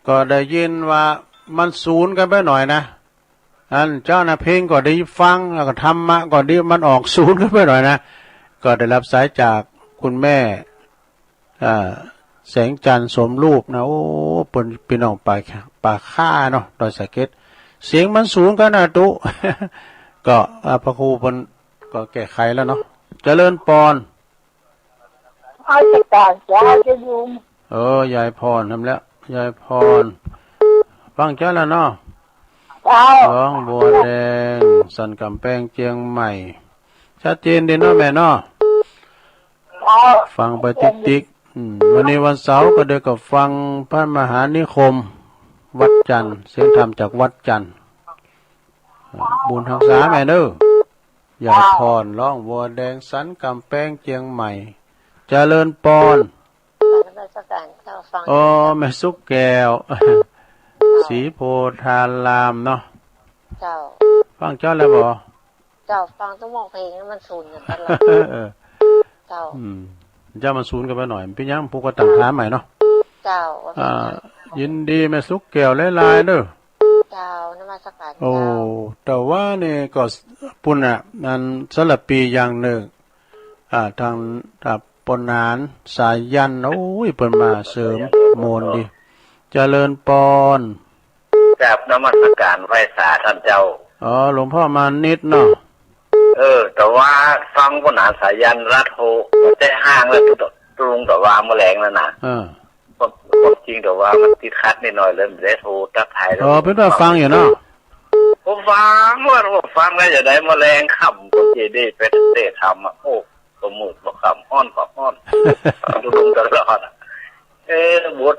ก็ได้ยินว่ามันศูนย์กันไปหน่อยนะ อันเจ้านะ เพลงก็ดีฟัง แล้วก็ธรรมะก็ดี มันออกศูนย์กันไปหน่อยนะ ก็ได้รับสายจากคุณแม่ อ่า แสงจันทร์สมรูปนะ โอ้ เปิ้นพี่น้องป่า ป่าค่าเนาะ ดอยสะเก็ด เสียงมันสูงกันนะตุ๊ ก็ อ่า พระครูเปิ้นก็แก้ไขแล้วเนาะ เจริญปอน นมัสการเจ้า โยม เออ ยายพร นั่นแหละ ยายพร ฟังเจ้าแล้วเนาะ เจ้า หลวงบัวแดง สันกำแพงเชียงใหม่ ชัดเจนดีเนาะแม่เนาะ เจ้า ฟังไปติ๊กๆ อืม วันนี้วันเสาร์ก็เดี๋ยวก็ฟังพระมหานิคม วัดจันทร์ เสียงธรรมจากวัดจันทร์ บุญฮักษาแม่เด้อ ยายพร หลวงบัวแดง สันกำแพงเชียงใหม่ เจริญปอน นมัสการเจ้า ฟัง อ๋อ แม่สุกแก้ว เจ้า ศรีโพธารามเนาะ เจ้า ฟังเจ้าแล้วบ่ เจ้า ฟังแต่วงเพลงมันสูนกันตลอด เออ เจ้า อืม เจ้ามันสูนกันไปหน่อย มันเป็นหยัง ผู้ก็ตั้งถามใหม่เนาะ เจ้า ว่าเป็นหยัง อ่า ยินดีแม่สุกแก้วหลายๆ เด้อ เจ้า นมัสการ โอ้ เจ้า แต่ว่านี่ก็ ปุ้นน่ะ อันสำหรับปีอย่างหนึ่ง อ่า ทาง อ่า ปนานสายัน โอ้ย เปิ้นมาเสริมโมนดี เจริญปอน กราบนมัสการไหว้สาท่านเจ้า อ๋อ หลวงพ่อมานิดเนาะ เออ แต่ว่าฟังปนานสายันรัดโห แต่ห่างแล้วตุตุงแต่ว่าเมื่อแรงแล้วนะ เออ ความ ความจริงแต่ว่ามันติดขัดนิดหน่อยเลย ไม่ได้โทรทักทายแล้ว อ๋อ เป็นว่าฟังอยู่เนาะ ผมฟังว่าผมฟังแล้วจะได้มาแรงค่ำผมจะได้ไปเทศน์ธรรมอ่ะ โอ้ ก็มืดก็ค่ำ ฮ้อนก็ฮ้อน ฟังตุลุงตลอดอ่ะ เออ บท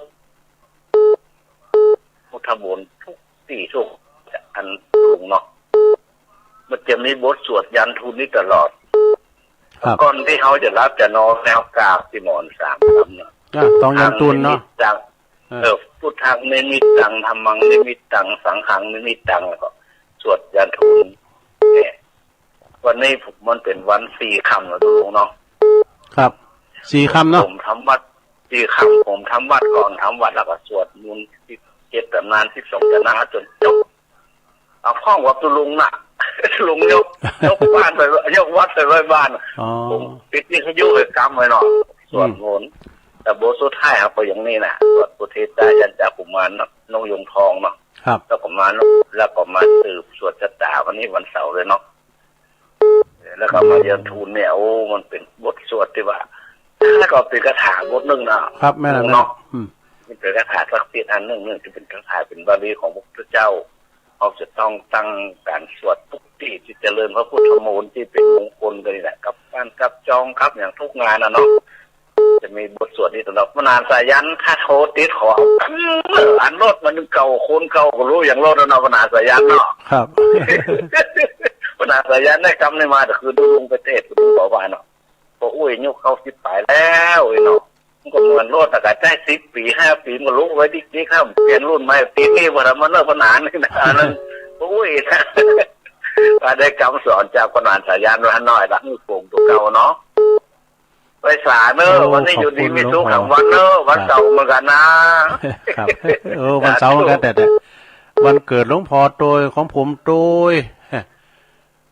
พุทธมนต์ทุกที่ทุกอันตุลุงเนาะ มันจะมีบทสวดยันทูลนี้ตลอด ครับ ก่อนที่เขาจะหลับจะนอนแล้วกราบที่หมอนสามคำเนาะ อ่ะ ต้องยันทูลเนาะ ตัง เออ เออ พุทธังนิมิตตัง ธัมมังนิมิตตัง สังฆังนิมิตตัง แล้วก็สวดยันทูลเนี่ย วันนี้มันเป็นวันสี่ค่ำแล้วลุงเนาะ ครับ สี่ค่ำเนาะ ผมทำวัด สี่ค่ำผมทำวัดก่อน ทำวัดแล้วก็สวดมนต์สิบเจ็ดตำนาน สิบสองตำนานจนจบ เอาข้องวัดตุลุงน่ะ ลุงยก ยกบ้านไป ยกวัดไปไว้บ้าน อ๋อ ผมปิดวิทยุไปกำไว้เนาะ สวดมนต์ อืม แต่บทสุดท้ายครับก็อย่างนี้นะ สวดพุทเทจายัญจากุมารเนาะ นกยูงทองเนาะ ครับ แล้วก็มา แล้วก็มาสืบสวดชะตา วันนี้วันเสาร์เลยเนาะ แล้วก็มาเรียนทูลเนี่ย โอ้ มันเป็นบทสวดที่ว่า แล้วก็เป็นคาถาบทหนึ่งนะ ครับ แม่นละ ลุงเนาะ แม่นละ อืม มันเป็นคาถาศักดิ์สิทธิ์อันหนึ่ง หนึ่งที่เป็นคาถาเป็นบาลีของพระพุทธเจ้า เราจะต้องตั้งการสวดทุกที่ที่เจริญพระพุทธมนต์ที่เป็นมงคลกันนี่แหละ กับการกับจองกับอย่างทุกงานนะเนาะ จะมีบทสวดนี้ตลอด ปนานสายัน ถ้าโทรติดขอ อันรถมันเก่า คนเก่าก็รู้อย่างรถแล้วเนาะ ปนานสายันเนาะ ครับ ปนานสายันได้กำนี่มา แต่คือดูลุงไปเทศน์ ดูลุงบอกว่าเนาะ ก็อุ้ย อายุเก้าสิบปลายแล้วไอ้เนาะ มันก็เหมือนรถอะ ก็ใช้สิบปี ห้าปี มันก็ลุกไว้ดิ๊กๆ ครับ เปลี่ยนรุ่นใหม่ ปีนี้ว่าทำมันเลิกปนานนี่นะ อันนั้น อุ้ย นะ ก็ได้คำสอนจากปนานสายันว่าน้อยละ มือโป่งตัวเก่าเนาะ ไปสาเนอะ โอ้ วันนี้อยู่ดีมีสุข ขอบคุณหลวงพ่อ ทั้งวันเนอะ วันเสาร์เหมือนกันนะ ครับ โอ้ วันเสาร์เหมือนกัน แต่ แต่ วันเกิดหลวงพ่อโตย ของผมโตย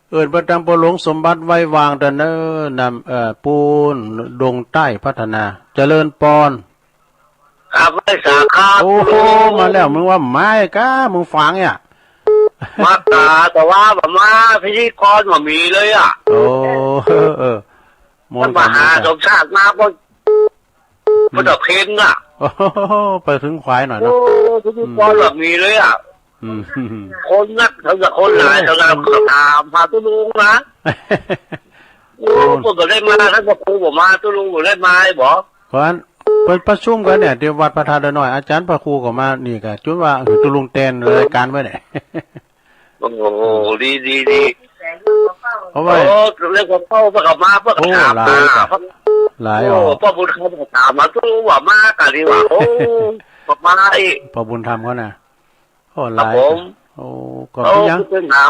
เอิ้นเปิ้นตามพ่อหลวงสมบัติไว้วางเด้อเนอะ นำ เอ่อ ปูนดงใต้พัฒนา เจริญปอน ครับ ไหว้สาครับ โอ้โห ลุง มาแล้ว มึงว่าไม้ก้า มึงฝังเนี่ย มาตา แต่ว่าแบบมาพิธีกรบ่มีเลยอะ โอ้ เออ เออ มนต์ ท่านมหา ครับ สมชาติมาก็ อืม พุทธเพ็ญน่ะ โอ้โห ไปถึงขวายหน่อยเนาะ โอ้ พิธีกร อืม แบบมีเลยอะ อืม คนนัก เขาจะคนหลาย เขาจะถามหาตุ๊ลุงนะ โอ้ โอ้ เพิ่นก็ได้มา ท่านพระครูบอกมา ตุ๊ลุงบอกได้มา บอก เพราะฉะนั้นเพิ่นประชุมกันเนี่ย ที่วัดพระธาตุน้อย อาจารย์พระครูก็มานี่ก็ จนว่า เออ ตุ๊ลุงแตนรายการไว้เนี่ย โอ้โห ดี ดี ดี เพราะว่า โอ้ เรื่องของพ่อ เพิ่นก็มา เพิ่นก็ถาม โอ้ หลาย มา ครับ หลาย โอ้ ออก พ่อบุญคำก็ถามมา ตุ๊ลุงว่ามากะดีว่า โอ้ ก็มาอีก พ่อบุญธรรมเขาน่ะ โอ้ หลาย ครับผม โอ้ ก็ โอ้ เป็นหยัง คือเป็นหา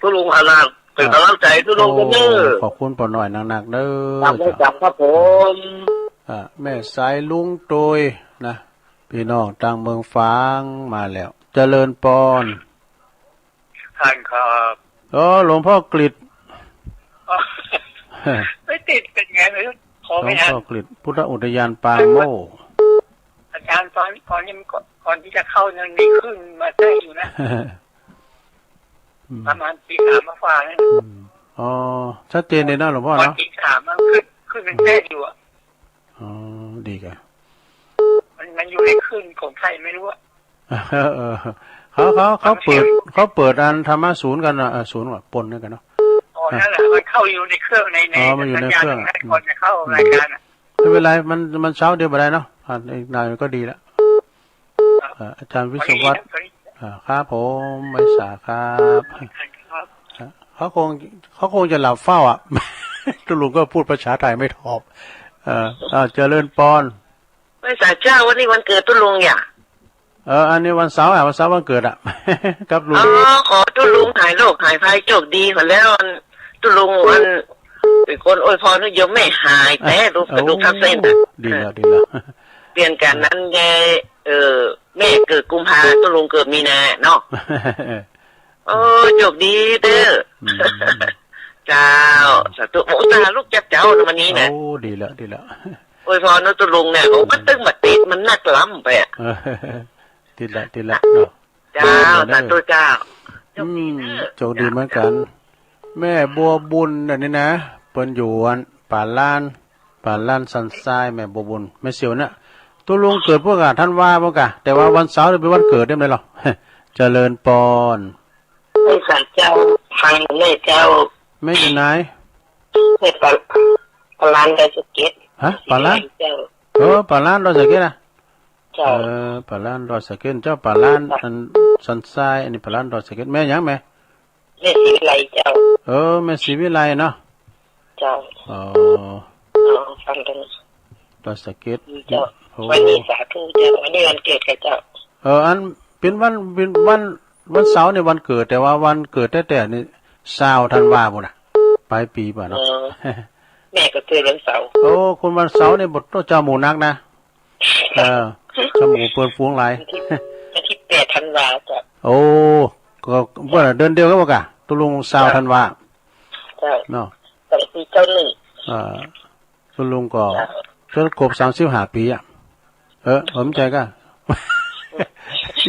ตุ๊ลุงขนาด เป็นกำลังใจทุกคนกันเด้อ โอ้ ขอบคุณป้อน้อยนักๆ เด้อ ครับ เจ้า ครับผม อ่า แม่สายลุงโตยนะ พี่น้องต่างเมืองฝางมาแล้ว เจริญปอน ท่านครับ อ๋อ หลวงพ่อกฤษ อ๋อ ไม่ติด เป็นไงไม่รู้ ขอไม่ทัน หลวงพ่อกฤษ พุทธอุทยานปางโมกข์ อาจารย์ ตอน ตอนนี้มันก่อน ก่อนที่จะเข้ายังมีคลื่นมาแทรกอยู่นะ อืม ประมาณตีสามกว่าๆ เนี่ย อืม อ๋อ ชัดเจนเลยนะหลวงพ่อเนาะ ก่อนตีสามมันคลื่น คลื่นมันแทรกอยู่อะ อ๋อ ดีครับ มัน มันอยู่ในคลื่นของใครไม่รู้อะ เออ เขา เขา เขาเปิด เขาเปิดอันธรรมะศูนย์กันนะ เออ ศูนย์ว่ะ ปนด้วยกันเนาะ อ๋อ นั่นแหละ มันเข้าอยู่ในเครื่องใน ใน อ๋อ มันอยู่ในเครื่อง สัญญาณตรงนั้น ก่อนจะเข้ารายการอะ ไม่เป็นไร มัน มันเช้าเดียวบ่ได้เนาะ อ่ะ อีกหน่อยก็ดีละ ครับ เอ่อ อาจารย์วิศวัตร วันนี้นะ อ่า ครับผม ไม่สาครับ ครับ อ่ะ เขาคง เขาคงจะหลับเฝ้าอ่ะ ตุ๊ลุงก็พูดภาษาไทยไม่ถอบ เอ่อ อ่า เจริญปอน ไม่สาเจ้า วันนี้วันเกิดตุ๊ลุงอย่า เออ อันนี้วันเสาร์อ่ะ วันเสาร์วันเกิดอ่ะ ครับลุง อ๋อ ขอตุ๊ลุงหายโรคหายภัยโชคดีขอแล้ว อัน ตุ๊ลุงอัน เป็นคนอวยพรให้โยมแม่หายแต่ อ่ะ ลูกกระดูกทับเส้นอ่ะ โอ้ ดีแล้ว ดีแล้ว เปลี่ยนกันนั้นยาย เออ แม่เกิดกุมภา ตุ๊ลุงเกิดมีนาเนาะ โอ้ โชคดีเด้อ อืม เจ้า สาธุ โอ้ ตาลูกจับเจ้านะวันนี้นะ โอ้ ดีแล้ว ดีแล้ว อวยพรนะตุ๊ลุงเนี่ย โอ้ มันตึงมาติด มันหนักล้ำไปอะ เออ ติดละ ติดละเนาะ เจ้า เดี๋ยวเด้อ สาธุเจ้า อืม โชคดีเด้อ โชคดีเหมือนกัน แม่บัวบุญอันนี้นะ เปิ้นอยู่อันป่าล้าน ป่าล้านสันทราย แม่บัวบุญ แม่เสียวเนี่ย ตุ๊ลุงเกิดพวกกะธันวาพวกกะ แต่ว่าวันเสาร์เนี่ยเป็นวันเกิดเด้อ ไม่หรอก เจริญปอน ไม่สาเจ้า ฟังแม่เจ้า แม่อยู่ไหน แม่ป่า ป่าล้านดอยสะเก็ด ฮะ ป่าล้าน เจ้า เออ ป่าล้านดอยสะเก็ดนะ เจ้า เออ ป่าล้านดอยสะเก็ด เจ้าป่าล้าน อันสันทราย อันนี้ป่าล้านดอยสะเก็ด แม่หยังแม่ แม่ศรีวิไลเจ้า เออ แม่ศรีวิไลเนาะ เจ้า อ๋อ อ๋อ ฟังกัน ดอยสะเก็ด เจ้า โอ้ วันนี้สาธุเจ้า วันนี้วันเกิดค่ะเจ้า เออ อัน เป็นวัน เป็นวัน วันเสาร์นี่วันเกิด แต่ว่าวันเกิดแต๊ๆ นี่ ซาวธันวาพุ้นน่ะ ปลายปี๋พุ้นเนาะ เออ แม่ก็เกิดวันเสาร์ โอ้ คนวันเสาร์นี่บ่ต้องเจ้าหมู่นักนะ เออ เจ้าหมู่เปิ้นฝูงหลาย วันที่ วันที่แปดธันวาเจ้า โอ้ ก็ เปิ้นเดือนเดียวกันบ่กะ ตุ๊ลุงซาวธันวา เจ้า เนาะ สองปีเก้าหนึ่ง เออ ตุ๊ลุงก็ เจ้า จนครบสามสิบห้าปี๋อะ เออ ผมใจก็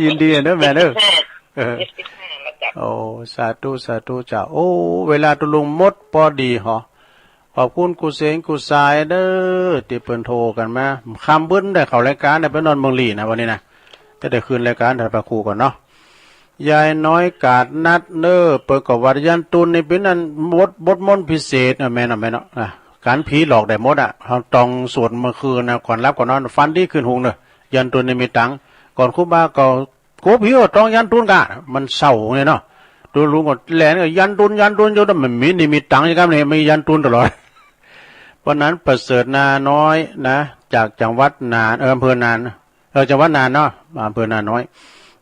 ยินดีเด้อแม่เด้อ เจ็ดสิบห้า เออ เจ็ดสิบห้าแล้วจ้ะ โอ้ สาธุ สาธุเจ้า โอ้ เวลาตุ๊ลุงหมดปอดีหอ ขอบคุณกู้เสงกู้สายเด้อ ตี้เปิ้นโทรกันมา ค่ำบึ้นได้เข้ารายการ ได้ไปนอนเมืองลี้นะวันนี้นะ จะได้คืนรายการท่านพระครูก่อนเนาะ ยายน้อยกาดนัดเน้อ เปิ้นก็ว่ายันตุนนี่เป๋นอันบท บทมนต์พิเศษ อ่ะ แม่นเนาะ แม่นเนาะ อ่ะ กันผีหลอกได้หมดอ่ะ เฮาต้องสวดเมื่อคืนนะ ก่อนหลับก่อนนอน ฝันดีขึ้นหุงเน้อ ยันตุนนี่มีตังค์ ก่อนครูบาก็ กลัวผีก็ต้องยันตุนกะ มันเศร้าเนี่ยเนาะ ตุ๊ลุงก็แหลนก็ยันตุน ยันตุนอยู่ แต่มันมีนี่มีตังค์ใช่ไหมเนี่ย มียันตุนตลอด วันนั้นประเสริฐนาน้อยนะ จากจังหวัดน่าน เออ อำเภอน่าน เออ จังหวัดน่านเนาะ อำเภอนาน้อย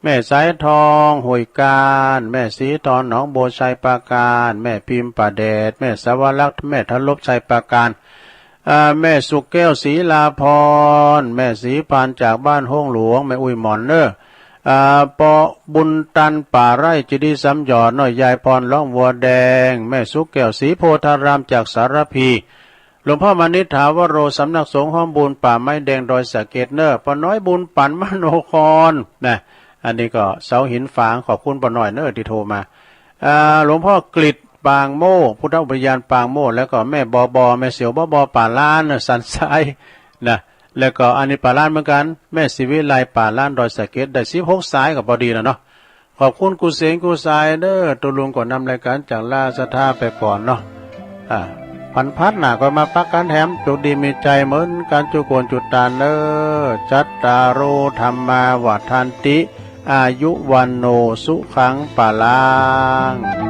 แม่สายทองห้วยกาญ แม่สีทองหนองบัวไชยปราการ แม่พิมพ์ป่าแดด แม่สาวรักษ์ แม่ทะลบไชยปราการ อ่า แม่สุขแก้วศรีลาภรณ์ แม่ศรีพานจากบ้านห้องหลวง แม่อุ้ยหมอนเน้อ อ่า ปอบุญตันป่าไร่ เจดีย์สามหยอดเนาะ ยายพรร้องวัวแดง แม่สุขแก้วศรีโพธารามจากสารภี หลวงพ่อมานิษฐาวโร สำนักสงฆ์ห้องบุญป่าไม้แดงดอยสะเก็ดเน้อ ป้อน้อยบุญปันมโนครนะ อันนี้ก็เสาหินฝาง ขอบคุณป้อน้อยเน้อตี้โทรมา อ่า หลวงพ่อกฤษปางโมกข์ พุทธอุทยานปางโมกข์ แล้วก็แม่บอบอ แม่เสียวบอบอ ป่าล้านเน้อ สันทรายนะ แล้วก็อันนี้ป่าล้านเหมือนกัน แม่ศรีวิไล ป่าล้านดอยสะเก็ด ได้สิบหกสายก็พอดีแล้วเนาะ ขอบคุณกู้เสงกู้สายเน้อ ตุ๊ลุงก็นำรายการจากราชธาไปก่อนเนาะ อ่า พันพัดหน้าก็มาปักกันแถม โชคดีมีชัยเหมือนกันจุคนจุตานเน้อ จัตตาโร ธัมมา วัฑฒันติ อายุ วัณโณ สุขัง พลัง